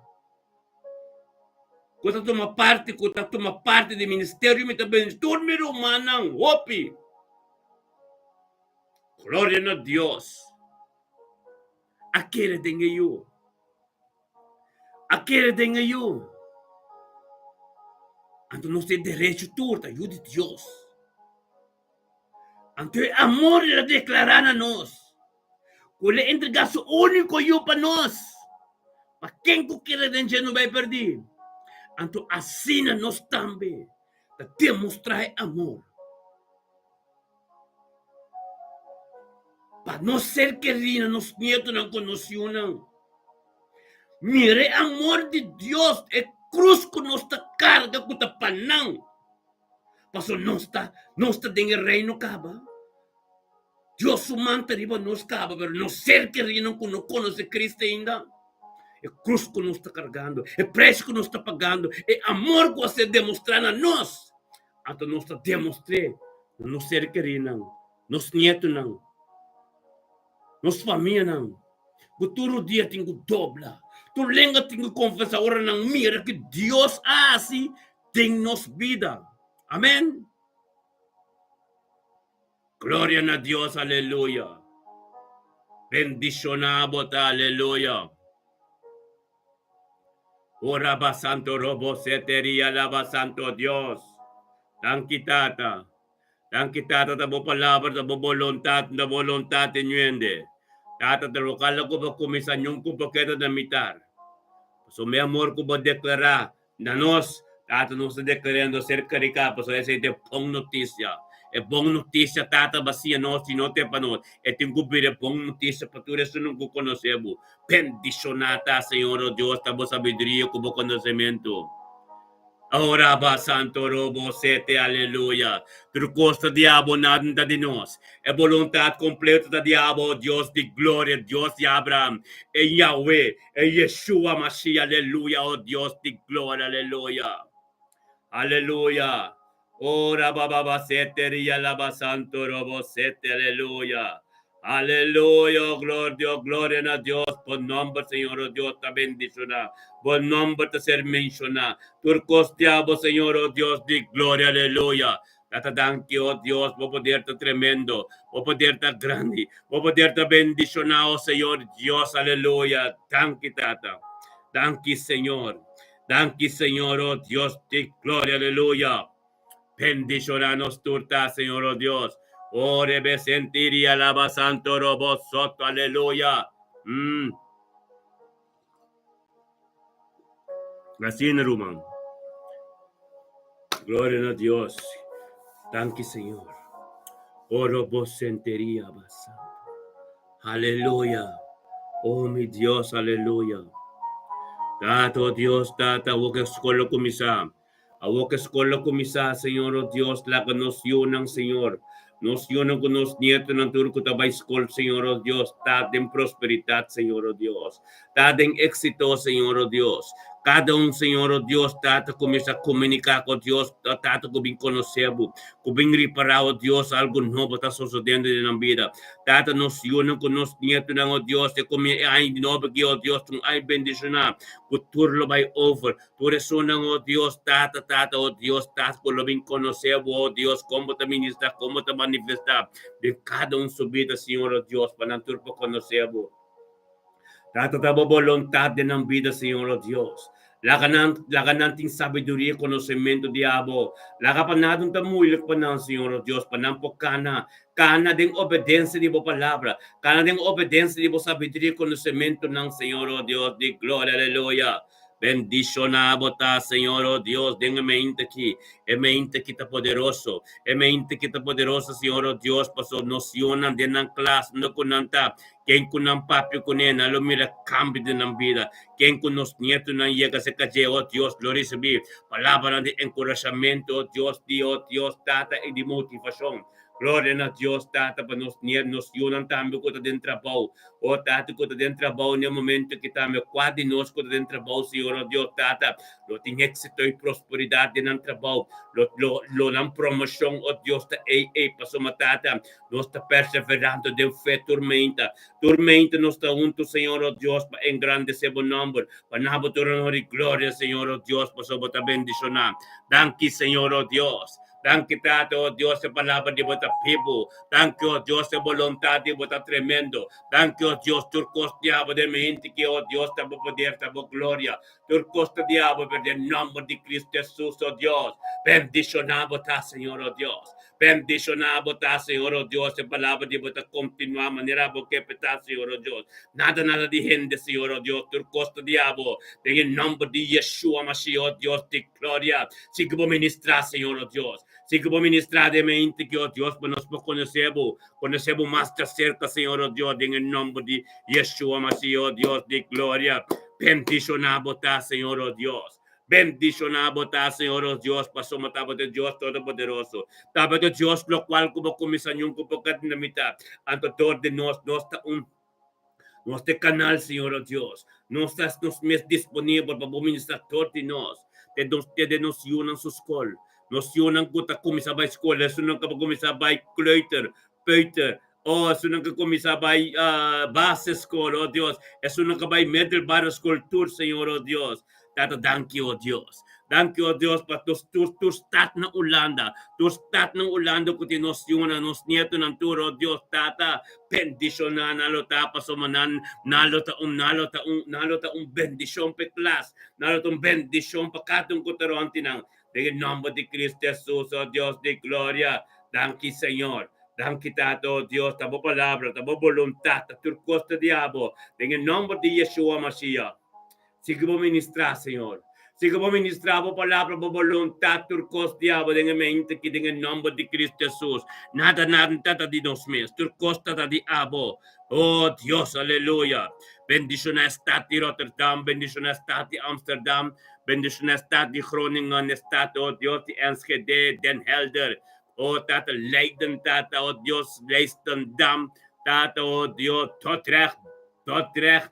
Ku ta tuma parti, ku ta tuma parti di ministerio, mi ta bendisí tur mi rumannan hopi. Gloria na Dios. A kere den e yu. A kere den e yu. Anto nos tin derecho tur ta yu di Dios. Anto e amor el a deklará na nos, ku el a entregá su úniko Yu pa nos, pa ken ku kere den dje no bai pèrdí. Anto asina nos tambe ta demostrá e amor pa nos ser kerí na nos nietonan ku nos yunan. Mira e amor di Dios, e krus ku nos ta karga ku ta pa nan. Pasobra nos ta, nos ta den e reino kaba. Dios su man ta riba nos kaba, pero nos ser kerinan ku no konosé Cristo ainda, e krus ku nos ta kargando, e preis ku nos ta pagando, e amor ku a ser demostrá na nos, anto nos ta demostr'é na nos ser kerinan, nos nietonan, nos famianan, ku tur dia tin ku dobla, tur lenga tin ku konfesá ora nan mira ku Dios a hasi den nos bida. Amen. Gloria na Dios, aleluya. Bendishoná bo ta, aleluya. Ora ba santo robo seteria laba santo Dios. Danki Tata. Danki Tata ta bo palabra ta bo bolontat ta bolontat e ñuende. Tata ta lokal ku bo kuminsá ñun ku bo keda na mitar. Pasobra mi amor ku bo deklará Na nos, Tata, nos ta deklarando aserka di ka, pasobra esei ta e bon notisia. E bon notisia, Tata, basia nos i no te pa nos. E tin ku bira e bon notisia pa tur esunnan ku konosé bo. Bendishoná ta, Señor, o Dios, ta bo sabiduria ku bo konosementu. Ora ba santo robo sete aleluya. Tur kos ta di abo, nada ta di nos. E boluntat kompleto ta di abo, o Dios di gloria, Dios di Abraham, e Yahweh, E Yeshua Mashiach, aleluya, oh Dios di gloria, aleluya. Aleluya. Oh, rabababa sete, rialaba santo, robo sete, aleluya. Aleluya, oh gloria, oh gloria na Dios. Bo nomber, Señor, oh Dios, ta bendicioná. Bo nomber ta ser mencioná. Tur cos diabo, Señor, oh Dios di gloria, aleluya. Tata danki, oh Dios, bo poder ta tremendo, bo poder ta grandi, bo poder ta bendiciona, oh Señor Dios, aleluya. Danki, Tata. Danki, Señor. Danki, Señor, oh Dios di gloria, aleluya. Bendiciona nos tur ta, Señor, oh Dios. Oh, rebe sentir y alaba santo robo soto, aleluya. Asina, ruman. Gloria na Dios. Danki, Señor. Oro bo senteria, Abba Santo. Aleluya. Oh, mi Dios, aleluya. Tata, oh Dios, Tata, awo ke skol lo kuminsá. Awo ke skol lo kuminsá, Señor, oh Dios, laga nos yunan, Señor. Nos yunan ku nos nietonan tur ku ta bai skol, Señor, oh Dios, ta den prosperidat, Señor, oh Dios. Ta den éxito, Señor, oh Dios. Kada un, Señor, oh Dios, Tata, kuminsá komuniká ku Dios, Tata, ku bin konosé bo, ku bin ripará, oh Dios, algu nobo ta sosodiendo den nan bida. Tata, nos yunan ku nos nietonan, oh Dios, e kuminsá e aña di nobo aki, oh Dios, ta un aña bendishoná, ku tur lo bai over, Tur esunnan, o Dios, Tata, Tata, o Dios, Tata, ku lo bin konosé bo, o Dios, kon bo ta ministrá, kon bo ta manifestá den kada un su bida, Señor, o Dios, pa nan tur por konosé bo. Tata, ta bo boluntat den nan bida, Señor, o Dios. Laga nan, laga nan tin sabiduria i konosementu di abo. Laga pa nada no ta muilik pa nan, Señor, o Dios, pa nan por kana, kana den obedensia di bo palabra, kana den obedensia di bo sabiduria i konosementunan, Señor, o Dios di gloria, aleluya. Bendishoná bo ta, Señor, o Dios, den e mente aki. E mente aki ta poderoso. E mente aki ta poderoso, Señor, o Dios, paso nos yunan den nan klas, unda ku nan ta, ken ku nan papia kuné, nan lo mira kambio den nan bida. Ken ku nos nietonan yega serka dje, o Dios, lo risibí palabranan di enkurashamentu, o Dios, di, o Dios, Tata, i di motivashon. Gloria na Dios, Tata, pa nos nier, nos yunan tambe ku ta den trabou. O Tata, ku ta den trabou n'e momento aki tambe. Kua di nos ku ta den trabou, Señor, o Dios, Tata, lo tin éksito i prosperidat den nan trabou. Lo, lo, lo nan promoshon, o Dios, ta ei, ei. Pasobra, Tata, nos ta perseverando den fe tur meinta. Tur meinta nos ta huntu, Señor, o Dios, pa engrandesé bo nòmber, pa na bo tur honor i gloria, Señor, o Dios, pasobra bo ta bendishoná. Danki, Señor, o Dios. Danki Tata, oh Dios, e palabra di bo ta bibu. Danki, oh Dios, e boluntad di bo ta tremendo. Danki, oh Dios, tur kos di abo den mi hende ki, oh Dios, ta bo poder, ta bo gloria. Tur kos ta di abo, pero den nomber di Cristo Jesus, oh Dios, bendiciona bo ta, Señor, oh Dios. Bendiciona bo ta, Señor, oh Dios, e palabra di bo ta continua manera bo ke pe ta, Señor, oh Dios. Nada, nada di hende, Señor, oh Dios, tur kos ta di abo, den e nomber di Yeshua Mashiach, oh Dios di Gloria. Si ku bo ministrá, Señor, oh Dios. Si ku bo ministrá den mente ki, oh Dios, pa nos por konosé bo, konosé bo mas djaserka, Señor, oh Dios, den e nòmber di Yeshua Mashiach, oh Dios di gloria. Bendishoná bo ta, Señor, o Dios. Bendishoná bo ta, Señor, o Dios, pasobra tabata Dios Todopoderoso. Tabata Dios lokual ku bo kuminsá ñun ku bo dinamita. Anto dor di nos, nos ta un nos ta e kanal, Señor, o Dios. Nos ta nos mes disponibel pa bo ministrá dor di nos. Te nos te den nos yunan su skol. Nos yunan ku ta kuminsá bai skol, esunnan ku a kuminsá bai kleuter, peuter, oh, esunnan ku kuminsá bai basisschool, oh Dios, esunnan ku bai middelbare school tur, Señor, oh Dios. Tata, danki, oh Dios. Danki, oh Dios, pa nos tur, tur stad na Hulanda, tur stad na Hulanda ku tin nos yunan, nos nietonan tur, oh Dios, Tata, bendishoná nan lo ta pasobra nan, nan lo ta un, nan lo ta un, nan lo ta un bendishon pa e klas, nan lo ta un bendishon pa kada un ku ta rònt di nan. Den e nòmber di Cristo Hesus, oh Dios di gloria. Danki, Señor. Danki, Tata, oh Dios, ta bo palabra, ta bo boluntat, ta tur kos ta di abo. Den e nòmber di Yeshua Mashiach. Sigui bo ministrá, Señor. Sigui bo ministrá bo palabra, bo boluntat, tur kos di abo den e mente aki, den e nòmber di Cristo Hesus. Nada, nada ta ta di nos mes. Tur kos ta ta di abo. Oh Dios, aleluya. Bendishoná e stat di Rotterdam, bendishoná e stat di Amsterdam, bendishoná e stat di Groningen, e stat, oh Dios, di Enschede, Den Helder, oh Tata, Leiden, Tata, oh Dios, Leidschendam, Tata, oh Dios, Dordrecht, Dordrecht,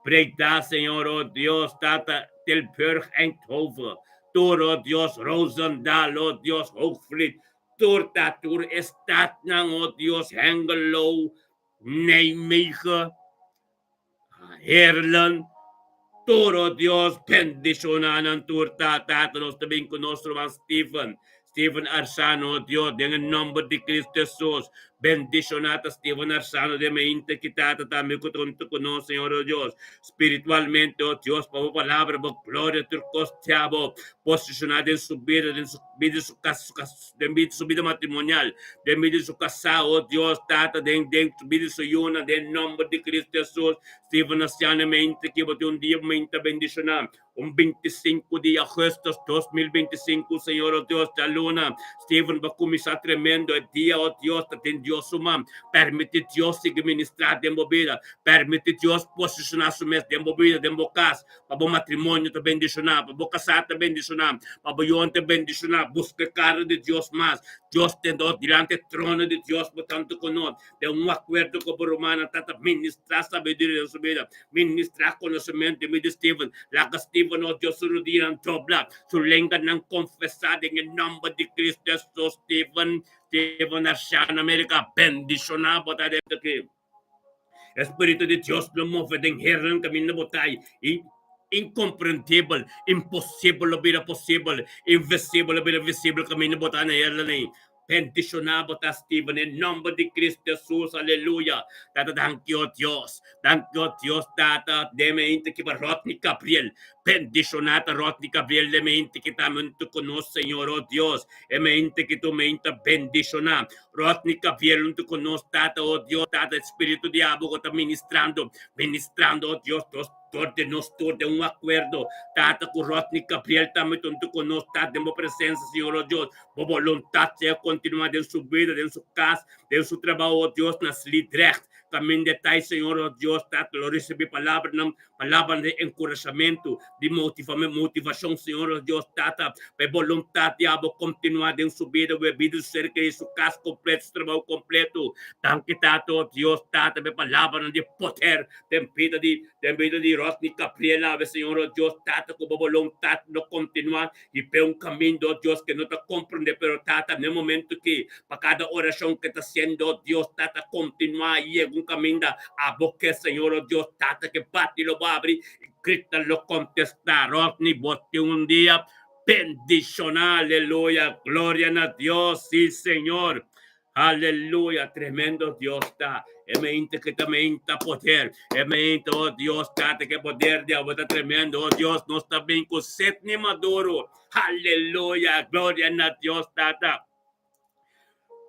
Breda, Señor, oh Dios, Tata, Tilburg, Eindhoven, tur, oh Dios, Roosendaal, oh Dios, Hoogvliet, tur ta tur e stadnan, oh Dios, Hengelo, Nijmegen, Heerlen, tur, oh Dios, bendiciona nan tur ta, Tata, nos ta bin cu nos ruman Steven, Steven Arsano, oh Dios, den e nomber di Cristo Jesus, bendiciona ta Steven Arsano den mente ki Tata tambe cu ta hunto cu nos, Señor, oh Dios, spiritualmente, oh Dios, pa bo palabra, bo gloria, tur cos tea bo posiciona den su bida, den su bida, su cas, su cas, den bida, su bida matrimonial, den bida su casá, oh Dios, Tata, den, den su bida su yunan, den nomber di Cristo Jesus, Steven Arsano mente ki bo tin un dia mente bendiciona. Un 25 di augustus 2025, Señor, oh Dios, djaluna, Steven ba kuminsá tremendo e dia, oh Dios, ta den Dios su man. Permití Dios sigui ministrá den bo bida. Permití Dios posishoná su mes den bo bida, den bo kas, pa bo matrimonio ta bendishoná, pa bo kasá ta bendishoná, pa bo yunan ta bendishoná. Buska e kara di Dios mas. Dios ten do dilanti e trono di Dios bo tantu ku nos. Den un akuerdo ku bo rumannan ta ta ministrá sabiduria den su bida. Ministrá konosementu den bida di Steven. Laga Steven, oh Dios, su rudianan dobla, su lenganan konfesá den e nòmber di Cristo Hesus. Steven, Steven Arshan, Amerika, bendishoná bo ta dentro aki. E Spiritu di Dios lo move den hernan kaminda bo ta i inkomprendibel, imposibel lo bira posibel, invisibel lo bira visibel kaminda bo ta na hernan ei. Bendishoná bo ta Steven e nomber di Cristo Jesus aleluya tata danki o Dios danki o Dios tata deme inta ki pa Rodney Gabriel bendishoná ta Rodney Gabriel deme inta ki ta hunto ku nos Señor o Dios e me inta ki tu me inta bendishoná Rodney Gabriel hunto ku nos tata o Dios tata espiritu di abo ku ta ministrando ministrando o Dios nos Dor di nos tur den un akuerdo, Tata, ku Rodney Gabriel tambe ta huntu ku nos, Tata, den bo presensia, Señor, o Dios. Bo boluntat sea kontinuá den su bida, den su kas, den su trabou, o Dios, na Sliedrecht. Kaminda e ta ei, Señor, o Dios, Tata, lo risibí palabranan, palabranan di enkurashamentu, di motivashon, Señor, o Dios, Tata, pa e boluntat di abo kontinuá den su bida, bo e bida di su ser kerí, su kas kompleto, su trabou kompleto. Danki, Tata, o Dios, Tata, pa e palabranan di poder Den bida di den bida di Rodney Gabriel awe, Señor, oh Dios, Tata, ku bo boluntat lo kontinuá i p'e un kaminda, oh Dios, ke no ta komprendé, pero Tata, n'e momento ki pa kada orashon ke ta siendo, oh Dios, Tata, kontinuá i yega un kaminda abo ke, Señor, oh Dios, Tata, ke bati lo bo abri i grita lo kontestá. Rodney, bo tin un dia bendishoná, aleluya, gloria na Dios, sí, Señor. Aleluya, tremendo Dios ta. E mente que ta mente poder. E mente, oh Dios, tata, que poder de agua ta tremendo. Oh Dios, nos ta bien con Sidney Maduro. Aleluya, gloria na Dios, tata.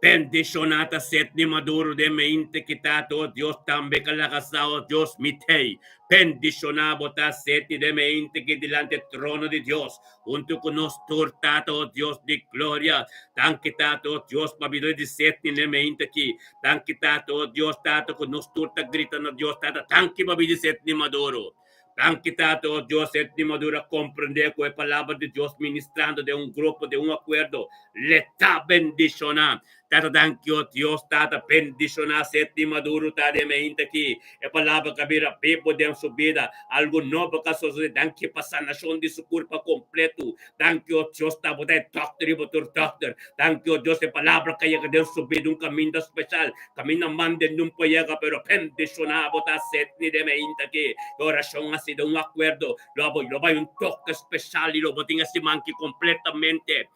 Bendicionata Sidney Maduro de mente que tata, oh Dios, tambe kalakasa, oh Dios, mitei. Bendiciona bo ta Sidney de mente que delante trono de Dios. Huntu ku nos tur, Tata, o Dios di gloria. Danki, Tata, o Dios, pa bida di Sidney n'e mente aki. Danki, Tata, o Dios, Tata, ku nos tur ta grita na Dios, Tata, danki pa bida di Sidney Maduro. Danki Tata, oh Dios, e madura komprondé ku e palabra di Dios ministrando den un grupo, den un akuerdo, le ta bendishoná. Tata, danki, oh Dios, Tata, bendishoná Setni Maduro ta den mainta aki. E palabra ka bira bibu den su bida, algu nobo ka sosodé. Danki pa sanashon di su kurpa kompletu. Danki, oh Dios, ta bo ta e dòkter i bo tur dòkter. Danki, oh Dios, e palabra ka yega den su bida un kaminda speshal. Kaminda mande nun por yega, pero bendishoná bo ta Setni den mainta aki. E orashon a sido un akuerdo. Lo bo lo bai un toke speshal i lo bo tin e siman aki kompletamente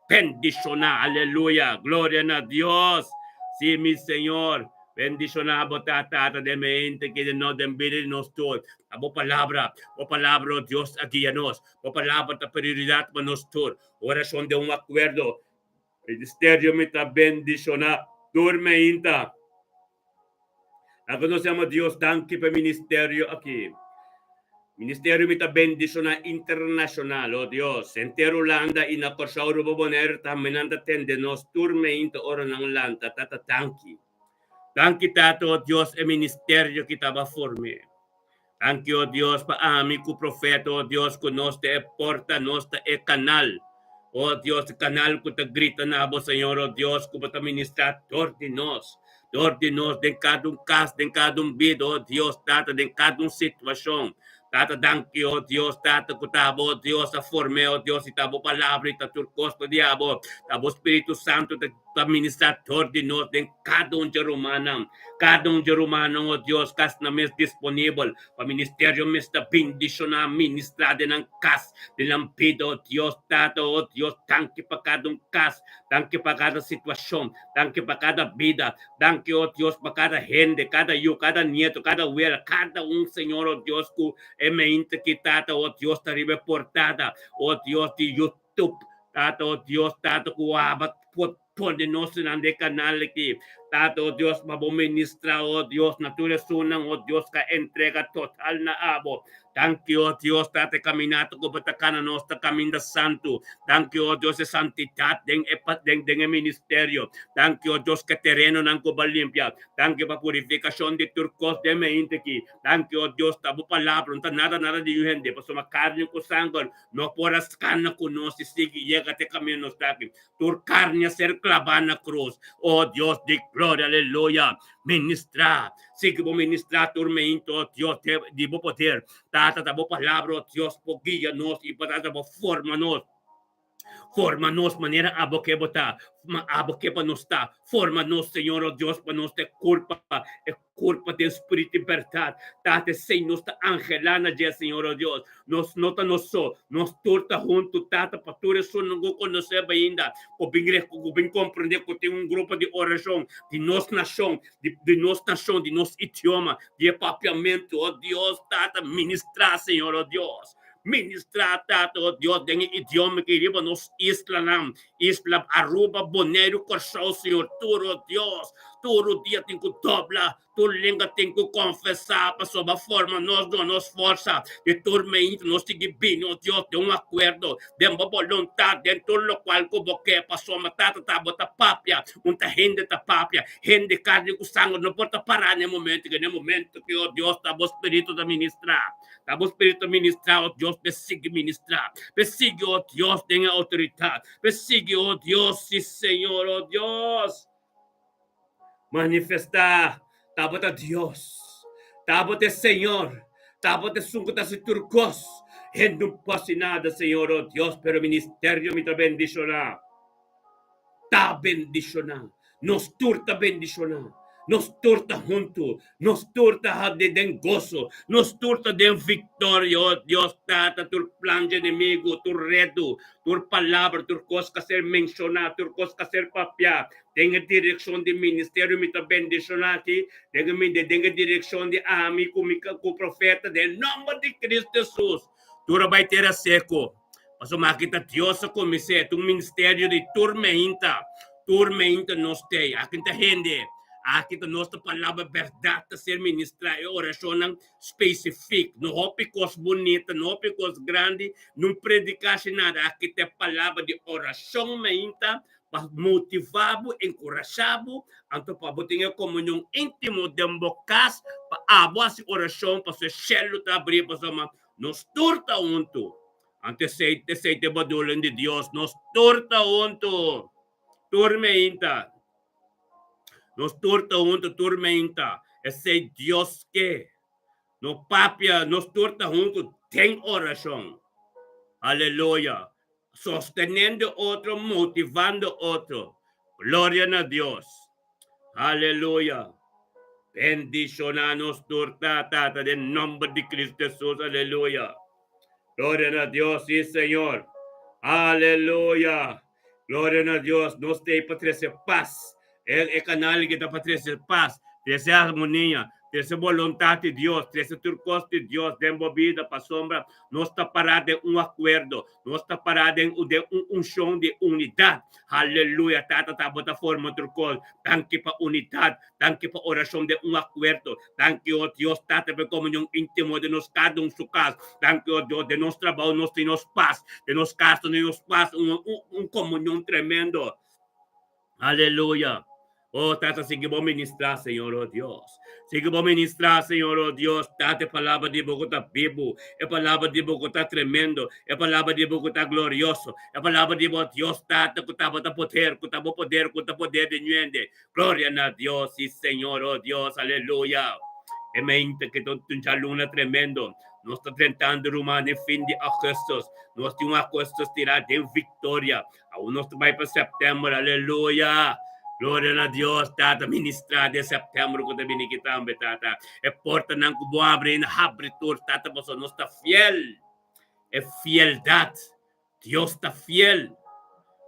bendishoná. Aleluya! Gloria na Dios! Sí, mi Señor. Bendishoná bo ta, Tata, den mainta aki den nos, den bida di nos tur. Ta bo palabra, bo palabra, oh Dios, a guia nos. Bo palabra ta prioridat pa nos tur. Orashon den un akuerdo. Ministerio mi ta bendishoná tur meinta. Laga nos yama Dios danki pa e ministerio aki. Ministerio mi ta bendishoná internashonal, oh Dios. Henter Hulanda i na Kòrsou, Aruba, Bonaire tambe nan ta tende nos tur meinta ora nan lanta. Tata danki. Danki Tata, oh Dios, e ministerio ki taba form'é. Danki, oh Dios, pa ami ku profeta, oh Dios, ku nos ta e porta, nos ta e kanal. Oh Dios, e kanal ku ta grita na bo, Señor, oh Dios, ku bo ta ministrá dor di nos, dor di nos, den kada un kas, den kada un bida, oh Dios, Tata, den kada un situashon. Tata, danki, oh Dios, Tata, ku ta bo, oh Dios, a form'é, oh Dios, i ta bo palabra i ta tur kos pa di abo. Ta bo Spiritu Santu ta ta ministrá dor di nos den kada un dje rumannan. Kada un dje rumannan, o Dios, kas nan mes disponibel pa ministerio mes ta bendishoná, ministrá den nan kas, den nan bida, o Dios, Tata, o Dios, danki pa kada un kas, danki pa kada situashon, danki pa kada bida, danki, o Dios, pa kada hende, kada yu, kada nieto, kada wela, kada un, Señor, o Dios, ku e meinta ki, Tata, o Dios, ta riba e portada, o Dios, di YouTube, Tata, o Dios, Tata, ku aba por pone nos nan den kanal aki. Tata, o Dios, pa bo ministra, o Dios, na tur esunnan, o Dios, ka entrega total na abo. Danki, o Dios, Tata, e kaminata ku bo ta kana nos ta kaminda santu. Danki, o Dios, e santidat den e den den e ministerio. Danki, o Dios, ku e terenonan ku bo a limpia. Danki pa purifikashon di tur kos den mente aki. Danki, o Dios, ta bo palabra no ta nada nada di yu hende, pasobra karni ku sanger no por a skana ku nos i sigui yega te kaminda nos ta aki. Tur karni a ser klabá na krus. O Dios di gloria, aleluya! Ministrá, sigui bo ministrá tur meinto, o Dios di bo poder. Tata, ta bo palabra, o Dios, por guia nos i pa Tata bo forma nos. Forma nos manera abo ke bo ta, ma abo ke pa nos ta. Forma nos, Señor, o Dios, pa nos ta e kurpa, e kurpa den spiritu i bèrdat. Tata, esei nos ta anhelá na dje, Señor, o Dios. Nos no ta nos so, nos tur ta huntu, Tata, pa tur esunnan ku konosé bo ainda, ku bin ku bin komprendé ku tin un grupo di orashon di nos nashon, di di nos nashon, di nos idioma, di e papiamentu. O Dios, Tata, ministrá, Señor, o Dios. Ministrá, Tata, o Dios, den e idioma ki riba nos islanan, isla Aruba, Boneiru, Kòrsou, Señor, tur, o Dios, tur dia tin ku dobla, tur lenga tin ku konfesá, pasobra forma nos duna nos forsa di tur meinta nos sigui bini, o Dios, den un akuerdo, den bo boluntat, den tur lokual ku bo ke, pasobra, Tata, ta bo ta papia, un ta hende ta papia, hende karni ku sanger no por ta pará na e momento ki, na e momento ki, o Dios, ta bo Spiritu ta ministrá. Ta bo Spiritu ministrá, o Dios, p'e sigui ministrá. P'e sigui, o Dios, den e outoridat. P'e sigui, o Dios, sí, Señor, o Dios. Manifestá, ta bo ta Dios. Ta bo ta e Señor. Ta bo ta esun ku ta hasi tur kos. Hende no por hasi nada, Señor, o Dios, pero ministerio mi ta bendishoná. Ta bendishoná. Nos tur ta bendishoná. Nos tur ta huntu. Nos tur ta hadi den goso. Nos tur ta den viktoria. O Dios Tata, tur plan dje enemigu, tur redu, tur palabra, tur kos ka ser menshoná, tur kos ka ser papiá den e direkshon di ministerio mi ta bendishoná aki, den e den e direkshon di ami ku mi ku profeta, den nòmber di Kristu Hesus. Tur a bai tera seku. Pasobra aki ta Dios a kumins'é, ta un ministerio di tur meinta, tur meinta nos t'ei. Aki ta hende, aki ta nos ta palabra bèrdat ta ser ministrá, e orashonnan spesifik, no hopi kos bunita, no hopi kos grandi, no prediká shi nada, aki ta e palabra di orashon meinta. pa motivá bo, enkurashá bo, anto pa bo tin e komunion íntimo den bo kas, pa abo hasi orashon pasobra e shelu ta abrí pasobra nos tur ta huntu. Anto esei esei ta e bedoeling di Dios, nos tur ta huntu, tur meinta. Nos tur ta huntu, tur meinta. Esei Dios ke. No papia, nos tur ta huntu den orashon. Aleluya. Sostenendo otro, motivando otro. Gloria na Dios. Aleluya. Bendiciona nos tur, Tata, den nomber di Cristo Jesus. Aleluya. Gloria na Dios, sí, Señor. Aleluya. Gloria na Dios. Nos ta pa trece paz. E canal ki ta pa trece paz, trece armonia, trece boluntad di Dios, trece tur cos di Dios den bo bida, pasobra nos ta para den un acuerdo, nos ta para den den un uncion di unidad. Aleluya, Tata ta bo ta forma tur cos. Danki pa unidad, danki pa oracion den un acuerdo. Danki, oh Dios, Tata, pa e comunion intimo den nos cada un su cas. Danki, oh Dios, den nos trabao nos tin nos paz, den nos cas nos tin nos paz, un un un comunion tremendo. Aleluya. Oh, Tata, sigui bo ministrá, Señor, oh Dios. Sigui bo ministrá, Señor, oh Dios. Tata, e palabra di bo ku ta bibu. E palabra di bo ku ta tremendo. E palabra di bo ku ta glorioso. E palabra di bo, Dios, Tata, ku tabata poder, ku ta bo poder, ku ta poder di ñuende. Gloria na Dios, sí, Señor, oh Dios. Aleluya. E mente ke ta un djaluna tremendo. Nos ta drentando ruman den fin di augustus. Nos tin un augustus tirá den victoria. Awo nos ta bai pa sèptèmber, aleluya! Gloria na Dios, Tata, ministrá den sèptèmber ku ta bini aki tambe, Tata. E portanan ku bo abri ainda, habri tur, Tata, pasobra nos ta fiel. E fieldat, Dios ta fiel.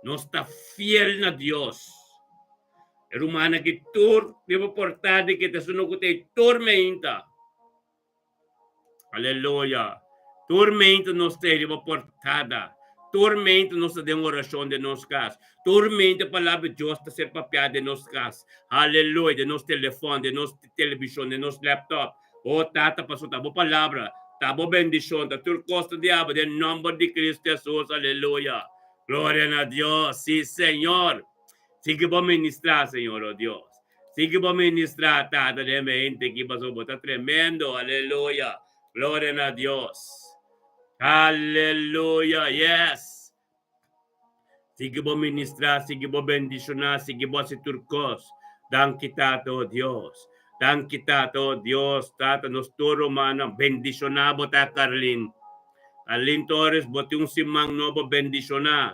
Nos ta fiel na Dios. E rumannan aki tur riba portada di ke ta esun ku ta ei tur meinta. Aleluya. Tur meinta nos ta riba portada. Tur meinta nos ta den orashon den nos kas. Tur meinta palabra di Dios ta ser papiá den nos kas. Aleluya. Den nos telefòn, den nos televishon, den nos laptop. O Tata, pasobra ta bo palabra, ta bo bendishon, ta tur kos ta di abo den nòmber di Cristo Hesus. Aleluya. Gloria na Dios. Sí, Señor. Sigui bo ministrá, Señor, o Dios. Sigui bo ministrá, Tata, den mente aki, pasobra bo ta tremendo. Aleluya. Gloria na Dios. Aleluya. Yes. Sigui bo ministrá, sigui bo bendishoná, sigui bo hasi tur kos. Danki, Tata, o Dios. Danki, Tata, o Dios. Tata, nos tur rumannan, bendishoná bo ta, Carlin. Arlene Torres, bo tin un siman nobo bendishoná.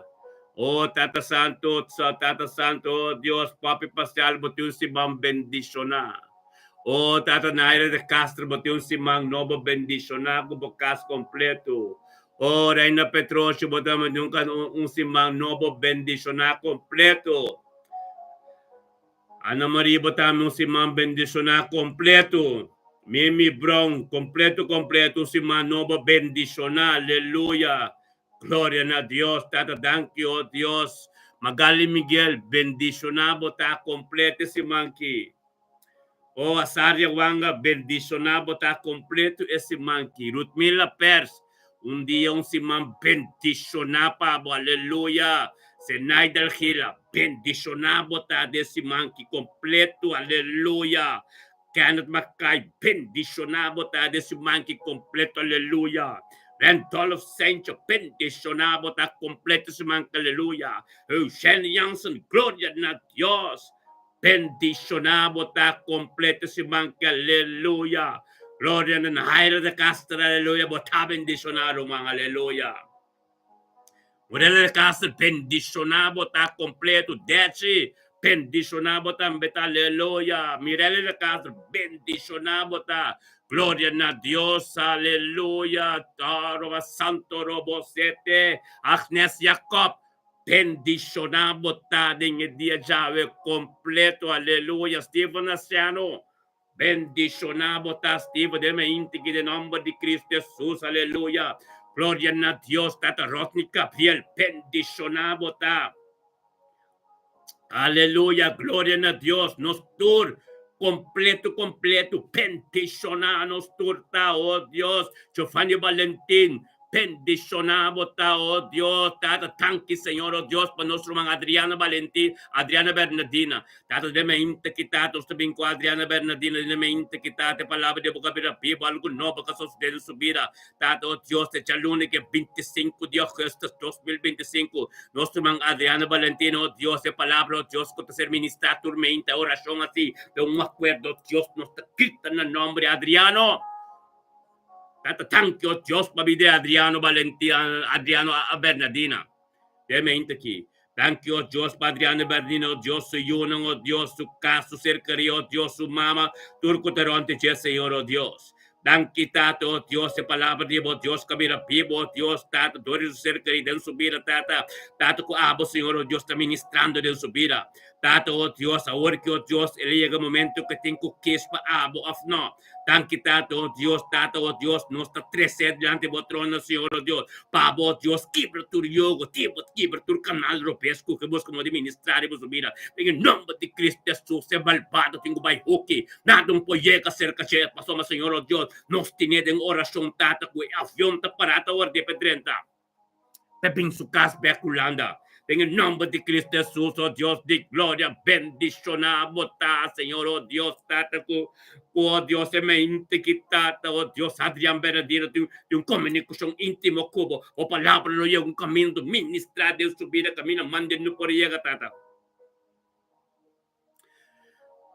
Oh Tata Santo, Tata Santo, oh Dios, Papi Pacial, bo tin un siman bendishoná. Oh Tata Naira de Castro, bo tin un siman nobo bendishoná ku bo kas kompleto. Oh Reina Petrocio, bo tambe tin un siman nobo bendishoná kompleto. Ana Maria bo tambe un siman bendishoná kompleto. Mimi Brown kompleto kompleto un siman nobo bendishoná aleluya gloria na Dios tata danki oh Dios Magali Miguel bendishoná bo ta kompleto e siman ki oh Azaria Wanga bendishoná bo ta kompleto e siman ki Ruthmila Pers Un dia un siman bendishoná pa bo, aleluya! Zenaida Algila, bendishoná bo ta den siman ki kompleto, aleluya! Kenneth Mackay, bendishoná bo ta den siman ki kompleto, aleluya! Randolph Sancho, bendishoná bo ta kompleto siman ki, aleluya! Eugene Jansen, gloria na Dios! Bendishoná bo ta kompleto siman ki aleluya. Gloria na Nahaira de Castro aleluya bo ta bendishoná ruman aleluya. Morela de Castro bendishoná bo ta kompleto Dechi bendishoná bo tambe ta aleluya. Mirela de Castro bendishoná bo ta Gloria na Dios aleluya. Toro Santo Robo Sete Agnes Jacob Bendishoná bo ta den e dia djawe kompleto, aleluya, Steven Asiano. Bendishoná bo ta, Steven, den mainti ki den nòmber di Cristo Hesus, aleluya. Gloria na Dios, Tata Rodney Gabriel, bendishoná bo ta. Aleluya, gloria na Dios, nos tur kompleto, kompleto, bendishoná nos tur ta, oh Dios. Giovanni Valentin. Bendishoná bo ta, o Dios, Tata. Tanki, Señor, o Dios, pa nos ruman Adriana Valentin, Adriana Bernardina. Tata, den mente ki Tata, nos ta bin ku Adriana Bernardina den mente ki Tata, e palabra di bo ka bira bibu, algu nobo ka sosodé den su bida. Tata, o Dios, e djaluna ki e 25 di augustus 2025, nos ruman Adriana Valentina, o Dios, e palabra, o Dios, ku ta ser ministrá tur mente, orashon asi, den un akuerdo, o Dios, nos ta grita na nomber di Adriano. Tata tanki o Dios pa bida di Adriano Valentina, Adriano Bernardina. Den mente aki. Danki o Dios pa Adriano Bernardina, o Dios su yunan, o Dios su kas, su ser kerí, o Dios su mama, tur ku ta rònt di dje, Señor, o Dios. Danki Tata, o Dios, e palabra di bo, Dios, ku a bira bibu, o Dios, Tata, dor di su ser kerí den su bida, Tata. Tata, ku abo, Señor, o Dios, ta ministrando den su bida. Tata, o Dios, awor ki, o Dios, el a yega momento ku e tin ku kies pa abo òf no. Danki Tata, oh Dios, Tata, oh Dios, nos ta trese dilanti bo trono, Señor, oh Dios, pa bo, Dios, kibra tur yogo, kibra, kibra tur kanal robes ku ke buska modo di ministra riba su bida. Den e nomber di Cristo Jesus, e malbado tin ku bai hoki, nada no por yega serka dje, pasobra, Señor, oh Dios, nos tene den orashon, Tata, ku e avion ta para ta ora di e drenta. Ta bin su cas bek Hulanda. Den e nomber di Cristo Jesus, oh Dios di gloria, bendiciona bo ta, Señor, oh Dios, Tata, cu, cu, oh Dios, e mente ki Tata, oh Dios, Adrian Bernardino tin, tin un comunicacion intimo cu bo, bo palabra lo yega un camino ministra den su bida, camino mande no por yega, Tata.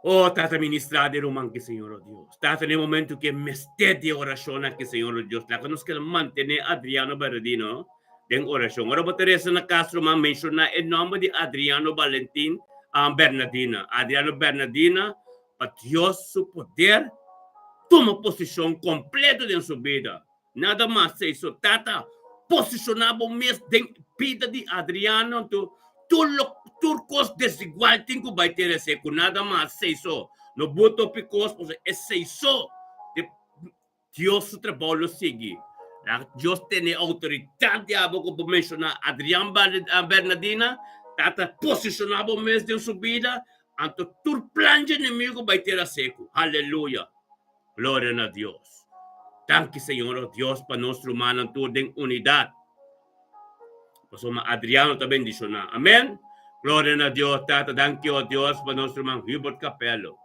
Oh, Tata ministrá di ruman ki Señor, oh Dios. Tata, den e momento ku e mester di e orashon aki, Señor, oh Dios, laga nos keda mantené Adriano Bernardino den orashon. Ora bo ta resa na kas, ruman, menshoná e nòmber di Adriano Valentin Bernardina. Adriano Bernardina, pa Dios su poder tuma posishon kompleto den su bida. Nada mas ei so Tata posishoná bo mes den bida di Adriano anto tur lo tur kos desigual tin ku bai tera esei ku nada mas ei so no bo topi kos pasobra esei so di Dios su trabou lo sigui Dios tene outoridat di abo ku bo menshoná Adrian Bernadina Tata posishoná bo mes den su bida anto tur plan dje enemigo bai tera seku aleluya. Gloria na Dios. Danki Señor oh Dios pa nos rumannan tur den unidad. Pasobra Adriano ta bendiciona. Amen. Gloria na Dios Tata. Danki oh Dios pa nos ruman Hubert Capello.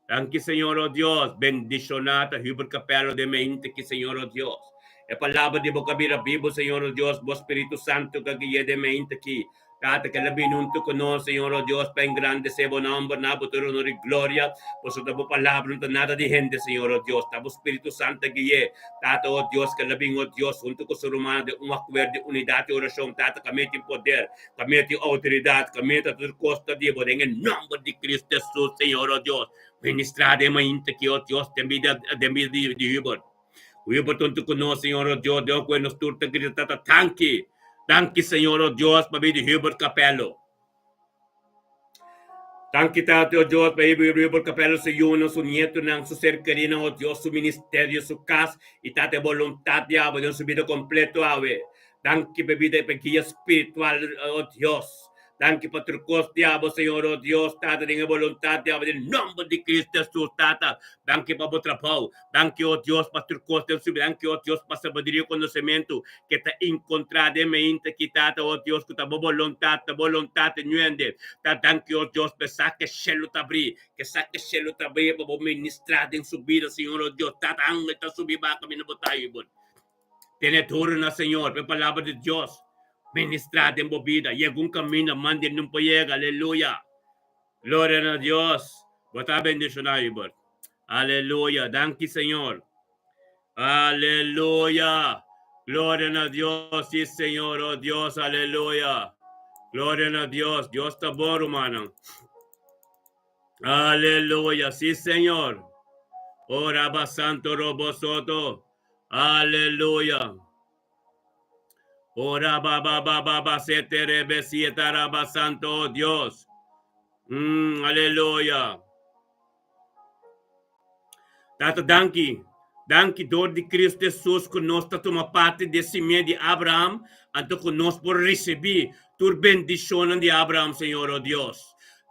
Danki Señor oh Dios. Bendiciona ta Hubert Capello den mente ki Señor oh Dios. E palabra di bo ka bira bibo Señor oh Dios. Bo Spiritu Santo ka guia den mente ki. Tata, kel a bini huntu ku nos, Señor, o Dios, pa engrandesé bo nòmber na bo tur honor i gloria, pasobra ta bo palabra no ta nada di hende, Señor, o Dios, ta bo Spiritu Santu a gui'é. Tata, o Dios, kel a bin, o Dios, huntu ku su rumannan den un akuerdo di unidat i orashon, Tata, ka mi tin poder, ka mi tin outoridat, ka mi ta tur kos ta di bo, den e nòmber di Cristo Hesus, Señor, o Dios, ministrá den mainta aki, o Dios, den bida, den bida di Hubert. Hubert huntu ku nos, Señor, o Dios, den oku nos tur ta grita, Tata, tanki! Danki Señor o Dios pa bida di Hubert Capello. Danki Tata o Dios pa Hubert Capello su yunan, su nietonan, su ser kerinan o Dios, su ministerio, su kas i Tata e boluntat di abo den su bida kompleto awe. Danki pa e bida pa e guia spiritual o Dios. Danki pa tur kos di abo, Señor, o Dios, Tata, den e boluntat di abo, den nomber di Cristo Jesus, Tata. Danki pa bo trabou. Danki, o Dios, pa tur kos den su bida. Danki, o Dios, pa sabiduria i konosementu ke ta inkontrá den meinta aki, Tata, o Dios, ku ta bo boluntat, ta boluntat nuende. Ta danki, o Dios, pa esaki ke shelu ta abrí, ke esaki ke shelu ta abrí pa bo ministrá den su bida, Señor, o Dios. Tata, angel ta subi baha kaminda bo ta ahi, bo. Tene duro na Señor, pa e palabra di Dios ministrá den bo bida. Yega un kaminda mande nun por yega. Aleluya. Gloria na Dios. Bo ta bendishoná, Hubert. Aleluya. Danki, Señor. Aleluya. Gloria na Dios. Sí, Señor. Oh, Dios. Aleluya. Gloria na Dios. Dios ta bon, rumannan. Aleluya. Sí, Señor. Oh, Rabba Santo Robo Soto. Aleluya. Ora ba ba ba ba ba se te rebe sieta raba santo oh Dios. Aleluya. Tata danki. Danki door di Cristo Jesus ku nos ta tuma parti di e simia di Abraham, anto ku nos por risibi tur bendishonnan di Abraham, Señor, oh Dios.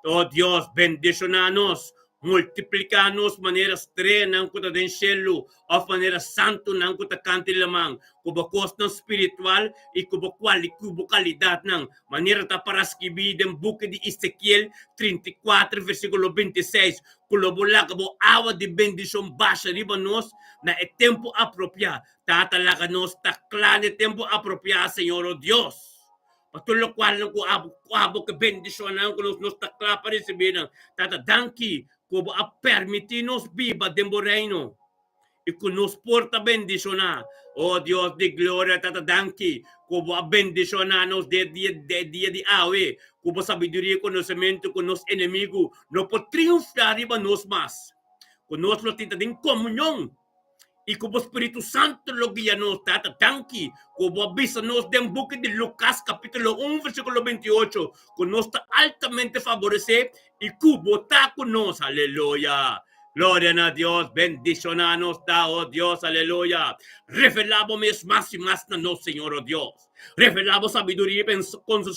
Oh Dios, bendishoná nos. Multipliká nos manera streanan ku ta den shelu òf manera santunan ku ta kanta di laman, ku bo kosnan spiritual i ku bo ku bo kalidatnan, manera ta pará skibí den buki di Ezekiel 34 versíkulo 26, ku lo bo laga bo awa di bendishon basha riba nos na e tempu apropiá. Tata, laga nos ta kla na e tempu apropiá, Señor, o Dios. Pa tur lokualnan ku abo ku abo ke bendishonnan ku nos nos ta kla pa risibí nan. Tata, danki ku bo a permití nos biba den bo Reino i ku nos por ta bendishoná. O Dios di gloria, Tata, danki ku bo a bendishoná nos den e dia den e dia di awe ku bo sabiduria i konosementu ku nos enemigu no por triunfá riba nos mas, ku nos lo tin ta den komunion i ku bo Spiritu Santu lo guia nos. Tata, danki ku bo a bisa nos den buki di Lukas kapítulo un versíkulo 28 ku nos ta altamente faboresé i ku bo ta ku nos. Aleluya! Gloria na Dios! Bendishoná nos ta, o Dios. Aleluya! Revelá bo mes mas i mas na nos, Señor, o Dios. Revelá bo sabiduria i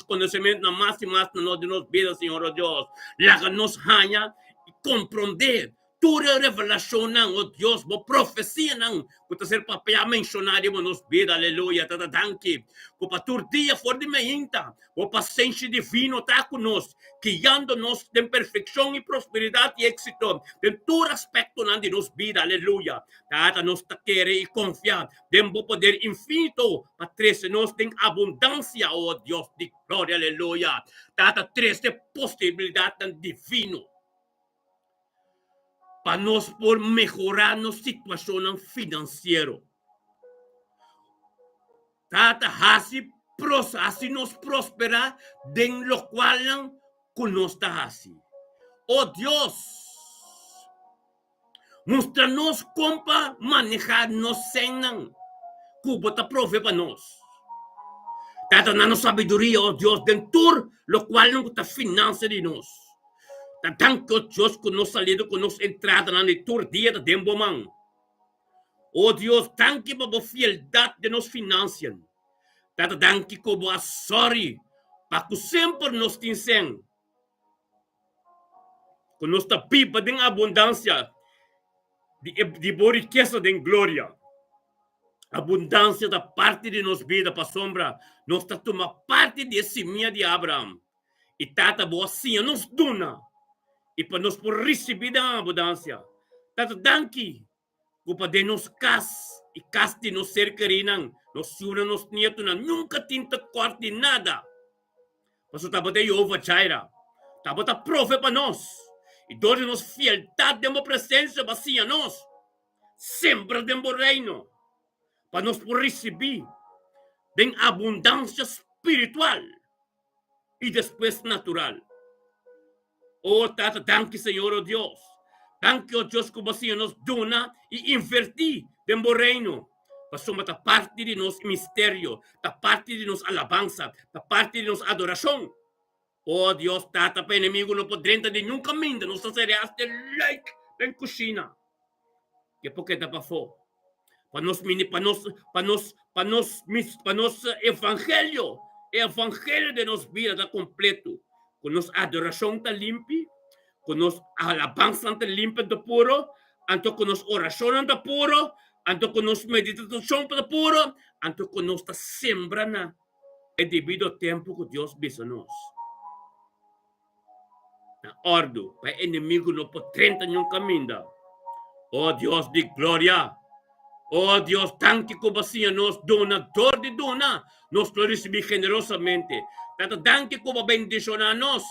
konosementu mas i mas na nos den nos bida, Señor, o Dios. Laga nos haña i komprondé Tur e revelashonnan, o Dios, bo profesianan ku ta ser papiá, menshoná riba nos bida, aleluya, Tata, danki ku pa tur dia for di meinta bo pasenshi divino ta ku nos, guiando nos den perfekshon i prosperidat i éksito den tur aspektonan di nos bida, aleluya. Tata, nos ta kere i konfia den bo poder infinito pa trese nos den abundansia, o Dios di gloria, aleluya. Tata, trese posibilidatnan divino. pa nos por mehorá nos situashonnan finansiero. Tata hasi pros hasi nos prosperá den lokualnan ku nos ta hasi. O Dios, mustra nos kon pa manehá nos sènnan ku bo ta prove pa nos. Tata, na nos sabiduria, o Dios, den tur lokualnan ku ta finansa di nos. Ta danki, o Dios, ku nos salida ku nos entradanan di tur dia ta den bo man. O Dios, danki pa bo fieldat den nos finansian. Tata, danki ku bo a sòri pa ku semper nos tin sen, ku nos ta biba den abundansia di e di bo rikesa den gloria. Abundansia ta parti di nos bida pasobra nos ta tuma parti di e simia di Abraham. I Tata bo a siña nos duna i pa nos por risibí den abundansia. Tata danki ku pa den nos kas i kas di nos ser kerínan, nos yunan, nos nietunan nunka tin ta kòrt di nada. Pasobra tabata Yehova Jireh, tabata prove pa nos i dor di nos fieldat den bo presensia bo a siña nos sembra den bo reino pa nos por risibí den abundansia spiritual. i despues natural. O Tata, danki Señor, o Dios. Danki, o Dios, ku bo siña nos duna i invertí den bo Reino, pasobra ta parti di nos misterio, ta parti di nos alabansa, ta parti di nos adorashon. O Dios, Tata, pa enemigu no por drenta di niun kaminda, nos ta sere hasta lek den kushina. Ke por keda pafó. Pa nos mini, pa nos, pa nos, pa nos, pa nos evangelio, e evangelio den nos bida ta kompleto. Ku nos adorashon ta limpi, ku nos alabansanan ta limpi anto puro, anto ku nos orashonnan ta puro, anto ku nos meditashon ta puro, anto ku nos ta sembra na e debido tempu ku Dios bisa nos. Na òrdu pa e enemigu no por drenta niun kaminda. O Dios di gloria! O Dios, danki ku bo a siña nos duna dor di duna, nos lo risibí generosamente. Tata, danki ku bo a bendishoná nos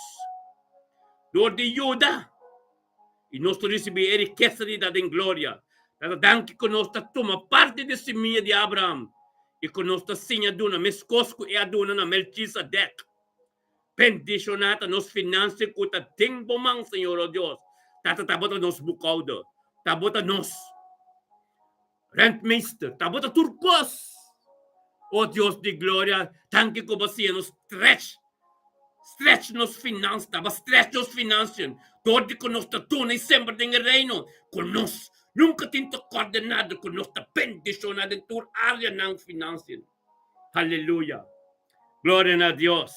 dor di yuda i nos lo risibí e rikesa di da den gloria. Tata, danki ku nos ta tuma parti di simia di Abraham i ku nos ta siña duna meskos ku e a duna na Melchisedek. Bendishoná ta nos finansia ku ta den bo man, Señor, o Dios. Tata, ta bo ta nos boekhouder, ta bo ta nos rentmeester, ta bo ta tur kos. O Dios di gloria, danki ku bo siña nos stretch, stretch nos finansa, ta bo stretch nos finansian, dor di ku nos ta duna i sembra den e reino, ku nos nunka tin tekort den nada, ku nos ta bendishoná den tur áreanan finansian. Aleluya! Gloria na Dios.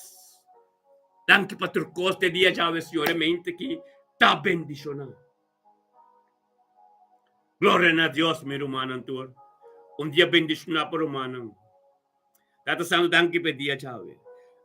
Danki pa tur kos de dia djawe Señor e mente ki ta bendishoná. Gloria na Dios, mi rumannan tur. Un dia bendishoná pa rumannan. Tata Santu, danki pa e dia djawe.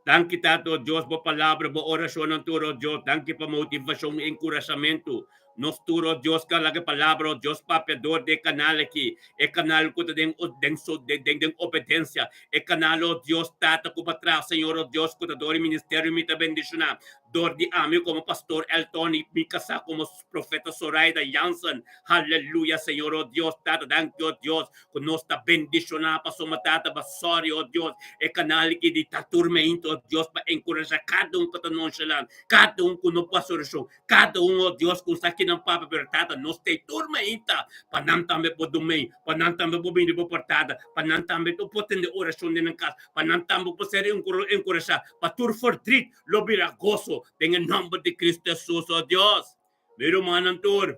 Danki, Tata, o Dios, bo palabra, bo orashonnan tur, o Dios. Danki pa motivashon i enkurashamentu. Nos tur, o Dios, ka laga e palabra, o Dios, papia dor di e kanal aki, e kanal ku ta den, den, den, den obedensia, e kanal, o Dios, Tata, ku bo a traha, Señor, o Dios, ku ta dor di ministerio mi ta bendishoná, dor di ami komo Pastor Elton i mi kasá komo Profeta Soraida Jansen. Haleluya, Señor, o Dios, Tata, danki, o Dios, ku nos ta bendishoná pasobra Tata ba sòri, o Dios, e kanal aki di ta tur meinta, o Dios, pa enkurashá kada un ku ta nonshalant, kada un ku no por hasi orashon, kada un, o Dios, ku sa kinan papia, pero Tata, nos ta ei tur meinta pa nan tambe por dumei, pa nan tambe por bini bo portada, pa nan tambe por tende orashon den nan kas, pa nan tambe por ser enkurashá, pa tur ferdrit lo bira goso den e nòmber di Cristo Hesus, o Dios. Mi rumannan tur,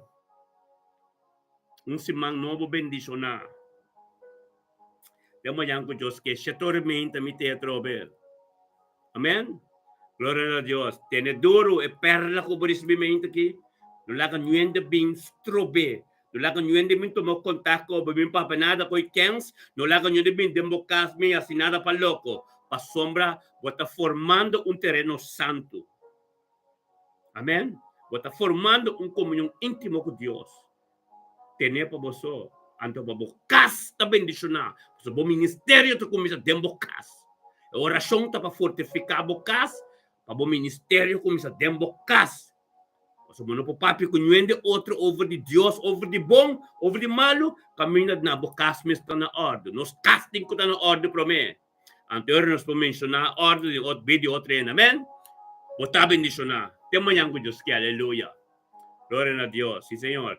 un siman nobo bendishoná. Den mañan ku Dios ke, shetor meinta mi te atrobe. Amen. Gloria na Dios. Tene duru e perla ku bo risibí meinta aki. No laga niuende bin strob'é. No laga niuende bin tuma kontak ku bo, bin papia nada ku e kens. No laga niuende bin den bo kas bin hasi nada pa loko. Pasobra bo ta formando un tereno santu. Amen. Bo ta formando un komunion íntimo ku Dios. Ten'é pa bo so, anto pa bo kas ta bendishoná, pasobra bo ministerio ta kuminsá den bo kas. E orashon ta pa fortifiká bo kas, pa bo ministerio kuminsá den bo kas. Pasobra bo no por papia ku niun otro over di Dios, over di bon, over di malu, kaminda na bo kas mes ta na òrdu. Nos kas tin ku ta na òrdu promé. Anto ora nos por menshoná òrdu di ot bid di otro hende. Amèn. Bo ta bendishoná. Te mañan ku Dios ke. Aleluya. Gloria na Dios. Si, Señor.